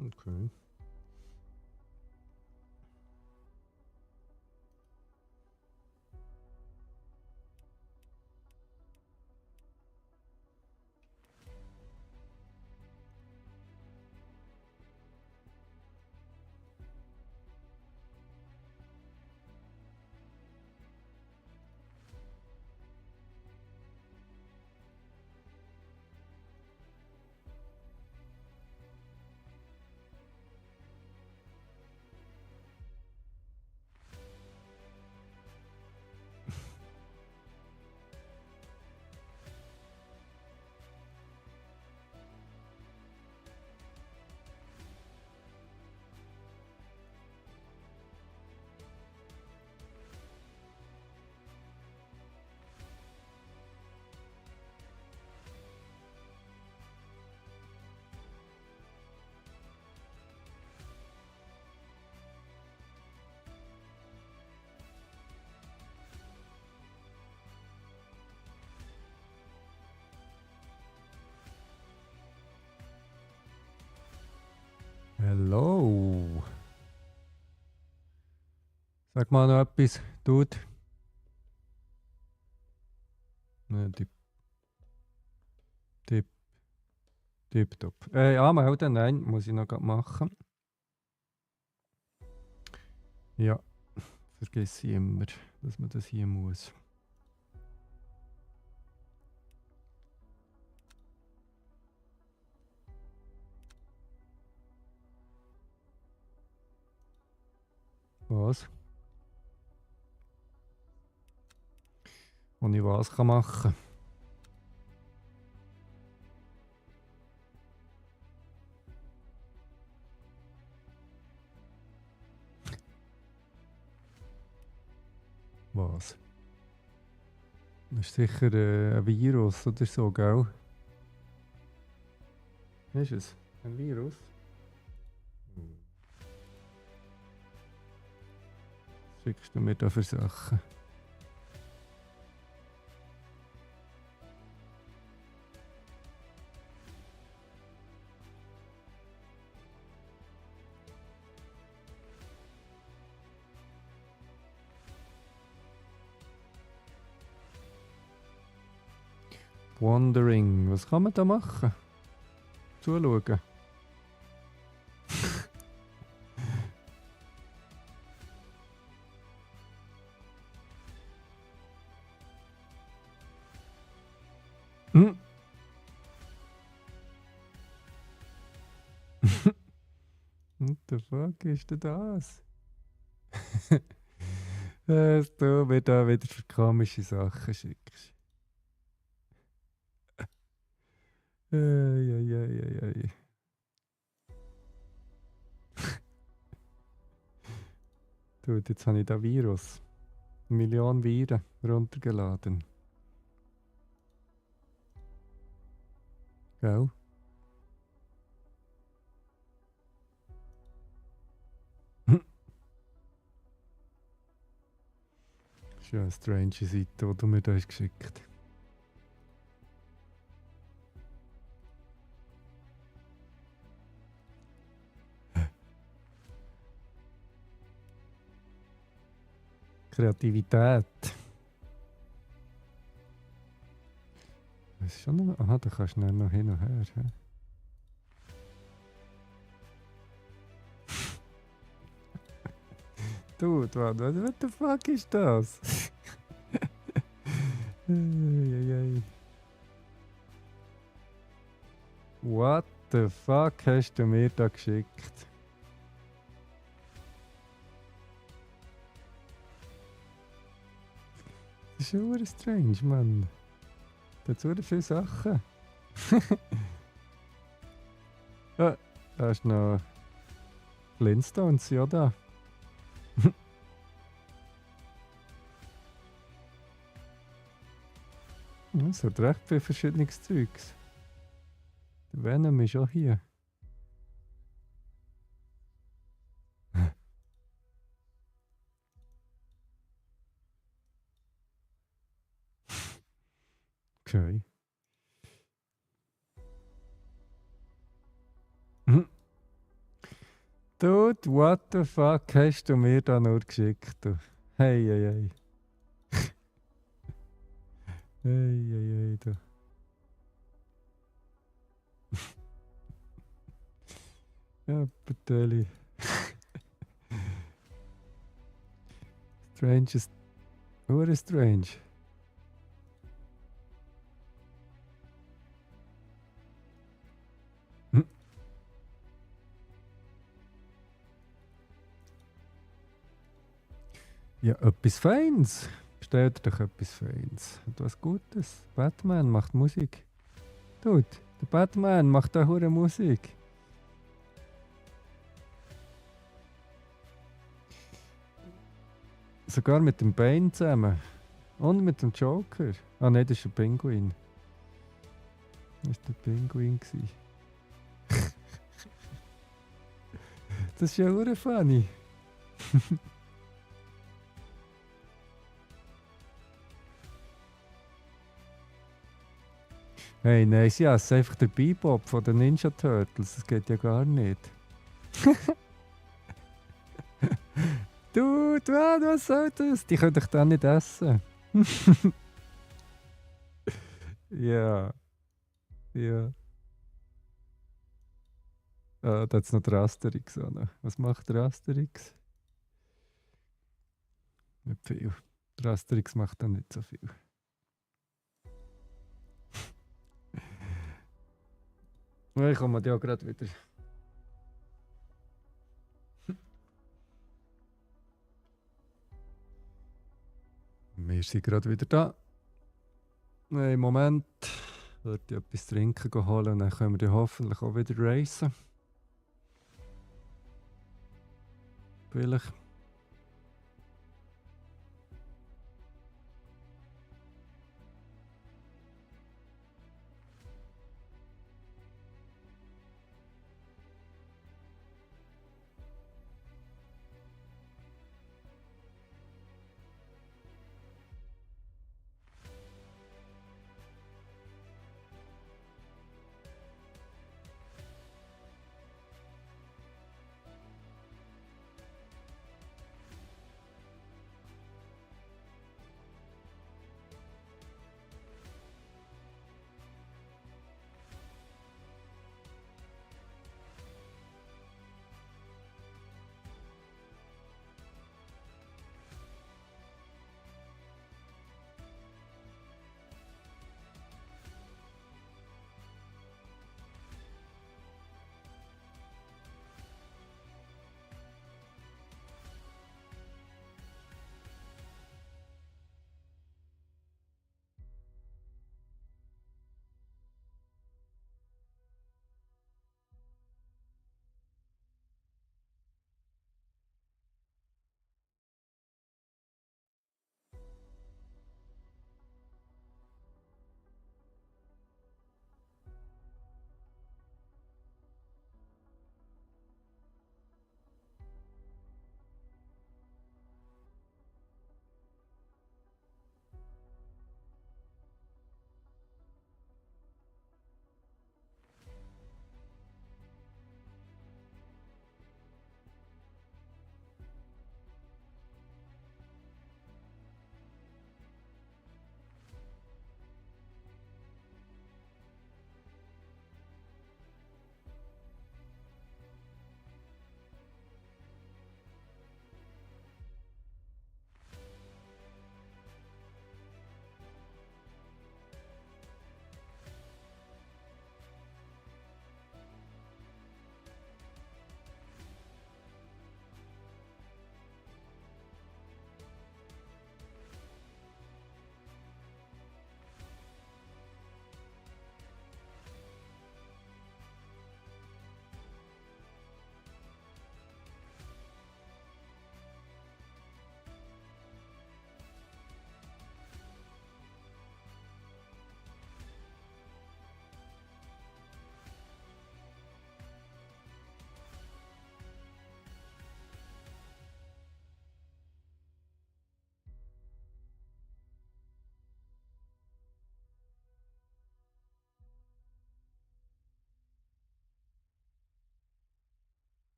Okay. Hello. Sag mal noch etwas, Dude. Ne, tipptopp. Anmelden, nein, muss ich noch grad machen. Ja, vergesse ich immer, dass man das hier muss. Was? Und ich was kann machen. Was? Das ist sicher ein Virus oder so, gell? Ist es? Ein Virus? Was schickst du mir da für Sachen? Wandering, was kann man da machen? Zuschauen. Hm. What the fuck ist denn das? Dass du mir da wieder für komische Sachen schickst. Ei. Du, jetzt habe ich da Virus. 1 Million Viren runtergeladen. Gell? Das ist ja eine strange Seite, die du mir da hast geschickt. Kreativität. Das ist schon noch... Aha, da kannst du noch hin und her. He? Dude, what the fuck ist das? Ei. What the fuck hast du mir da geschickt? Das ist schon strange, Mann. Dazu viele Sachen. Da ist noch Flintstones, ja da. Es hat recht viel verschiedenes Zeugs. Der Venom ist auch hier. Okay. Dude, what the fuck hast du mir da nur geschickt? Du? Hey. Hey, du. Ja, Bertelli. Strange ist... Hure strange. Ja, etwas Feins. Bestell dir doch etwas Feins. Etwas Gutes. Batman macht Musik. Dude, der Batman macht da hure Musik. Sogar mit dem Bane zusammen. Und mit dem Joker. Ah nein, das ist ein Pinguin. Das war der Pinguin. Das ist ja hure funny. Hey, nein, sie essen einfach den Bebop von den Ninja Turtles. Das geht ja gar nicht. Was soll das? Die können dich dann nicht essen. Ja, ja. Da hat es noch der Asterix auch noch. Was macht der Asterix? Nicht viel. Der Asterix macht dann nicht so viel. Ich komme ja gerade wieder. Wir sind gerade wieder da. Im Moment würde ich etwas trinken holen und dann können wir hoffentlich auch wieder racen. Vielleicht.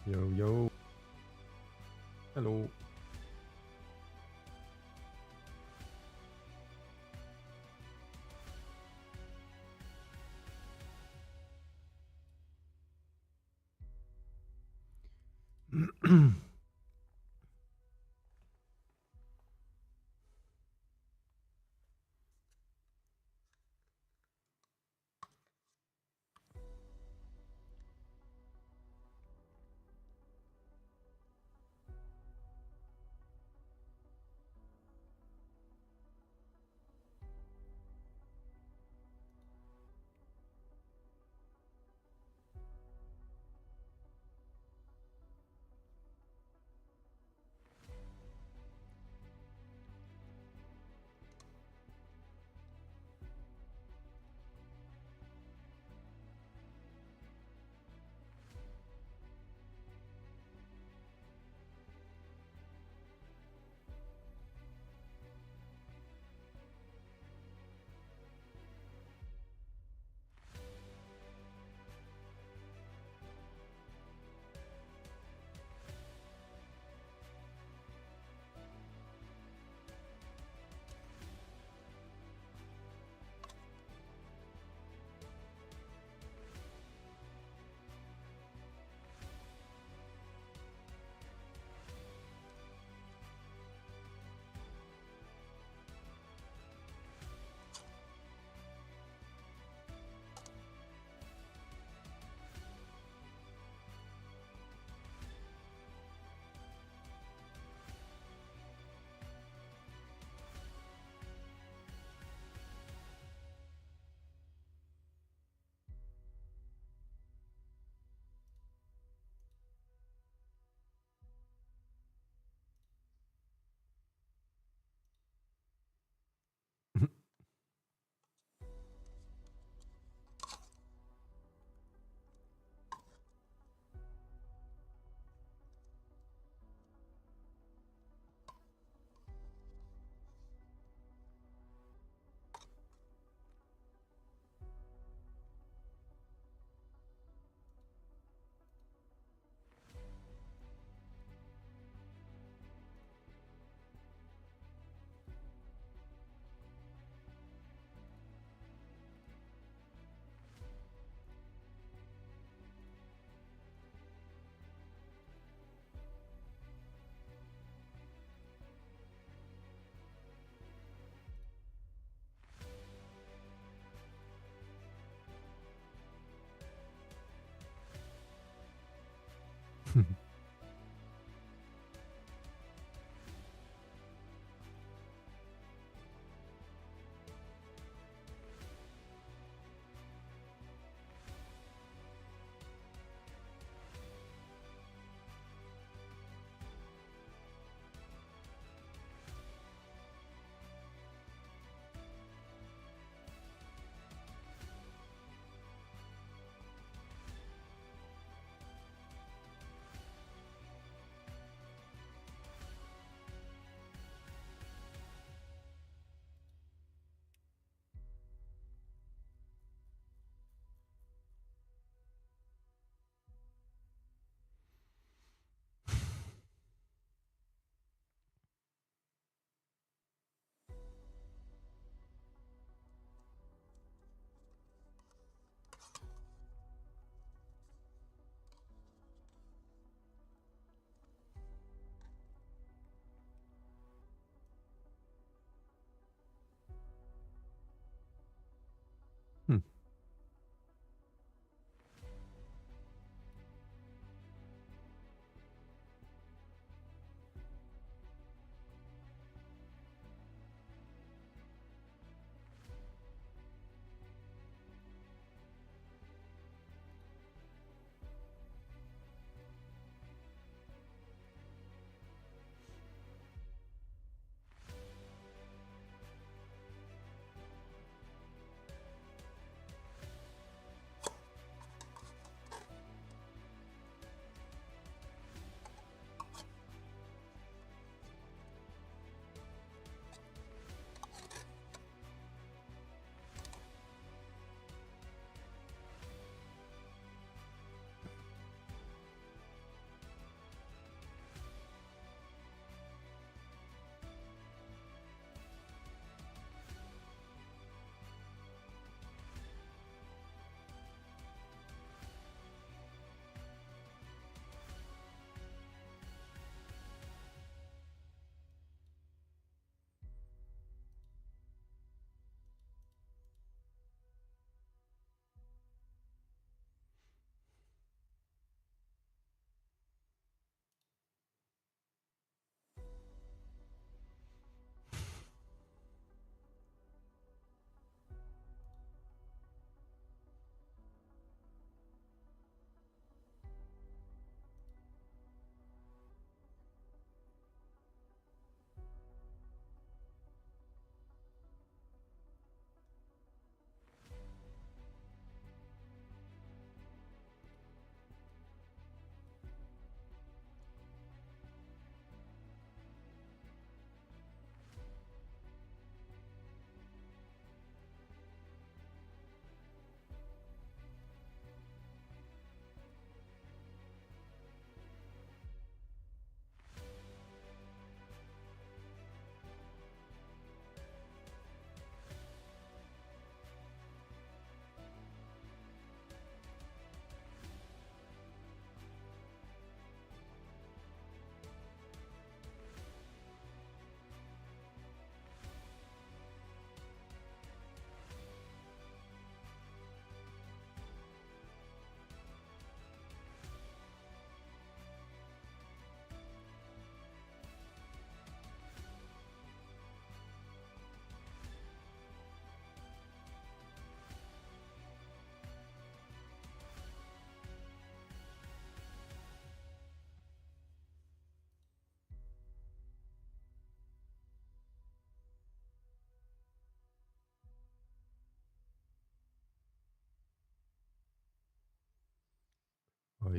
Yo, yo. Hallo.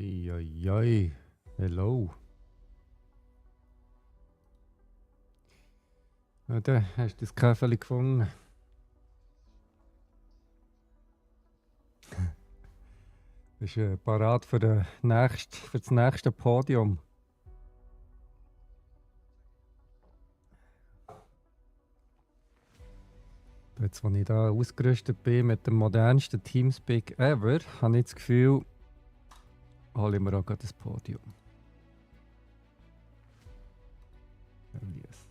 Oi, oi, oi. Hello. Ja, dann hast du das Käferli gefunden. Bist du parat für das nächste Podium? Jetzt, als ich da ausgerüstet bin mit dem modernsten Teamspeak ever, habe ich das Gefühl, hole ich mir auch gerade das Podium. Oh yes.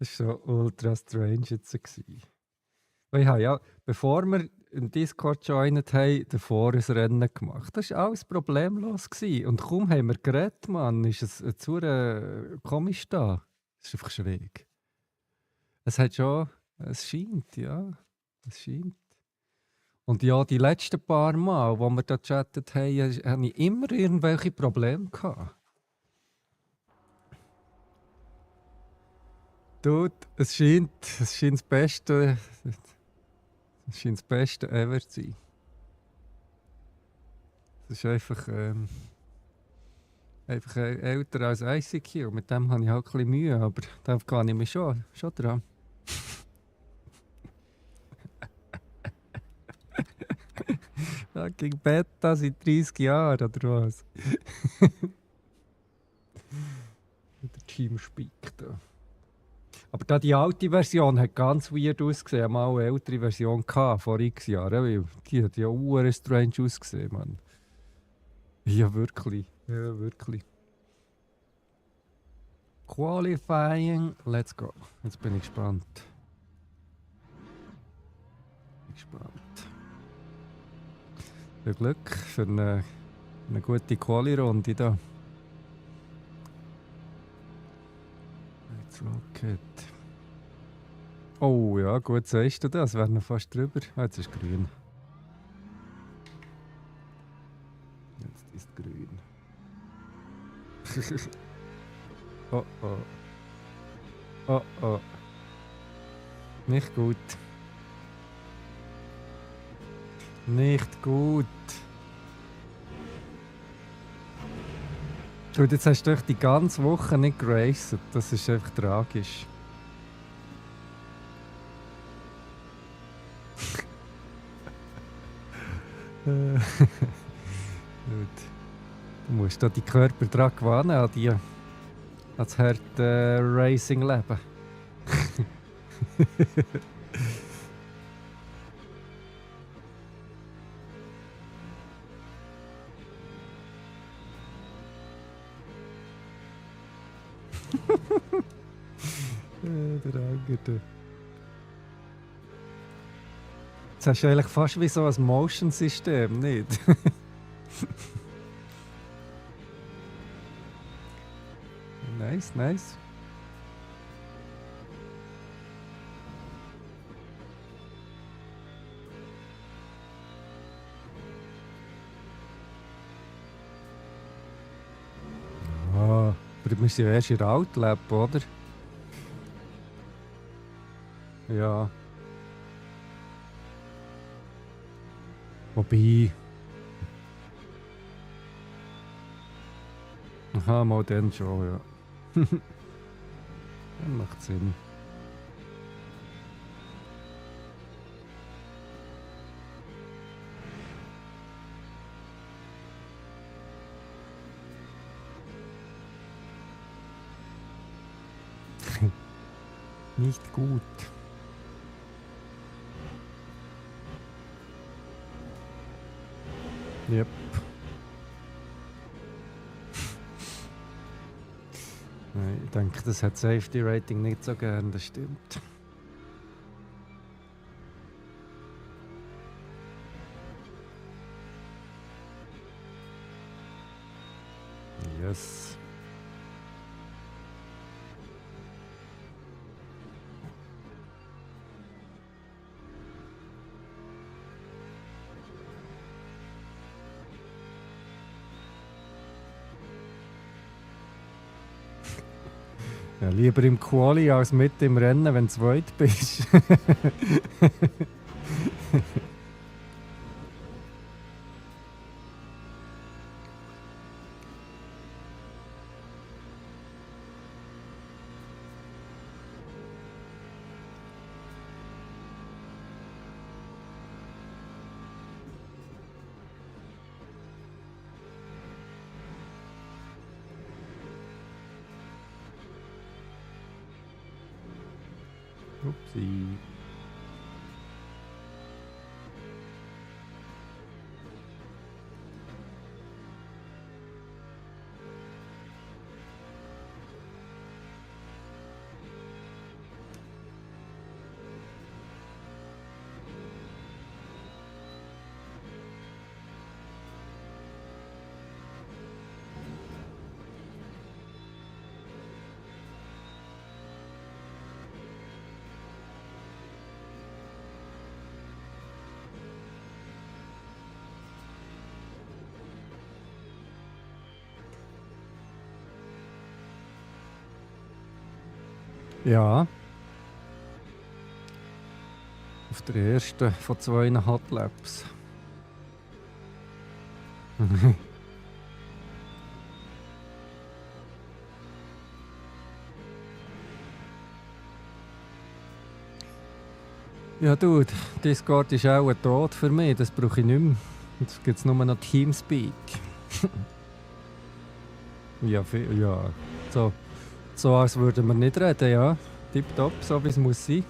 Das war schon ultra strange jetzt. Weil ich habe ja, bevor wir im Discord joined haben, davor ein Rennen gemacht. Das war alles problemlos. Gewesen. Und kaum haben wir geredet, Mann, ist es zu komisch da. Das ist einfach schräg. Es hat schon, es scheint, ja. Es scheint. Und ja, die letzten paar Mal, wo wir da gechattet haben, hatte ich immer irgendwelche Probleme gehabt. Dude, es scheint das Beste. Es scheint das Beste ever zu sein. Es ist einfach älter als ICQ. Und mit dem habe ich halt ein bisschen Mühe, aber da kann ich mich schon dran. Fucking Beta seit 30 Jahren, oder was? Der Teamspeak da. Aber da die alte Version hat ganz weird ausgesehen. Mal eine ältere Version vor x Jahren, weil die hat ja strange ausgesehen, Mann. Ja, wirklich. Ja, wirklich. Qualifying, let's go. Jetzt bin ich gespannt. Viel Glück für eine gute Quali-Runde da. Jetzt Rocket. Oh ja, gut sagst du das. Wäre noch fast drüber. Ah, jetzt ist grün. Jetzt ist grün. Oh oh. Oh oh. Nicht gut. Nicht gut. Gut, jetzt hast du dich die ganze Woche nicht geracet. Das ist einfach tragisch. Gut. Du musst da die Körper dran gewöhnen, an das harte Racing-Leben. Der Angerte. Jetzt hast du eigentlich fast wie so ein Motion-System, nicht? Nice, nice. Ah, aber wir sind ja erst in der Outlap, oder? Ja. Wobei. Aha, mal dann schon, ja. Dann macht Sinn. Nicht gut. Yep. Nein, ich denke, das hat Safety Rating nicht so gern, das stimmt. Yes. Ja, lieber im Quali als mit im Rennen, wenn du zweit bist. Upsi. Ja. Auf der ersten von 2 Hot Laps. Ja, Dude, Discord ist auch tot für mich, das brauche ich nicht mehr. Jetzt gibt es nur noch Teamspeak. Ja, ja. So als würden wir nicht reden, ja. Tipptopp, so wie es muss sein.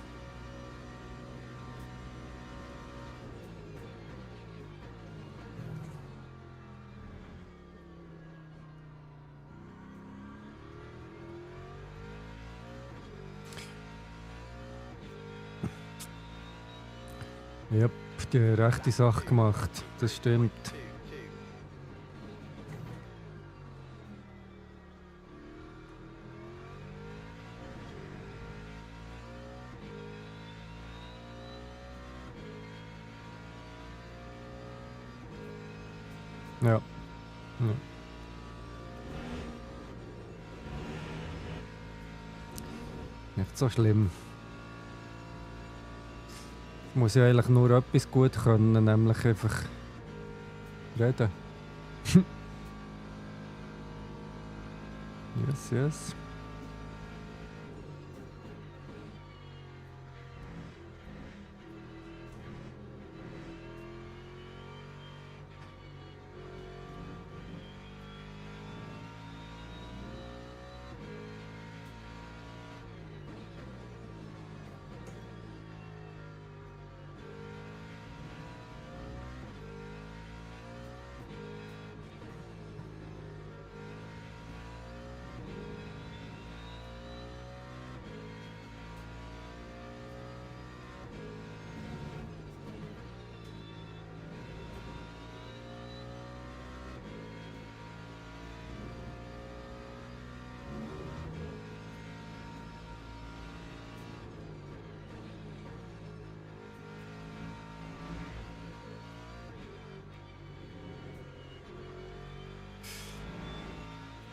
Ja, die rechte Sache gemacht, das stimmt. 2, 2. Ja. Ja. Nicht so schlimm. Ich muss ja eigentlich nur etwas gut können, nämlich einfach reden. Yes, yes.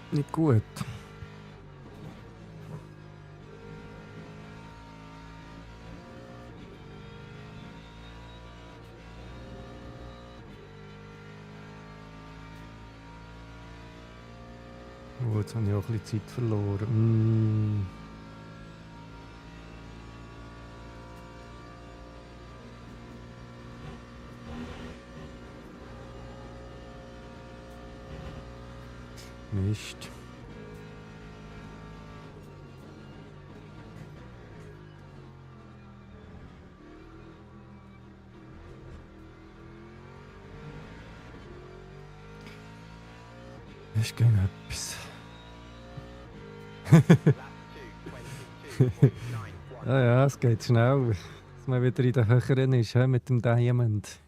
Nicht gut. Oh, jetzt habe ich auch ein bisschen Zeit verloren. Mist. Ist gegen etwas. Lap 2, 22.91. Ja, es geht schnell, dass man wieder in den Höheren ist, mit dem Diamond.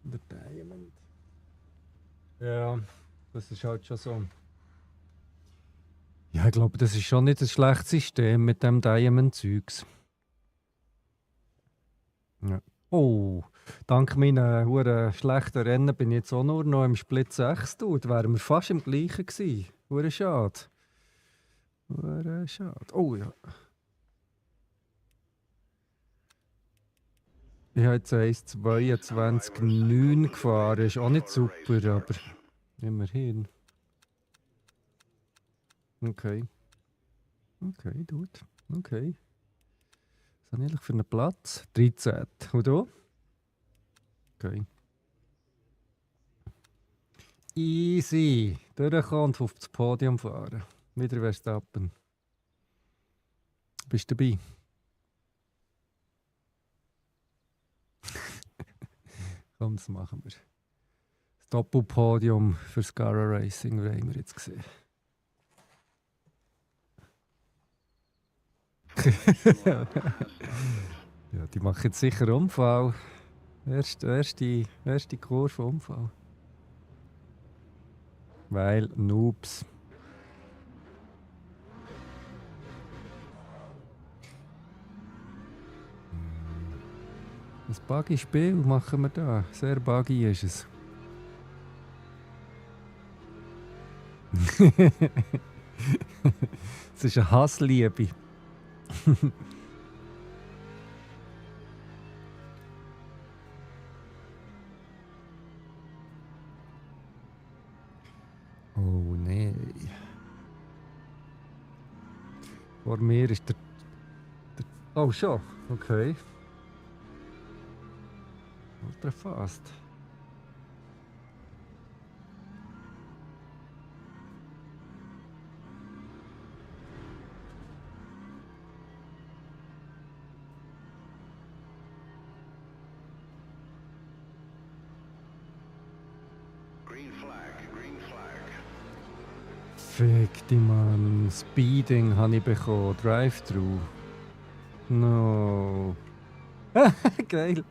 Der Diamond. Ja, das ist halt schon so. Ja, ich glaube, das ist schon nicht ein schlechtes System mit dem Diamond-Zeugs. Ja. Oh, dank meinen huere schlechten Rennen bin ich jetzt auch nur noch im Split 6. Da wären wir fast im gleichen gewesen. Hure schade. Wäre schade. Oh ja. Ich habe jetzt 1,22,9 gefahren. Ist auch nicht super, aber immerhin. Okay. Okay, gut. Okay. Was habe ich eigentlich für einen Platz? 13. Und du? Okay. Easy. Durchkommen und auf das Podium fahren. Wieder Verstappen. Bist du dabei? Komm, das machen wir. Das Doppelpodium für Scara Racing haben wir jetzt gesehen. Ja, die machen jetzt sicher Unfall. Erste Kurve Unfall. Weil Noobs. Ein buggy Spiel machen wir da. Sehr buggy ist es. Es ist eine Hassliebe. Oh nein. Vor mir ist der. Oh schon, okay. Ultra fast. Green flag, green flag. Fick die Mann. Speeding habe ich bekommen. Drive-thru. No. Geil.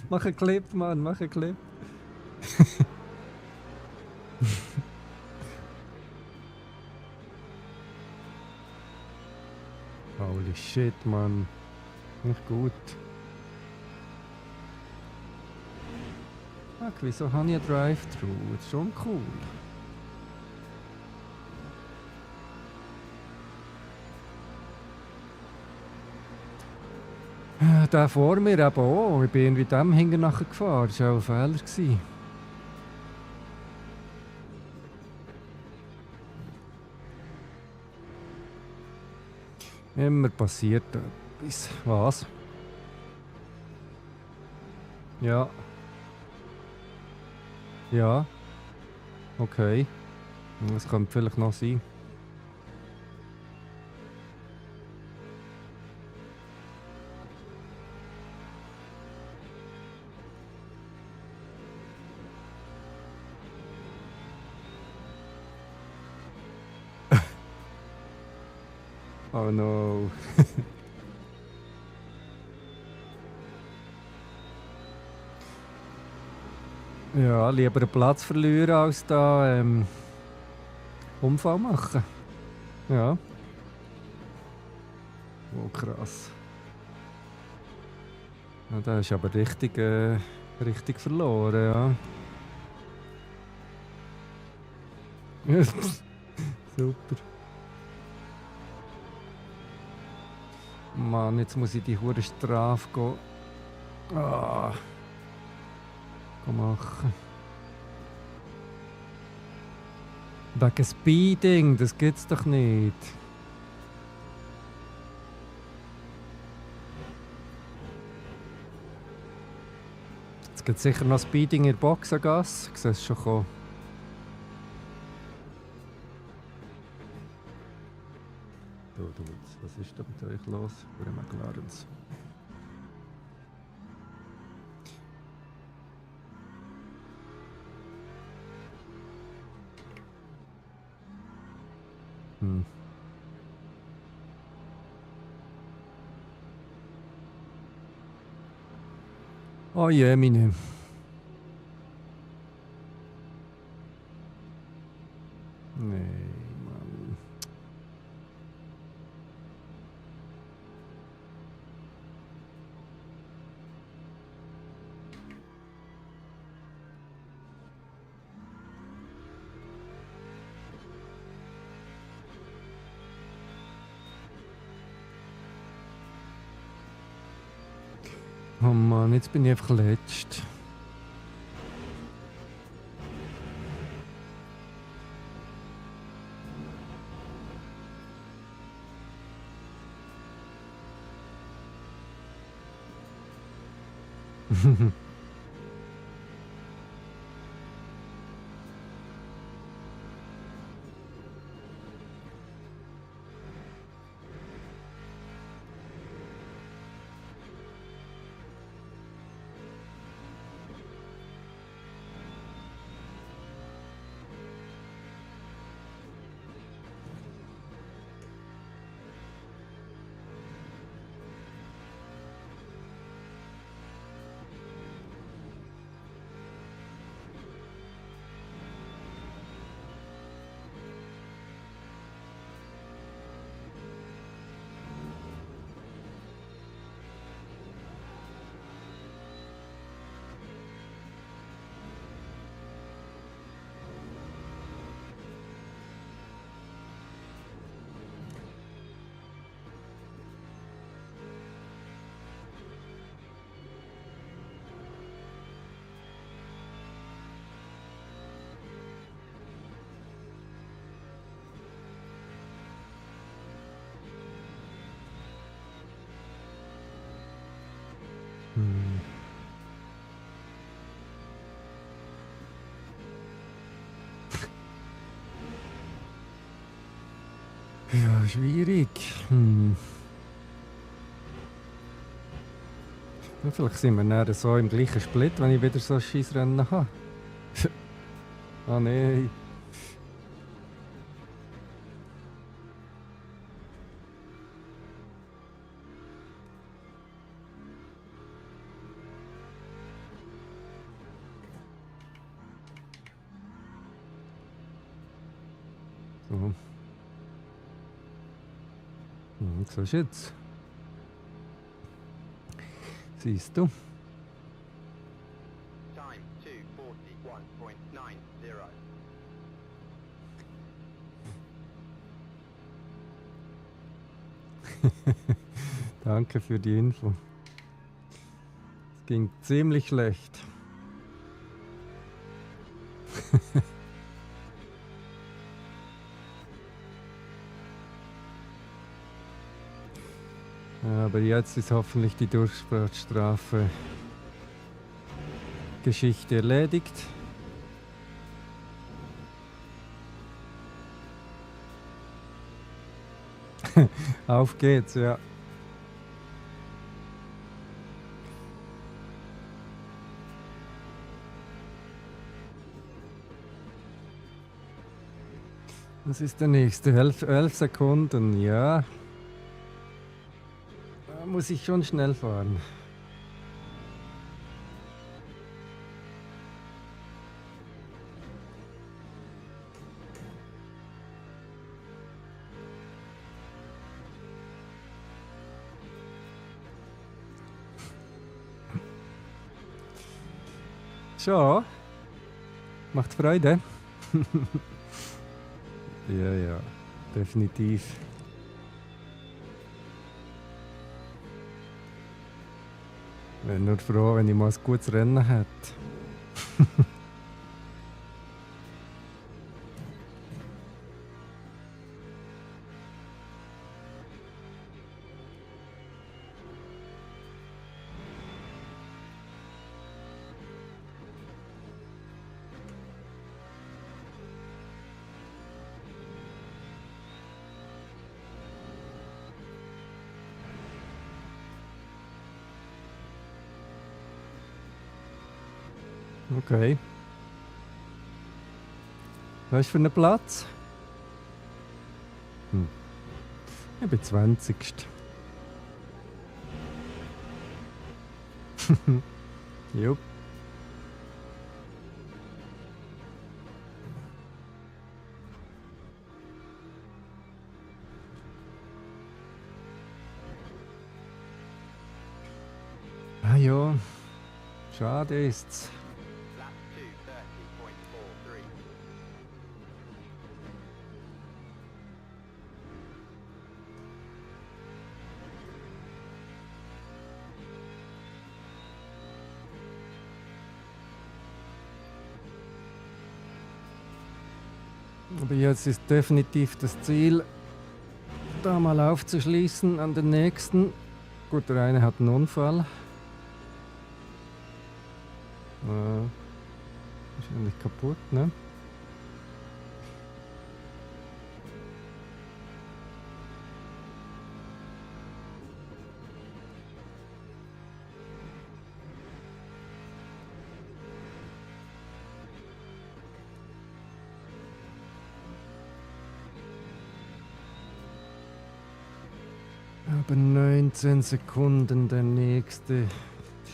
Mach einen Clip, Mann. Mach einen Clip. Holy shit, Mann. Nicht gut. Fuck, wieso habe ich einen Drive-thru? Das ist schon cool. Der vor mir eben auch. Ich bin irgendwie dem hinten nachher gefahren. Das war auch ein Fehler gewesen. Immer passiert etwas. Was? Ja. Ja. Okay. Das könnte vielleicht noch sein. Oh no. Ja, lieber einen Platz verlieren als da Unfall machen. Ja. Oh krass. Ja, da ist aber richtig verloren, ja. Super. Mann, jetzt muss ich die hure Strafe machen. Wegen Speeding, das gibt's doch nicht. Jetzt gibt sicher noch Speeding in der Boxengasse. Ich sehe es schon kommen. Was ist da mit euch los? Für den McLarens. Oh je, meine. Nee, Mann. Oh Mann, jetzt bin ich einfach letzt. Hm. Ja, schwierig. Ja, vielleicht sind wir dann so im gleichen Split, wenn ich wieder so ein Scheissrennen habe. Ah nein. So. So ist jetzt. Siehst du? Time 2:41.90. Danke für die Info. Es ging ziemlich schlecht. Aber jetzt ist hoffentlich die Durchsprachestrafe Geschichte erledigt. Auf geht's, ja. Was ist der nächste? 11 Sekunden, ja. Da muss ich schon schnell fahren. Schon? Macht Freude? Ja, ja, definitiv. Wäre nur froh, wenn ich mal ein gutes Rennen hätte. Okay. Was ist für einen Platz? Ich bin 20. Jupp. Ah ja, schade ist's. Lap 2:30.43. Aber jetzt ist definitiv das Ziel, da mal aufzuschließen an den nächsten. Gut, der eine hat einen Unfall. Wahrscheinlich kaputt, ne? Aber 19 Sekunden der nächste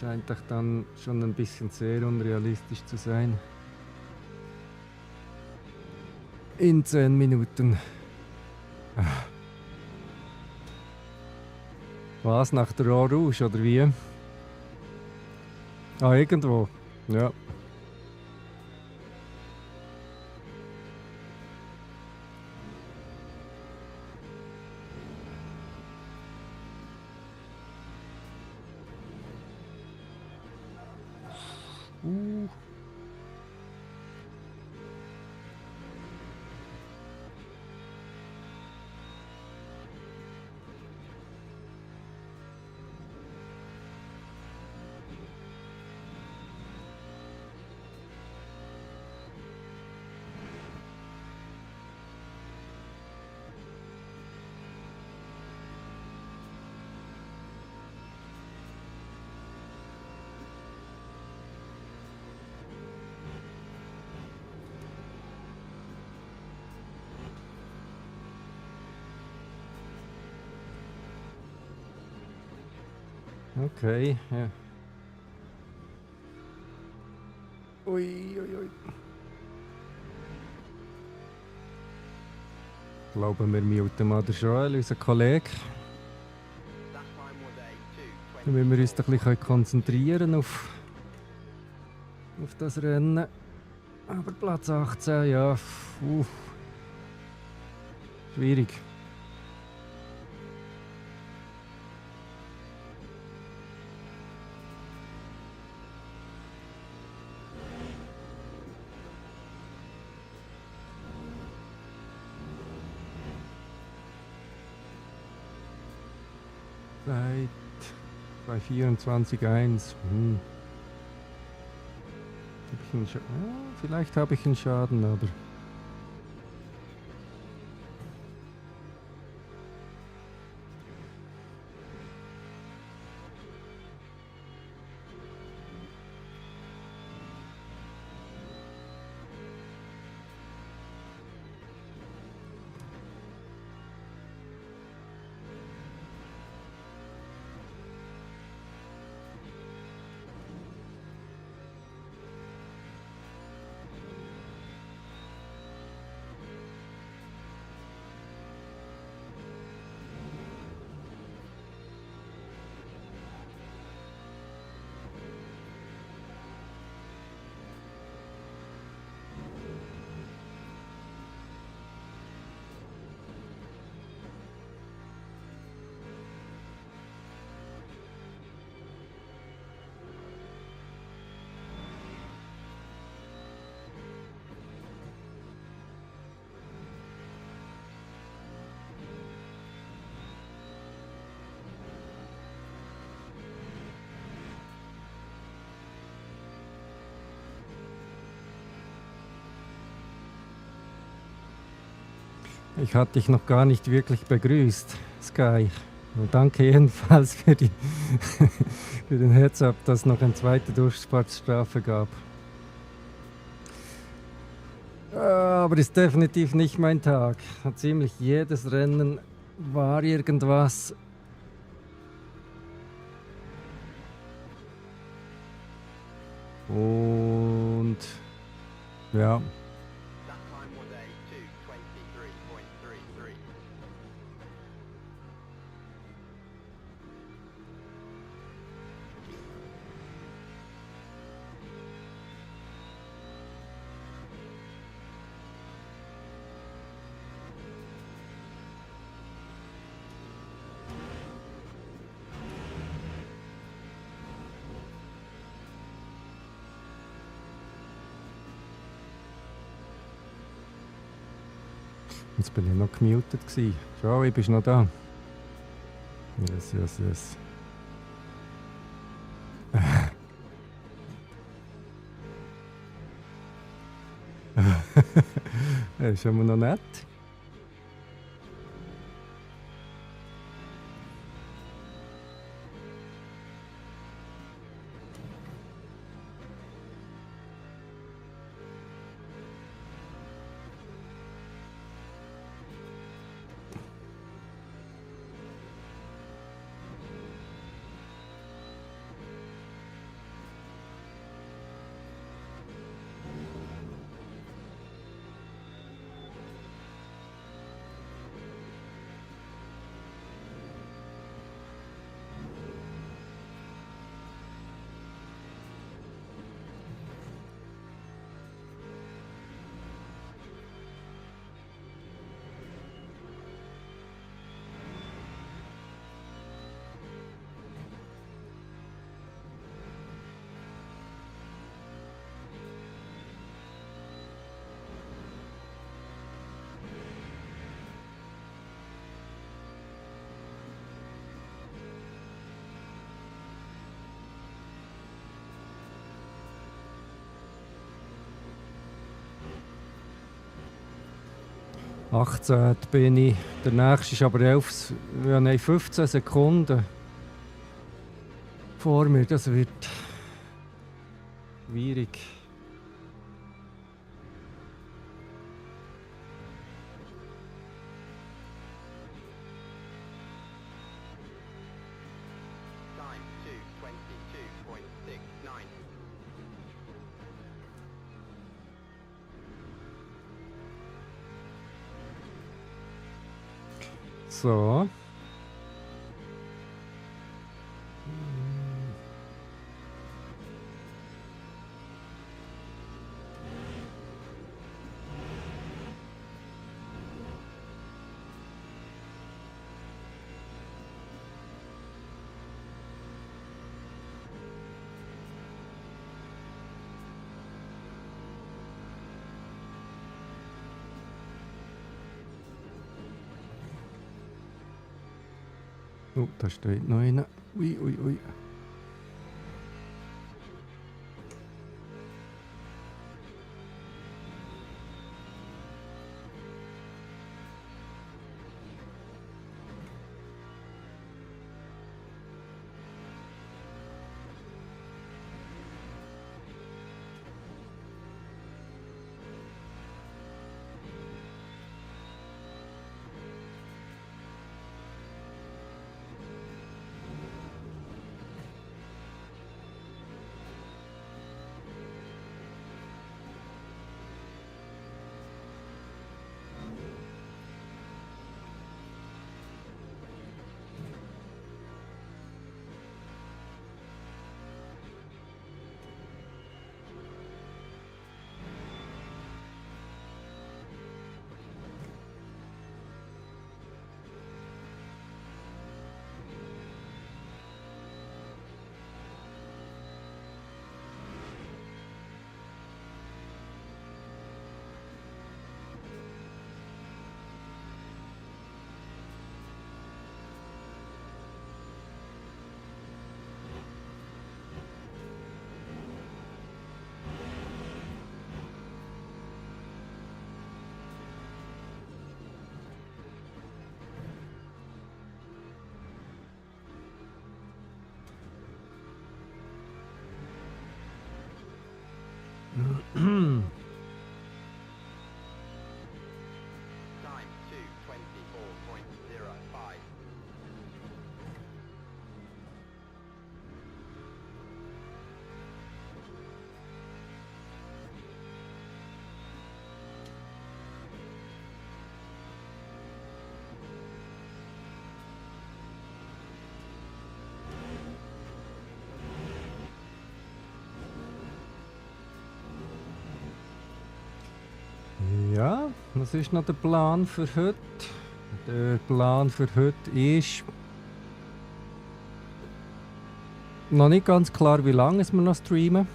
scheint doch dann schon ein bisschen sehr unrealistisch zu sein. In 10 Minuten. Was, nach der Eau Rouge oder wie? Ah, irgendwo. Ja. Okay, ja. Ui, ui, ui. Ich glaube, wir muten mal den Joel, unseren Kollegen. That time was a Damit wir uns 2:24. ein bisschen konzentrieren auf das Rennen. Aber Platz 18, ja, schwierig. Zeit bei 24,1. Hab ich einen vielleicht habe ich einen Schaden, aber. Ich hatte dich noch gar nicht wirklich begrüßt, Sky. Und danke jedenfalls für den Heads-up, dass es noch eine zweite Durchfahrtsstrafe gab. Aber ist definitiv nicht mein Tag. Ziemlich jedes Rennen war irgendwas. Und ja. That time was a 2:23.33. Jetzt bin ich noch gemutet gewesen. Joey, bist du noch da? Yes, yes, yes. Das ist immer noch nett. »18. bin ich, der nächste ist aber 15 Sekunden vor mir, das wird schwierig. Time 2:22.69. So. Oh, da steht noch einer. Ui, ui, ui. Time 2:24.05. Ja, was ist noch der Plan für heute? Der Plan für heute ist noch nicht ganz klar, wie lange wir noch streamen.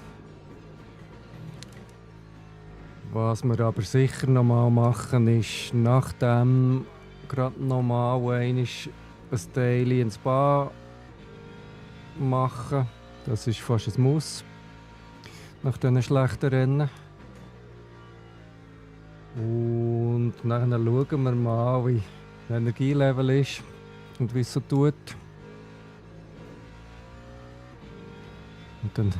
Was wir aber sicher noch mal machen, ist nachdem gerade noch mal ein Daily ins Spa machen. Das ist fast ein Muss nach diesen schlechten Rennen. Und dann schauen wir mal, wie das Energielevel ist und wie es so tut. Und dann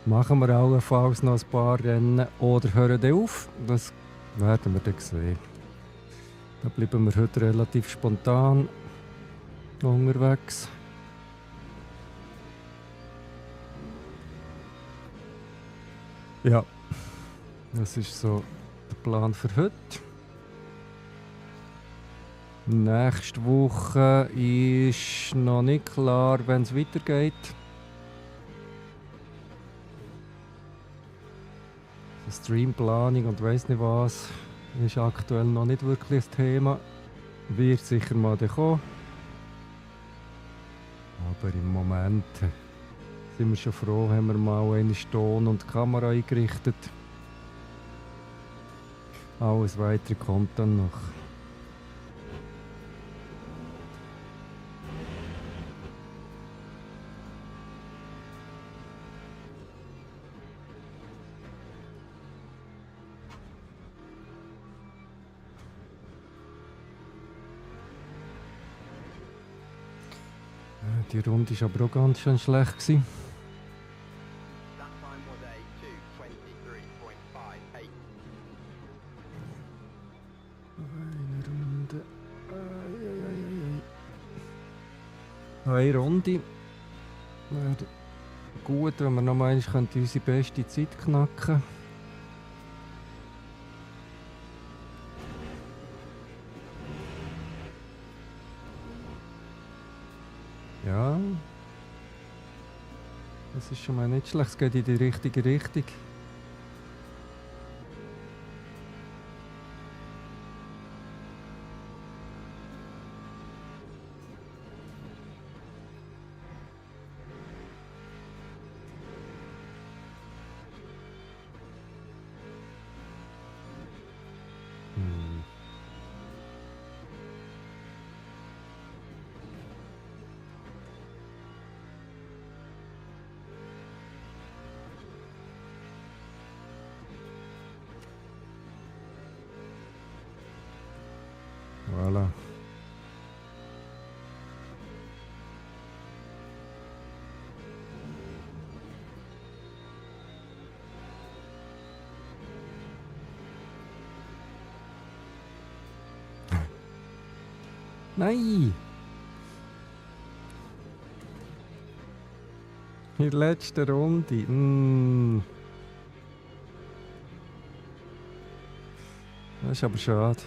machen wir allenfalls noch ein paar Rennen oder hören dann auf. Das werden wir dann sehen. Da bleiben wir heute relativ spontan unterwegs. Ja, das ist so der Plan für heute. Nächste Woche ist noch nicht klar, wenn es weitergeht. Streamplanung und weiss nicht was ist aktuell noch nicht wirklich das Thema. Wird sicher mal kommen. Aber im Moment sind wir schon froh, haben wir mal eine Ton und Kamera eingerichtet. Alles weitere kommt dann noch. Die Runde war aber auch ganz schön schlecht gewesen. That time was a 2:23.58. Eine Runde. Eine Runde. Wäre gut, wenn wir noch mal unsere beste Zeit knacken könnten. Ja. Das ist schon mal nicht schlecht. Es geht in die richtige Richtung. Voilà. Nein! In der letzten Runde. Das ist aber schade.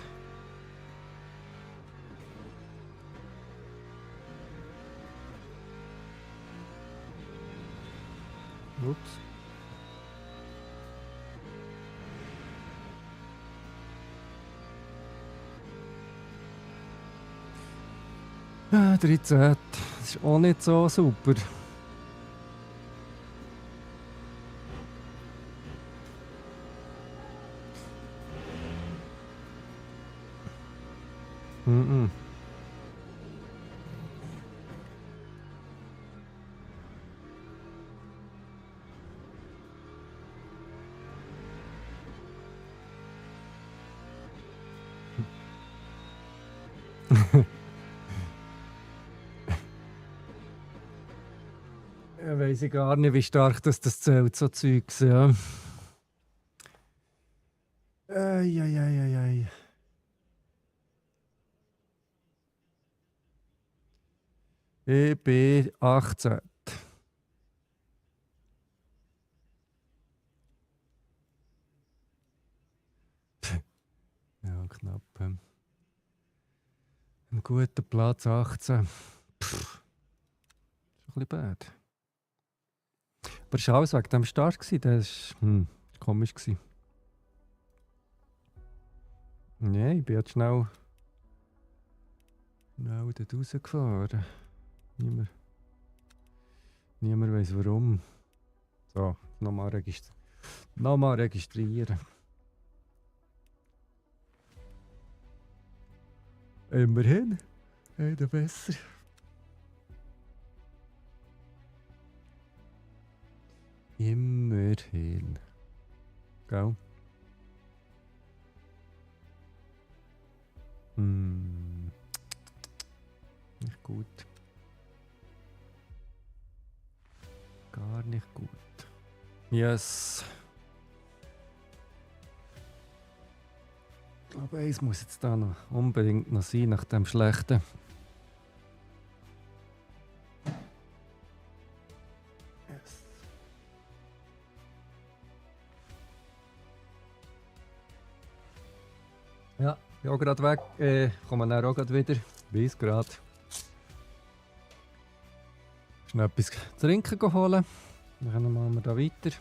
Ups. Ah, 13. Das ist auch nicht so super. Mhm. Ja, weiss ich gar nicht, wie stark das zählt, so Zeugs, ja. Eieieiei. Ich bin 18. Ja, knapp. Ein guter Platz 18. Pff, ist ein bisschen bad. Aber es war alles wegen dem Start. Das war komisch. Nein, ich bin jetzt schnell dort rausgefahren. Niemand weiss warum. So, nochmal registrieren. Immerhin. Einer besser. Immerhin. Gell? Nicht gut. Gar nicht gut. Yes. Ich glaube, eins muss jetzt da noch unbedingt noch sein, nach dem Schlechten. Yes. Ja, bin auch gerade weg. Komme dann auch gerade wieder. Bis gerade. Schnell etwas zu trinken holen. Dann machen wir da weiter.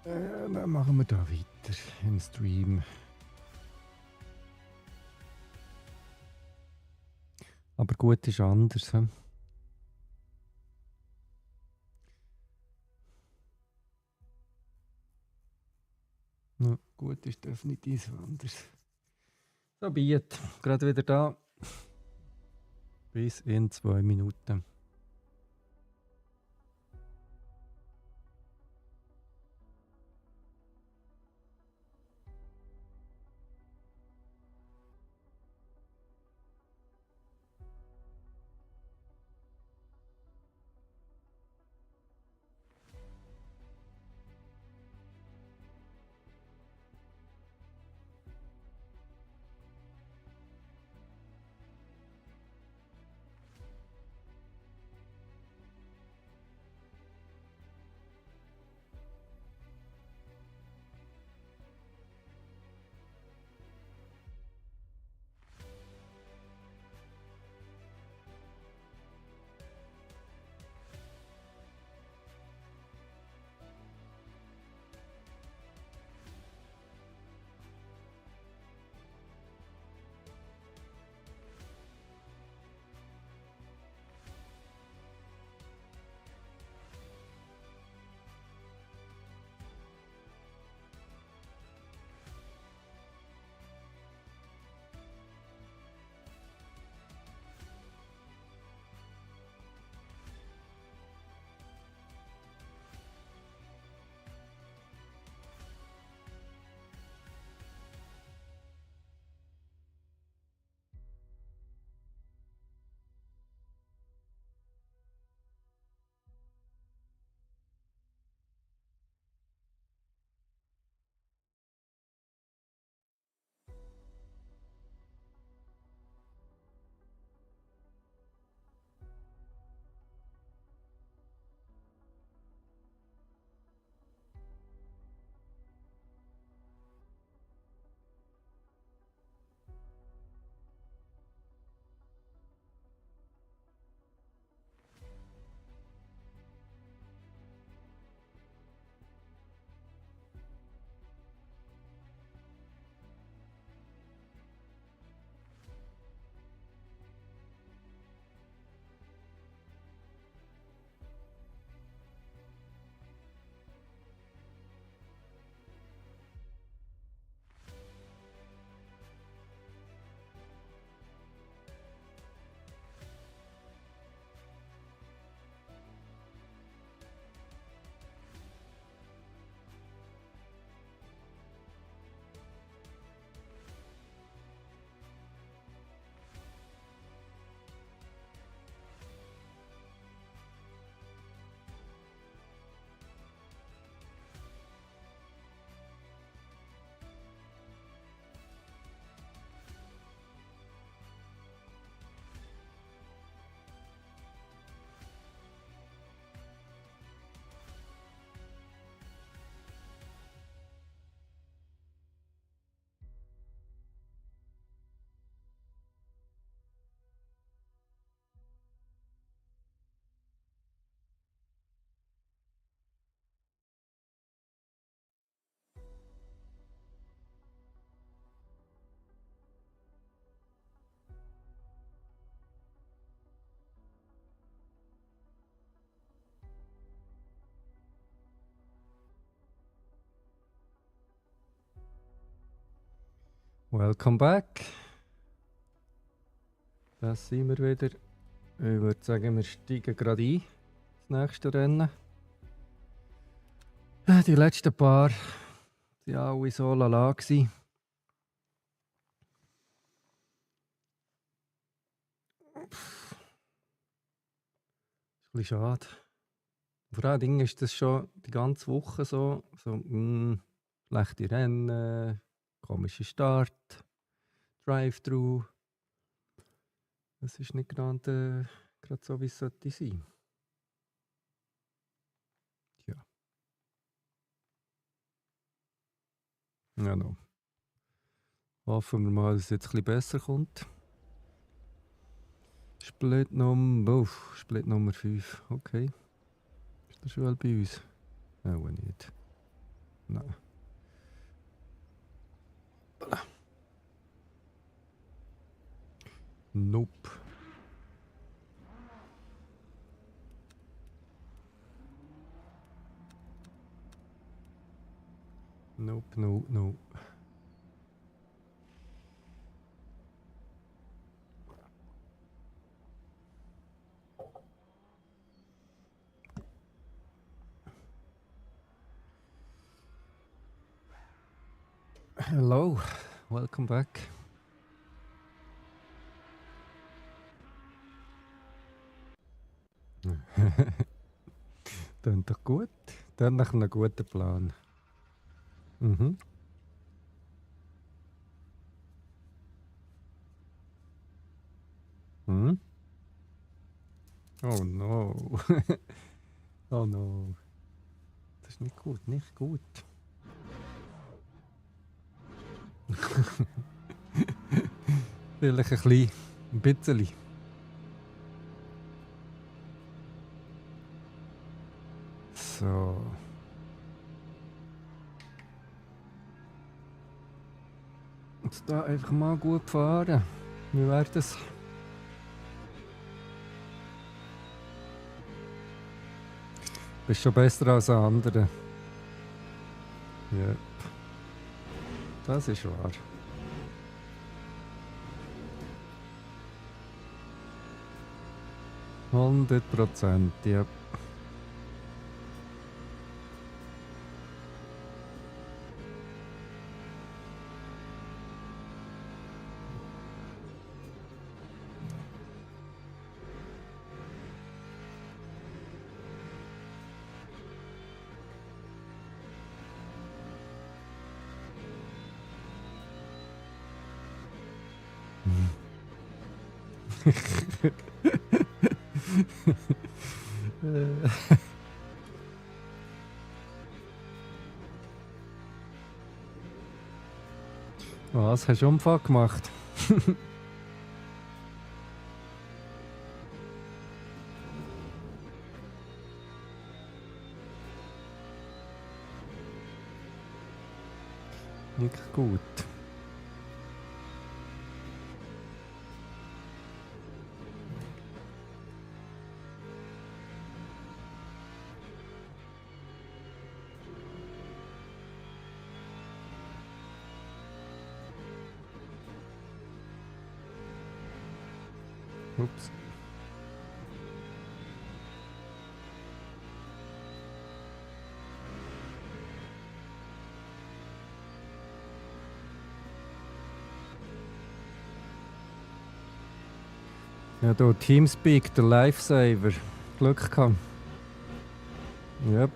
Dann machen wir da weiter im Stream. Aber gut ist anders. He? Ja, gut ist definitiv anders. So, Biet. Gerade wieder da. Bis in 2 Minuten. Welcome back. Das sind wir wieder. Ich würde sagen, wir steigen gerade ein. Das nächste Rennen. Ja, die letzten paar waren alle so lala gsi. Ist ein bisschen schade. Vor allen Dingen ist das schon die ganze Woche so. Schlechte Rennen, komischer Start, Drive-Thru. Das ist nicht gerade so, wie es sollte sein. Tja. Ja, no. Hoffen wir mal, dass es jetzt ein bisschen besser kommt. Split Nummer 5. Okay. Ist das schon bei uns? Auch nicht. Nein. Nope. Nope, no. Hello, welcome back. Klingt doch gut. Dann nach einem guten Plan. Mhm. Hm? Oh no. Oh no. Das ist nicht gut, nicht gut. Vielleicht ein bisschen. So. Jetzt da einfach mal gut fahren. Wie wäre das? Bist schon besser als andere. Ja. Das ist wahr. $100%, ja. Was? Hast du Unfall gemacht? Nicht gut. Ups. Ja, da Teamspeak, der Lifesaver. Glück gehabt. Yep.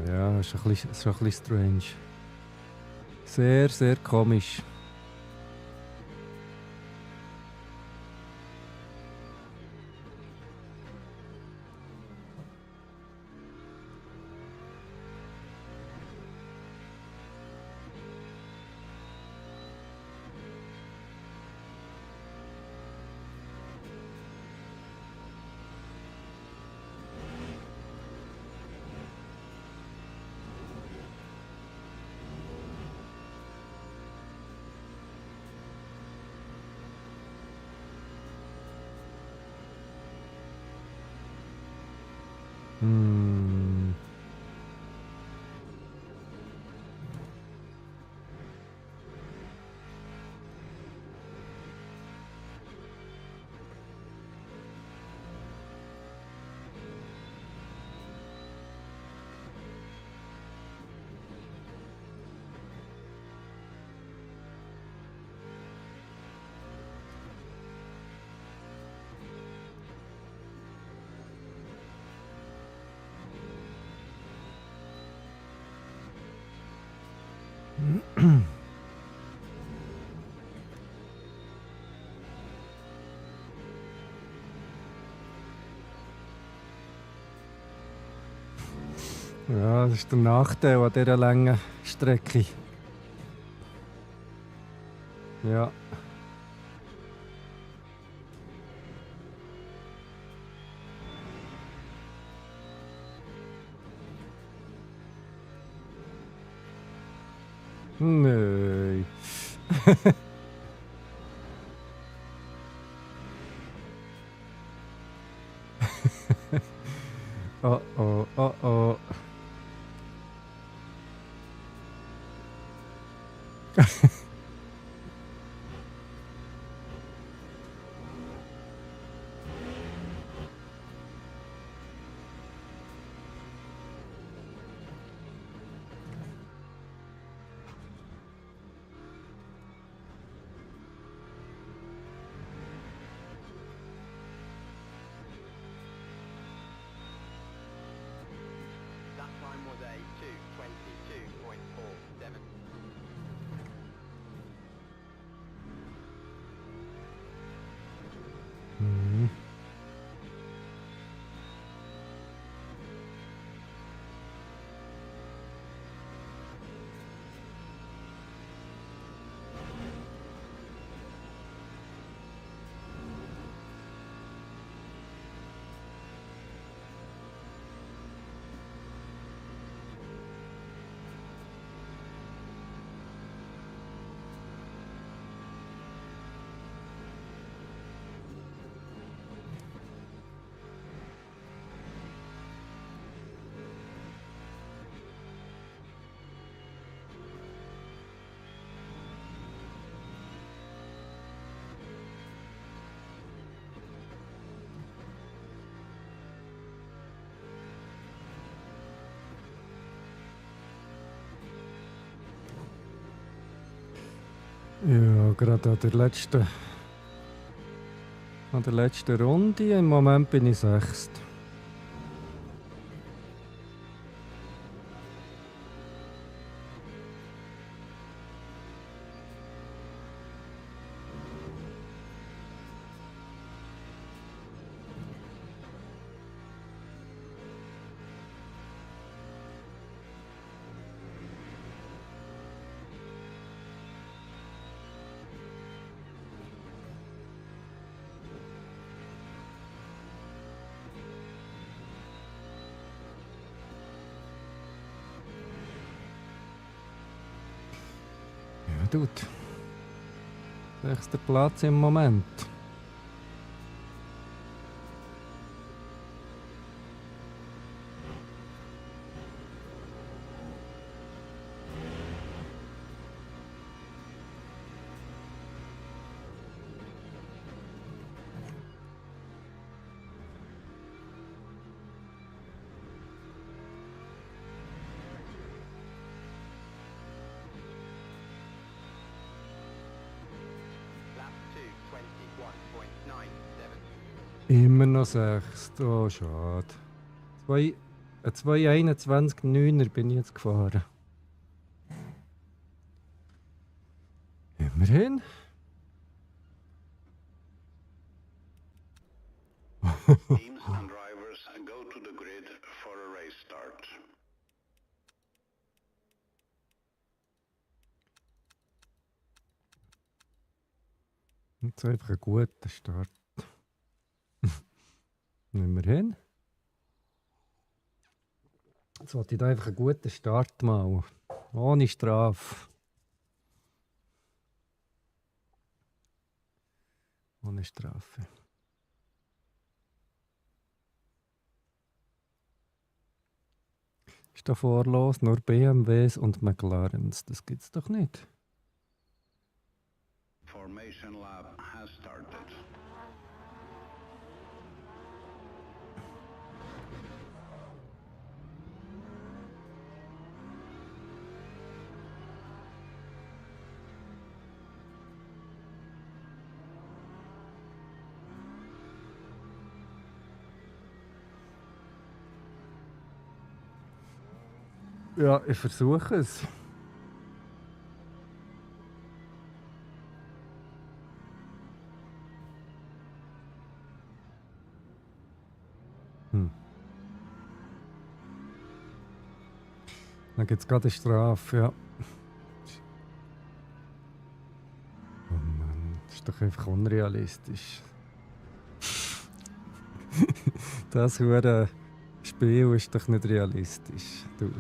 Ja, ist ein bisschen strange. Sehr, sehr komisch. Hm. Ja, das ist der Nachteil an dieser langen Strecke. Ja. Nein. Oh oh, oh oh. That time was a 2:22.47. Mhm. Ja, gerade an der letzten Runde. Im Moment bin ich sechst. Ja, Dude. Sechster Platz im Moment. Lap 2:21.97. Immer noch sechst. Oh, schade. 2:21,9er bin ich jetzt gefahren. Immerhin. Teams and drivers go to the grid for a race start. Jetzt einfach ein guter Start. Immerhin. Jetzt wollte ich da einfach einen guten Start mal. Ohne Strafe. Ohne Strafe. ist davor los? Nur BMWs und McLarens. Das gibt's doch nicht. Formation lap has started. Ja, ich versuche es. Dann gibt es gerade eine Strafe, ja. Oh Mann, das ist doch einfach unrealistisch. Das hure Spiel ist doch nicht realistisch, Dude.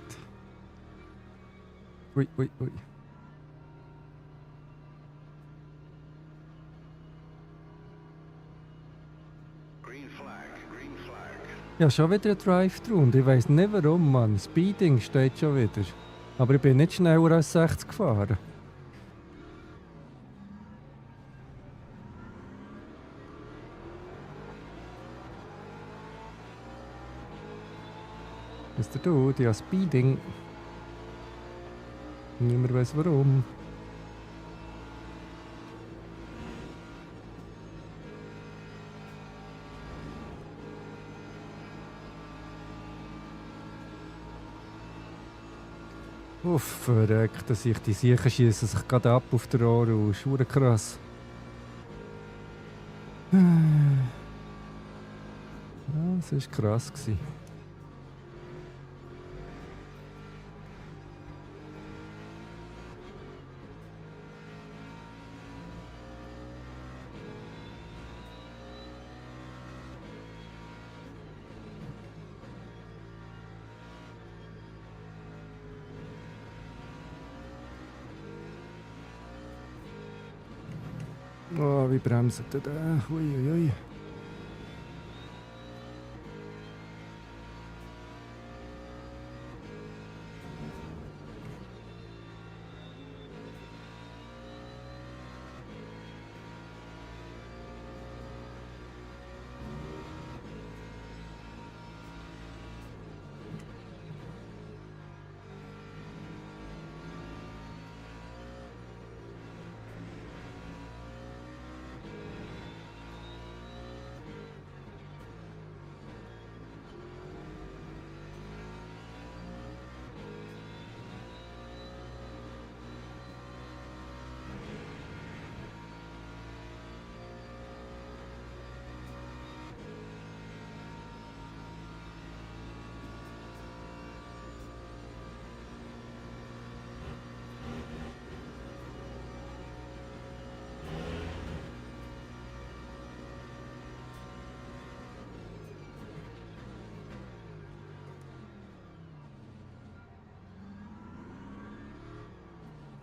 Ui, ui, ui. Green flag, green flag. Ja, schon wieder ein Drive-Thru und ich weiss nicht warum, Mann. Speeding steht schon wieder. Aber ich bin nicht schneller als 60 gefahren. Wisst ihr, Dude, ja Speeding. Niemand weiss warum. Uff, verreckt, dass ich die Siechen schießen sich gerade ab auf der Rohr. Ist krass. Ja, das war krass. Oh, wie bremst der da? Ui, ui, ui.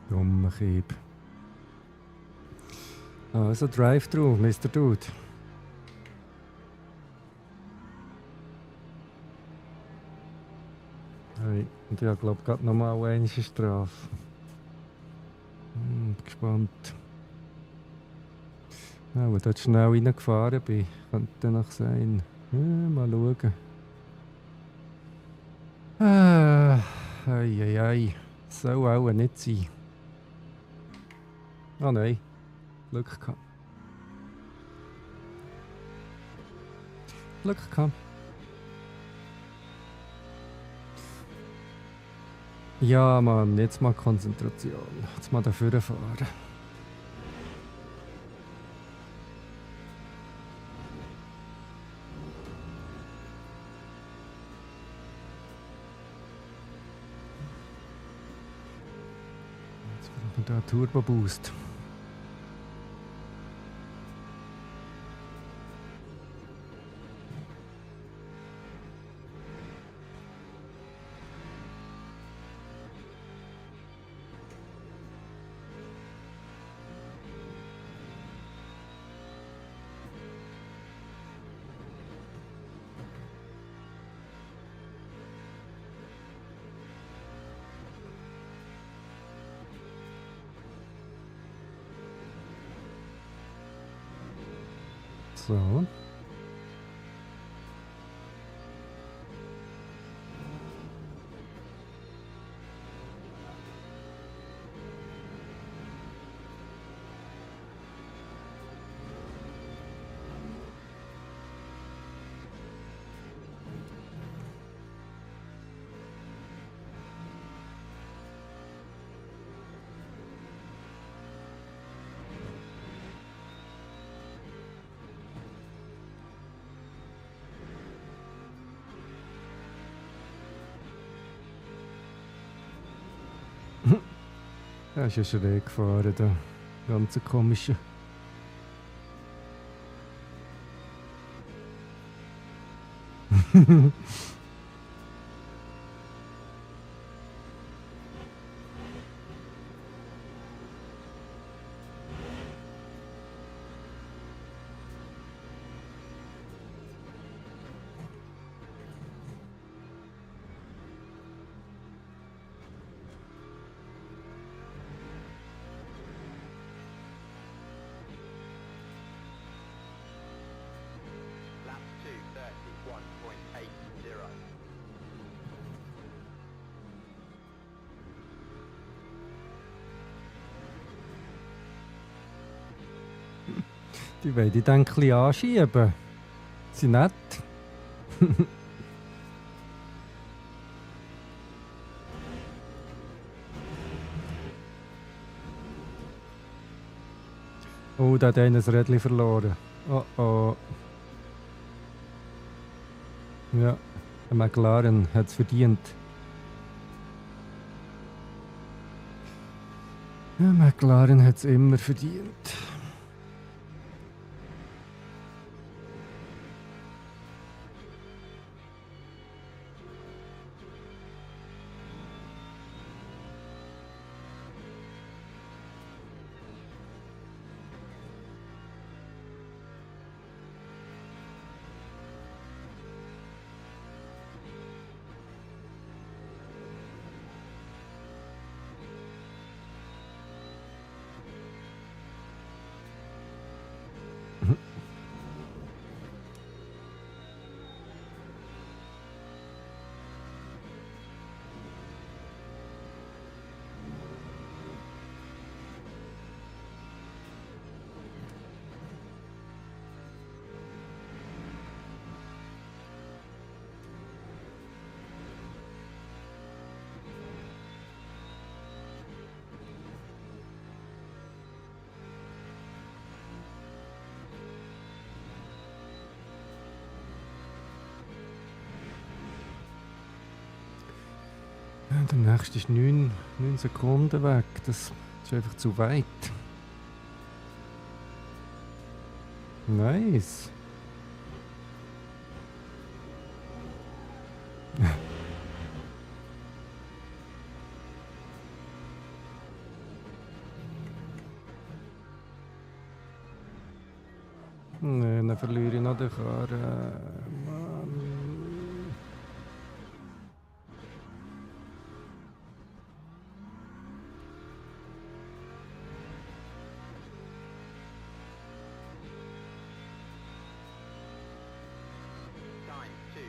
Dummer Kieb. Also Drive-Thru, Mr. Dude. Hey, und ich glaube gerade nochmal eine Strafe. Bin gespannt. Ja, wo dort schnell reingefahren bin, könnte dann noch sein. Ja, mal schauen. Ei. Soll auch nicht sein. Oh nein, Glück gehabt. Glück gehabt. Ja, Mann, jetzt mal Konzentration. Jetzt mal dafür fahren. Jetzt brauchen wir da Turbo Boost. So. Ja, ist ja schräg gefahren da. Ganz komische. Lap 2:31.80. Die wollen die dann ein bisschen anschieben. Sie nett. Oh, da hat einer das Rädchen verloren. Oh oh. Ja, der McLaren hat es verdient. Ja, McLaren hat es immer verdient. Ja, der nächste ist 9 Sekunden weg. Das ist einfach zu weit. Nice. Nee, dann verliere ich noch den Karren. Mann. Time 2:31.01.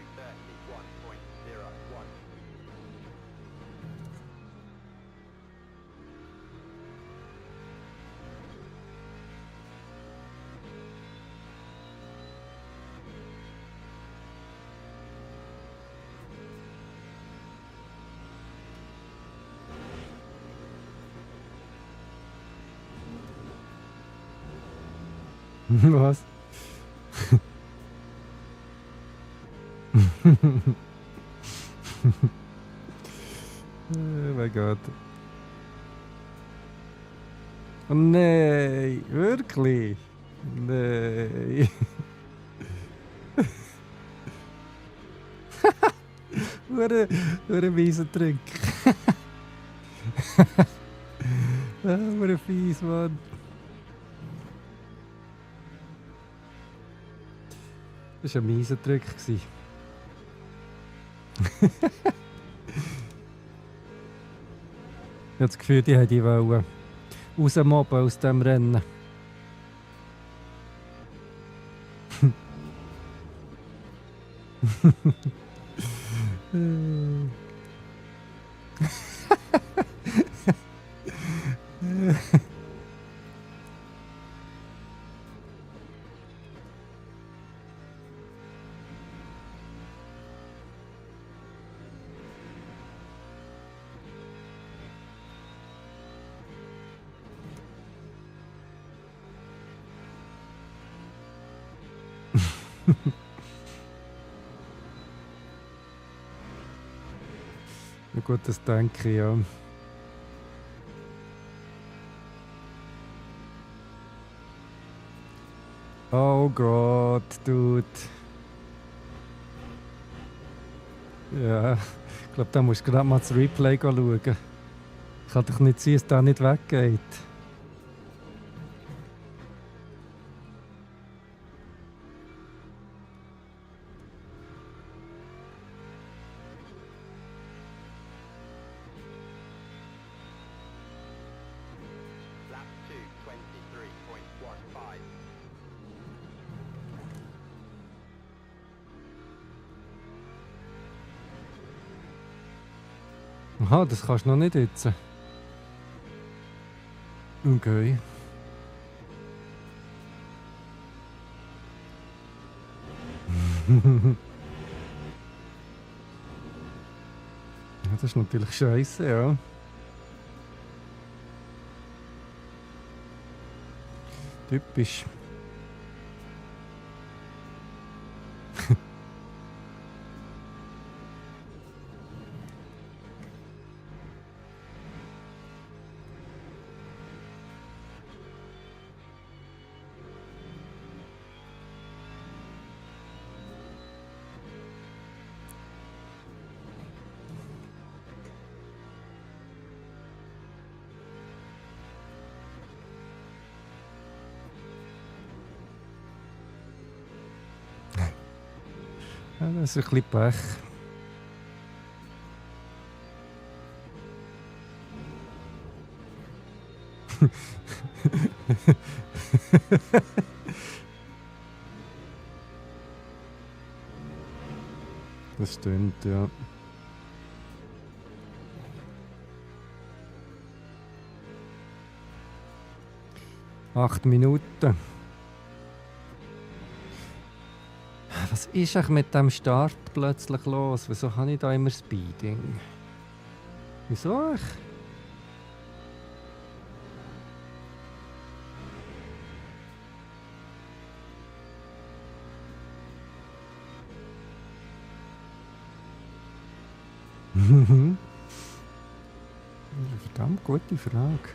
Was? Oh mein Gott. Oh nein, wirklich? Nein. Hure mieser Trick. Hure fies, Mann. Das war ein mieser Trick. Ich habe das Gefühl, die hätte ich rausmobben aus dem Rennen. Na gut, das denke ich, ja. Oh Gott, Dude. Ja, ich glaube, da musst du gerade mal das Replay schauen. Kann doch nicht sein, dass der nicht weggeht. Lap 2, 23.15. Aha, das kannst du noch nicht jetzt. Okay. Ja, das ist natürlich scheiße, ja. Typisch. Ja, das ist ein bisschen Pech. Das stimmt, ja. Acht Minuten. Was ist eigentlich mit dem Start plötzlich los? Wieso habe ich da immer Speeding? Wieso ich? Verdammt gute Frage.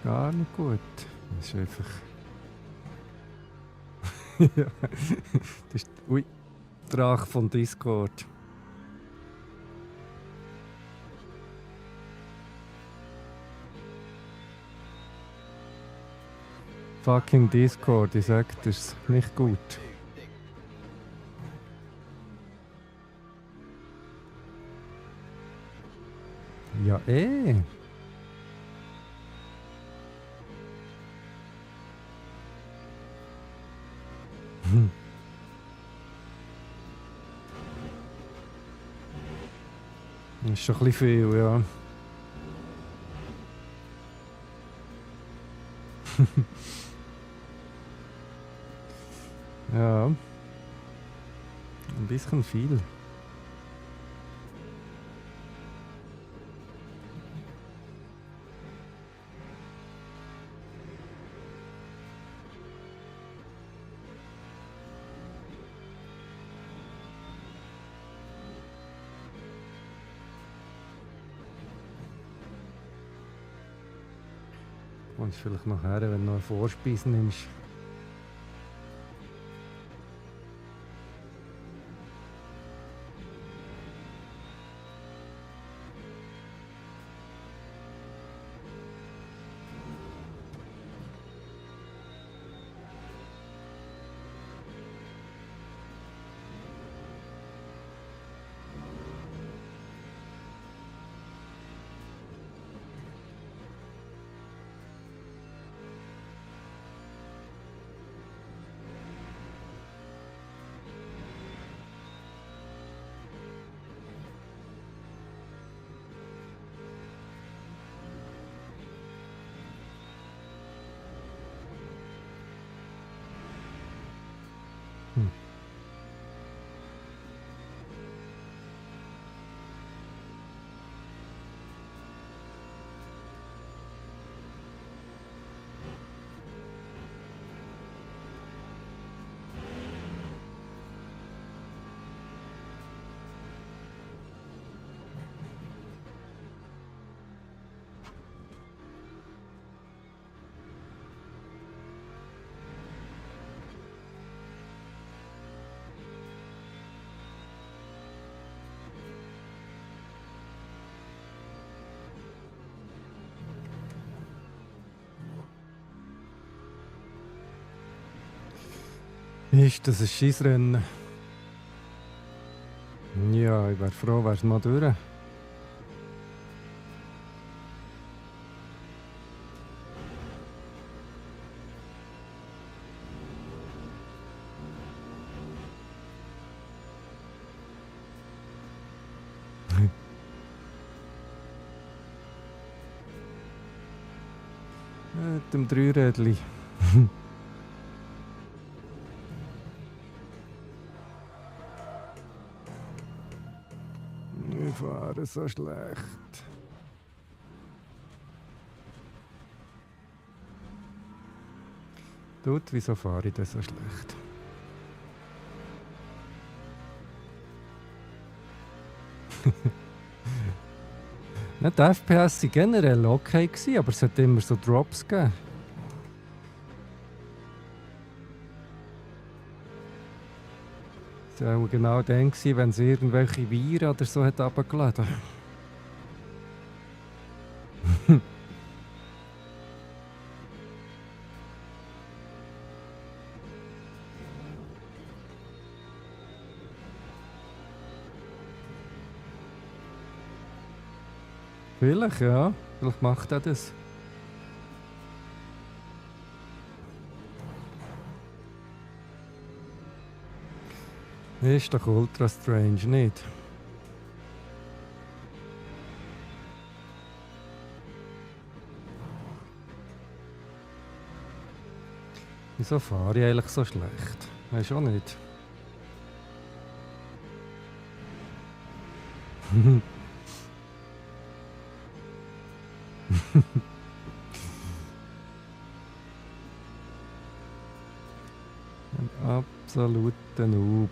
Gar nicht gut. Das ist einfach. Ja. Das ist. Ui, Drache von Discord. Fucking Discord, ich sag, das ist nicht gut. 2, 6. Ja, eh. Hm. Das ist schon ein bisschen viel, ja. Ja. Ein bisschen viel. Und vielleicht nachher, wenn du noch eine Vorspeise nimmst. Ist das ein Scheissrennen? Ja, ich wäre froh, wär's mal durch. Mit dem Dreirädli. Wir fahren so schlecht. Tut, wieso fahre ich denn so schlecht? Nicht, die FPS waren generell okay, gewesen, aber es hat immer so Drops gegeben. Das war auch genau dann, gewesen, wenn es irgendwelche Viren oder so hat runtergeladen. Vielleicht, ja. Vielleicht macht er das. Ist doch ultra strange, nicht? Wieso fahre ich eigentlich so schlecht? Weiß auch nicht. Ein absoluter Noob.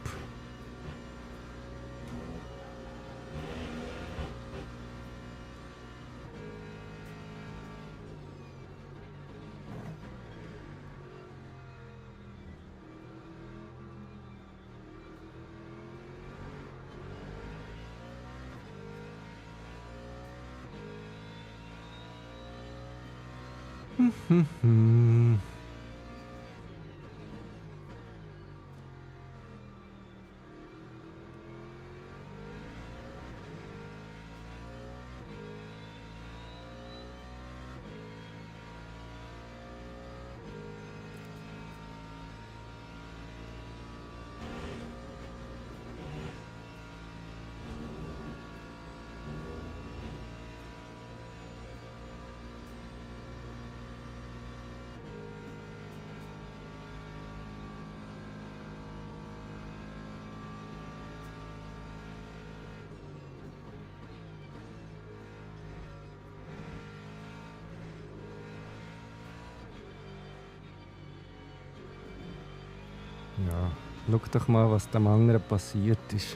Ja, schau doch mal, was dem anderen passiert ist.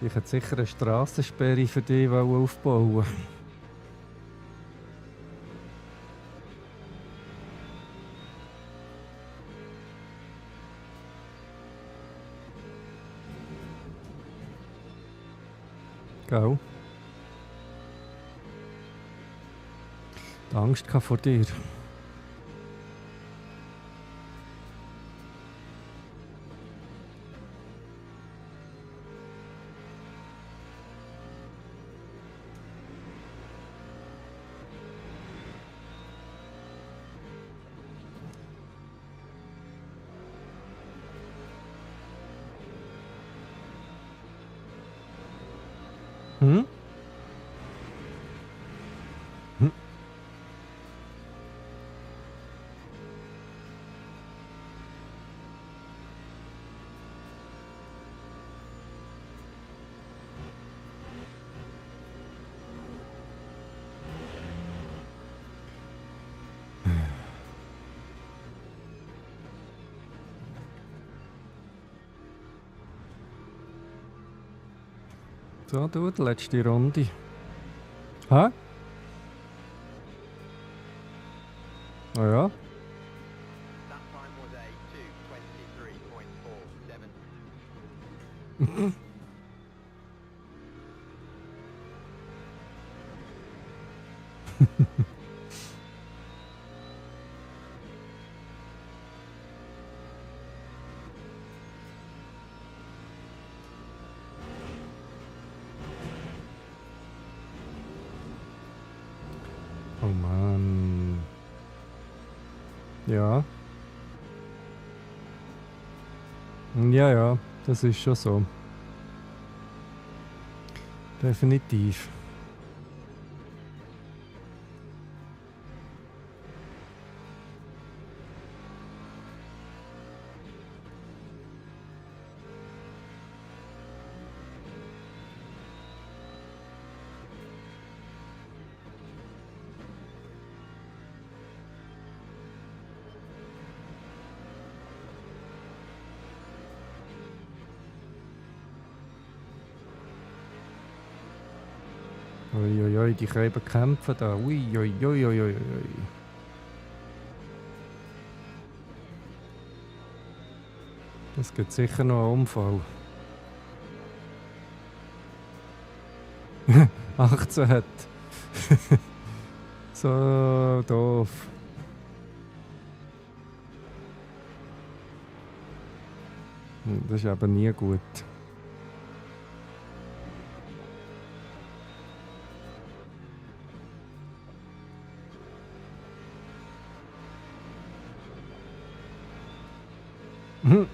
Ich hätte sicher eine Strassensperre für dich aufbauen. Gell? Die Angst vor dir. Hm? Hm? So, du, die letzte Runde. Hä? Ah ja. That time was a 2:23.47. Mann. Ja. Ja, ja, das ist schon so. Definitiv. Uiuiui, die können eben kämpfen da. Uiuiuiuiui. Das gibt sicher noch einen Unfall. 18 hat. So doof. Das ist aber nie gut. Mhm.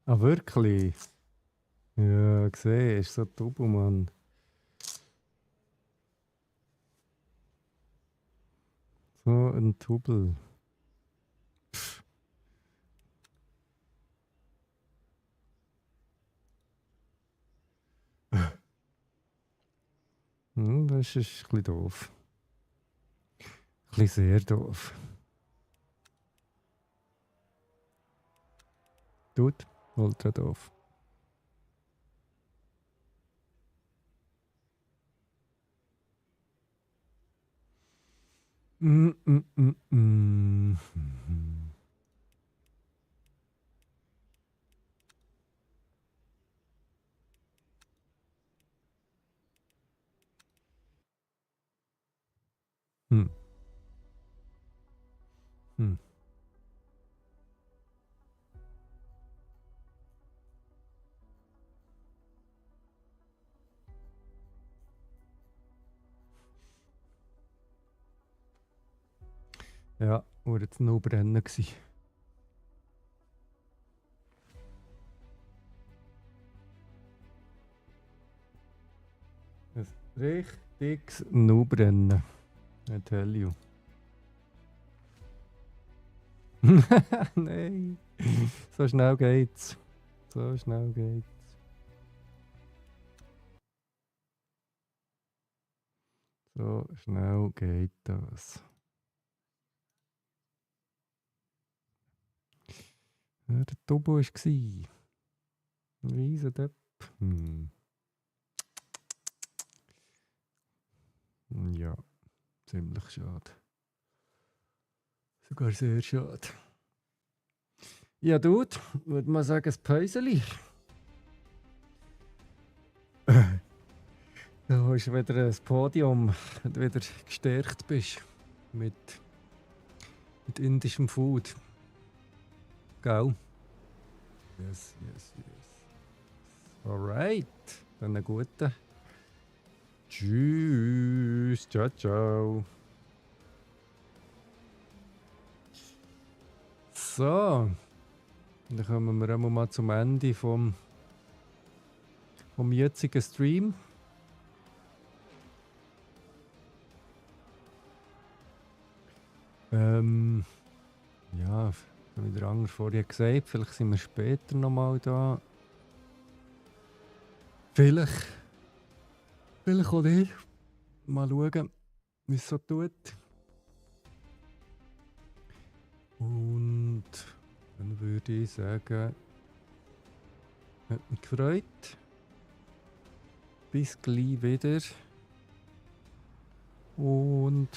Ah, wirklich? Ja, gesehen, ist so Double, Mann. So ein Double. Das ist ein bisschen doof. Ein bisschen sehr doof. Tut, ultra doof. Mm, mm, mm, mm. Hm. Hm. Ja, war jetzt noch brennen gsi. Ein richtiges Nubrennen. I tell you. Nein. So schnell geht's. So schnell geht's. So schnell geht das. Ja, der Tobo war es. Ein Riesendepp. Ja, ziemlich schade. Sogar sehr schade. Ja, Dude, würde mal sagen, ein Päuseli. Da hast du wieder ein Podium, wenn du wieder gestärkt bist mit indischem Food. Gell? Yes, yes, yes. Alright, dann einen guten. Tschüss, ciao, ciao. So, dann kommen wir einmal mal zum Ende vom jetzigen Stream. Ja, wie der andere vorher gesagt, vielleicht sind wir später nochmal da. Vielleicht Vielleicht auch nicht. Mal schauen, wie es so tut. Und dann würde ich sagen, hat mich gefreut. Bis gleich wieder. Und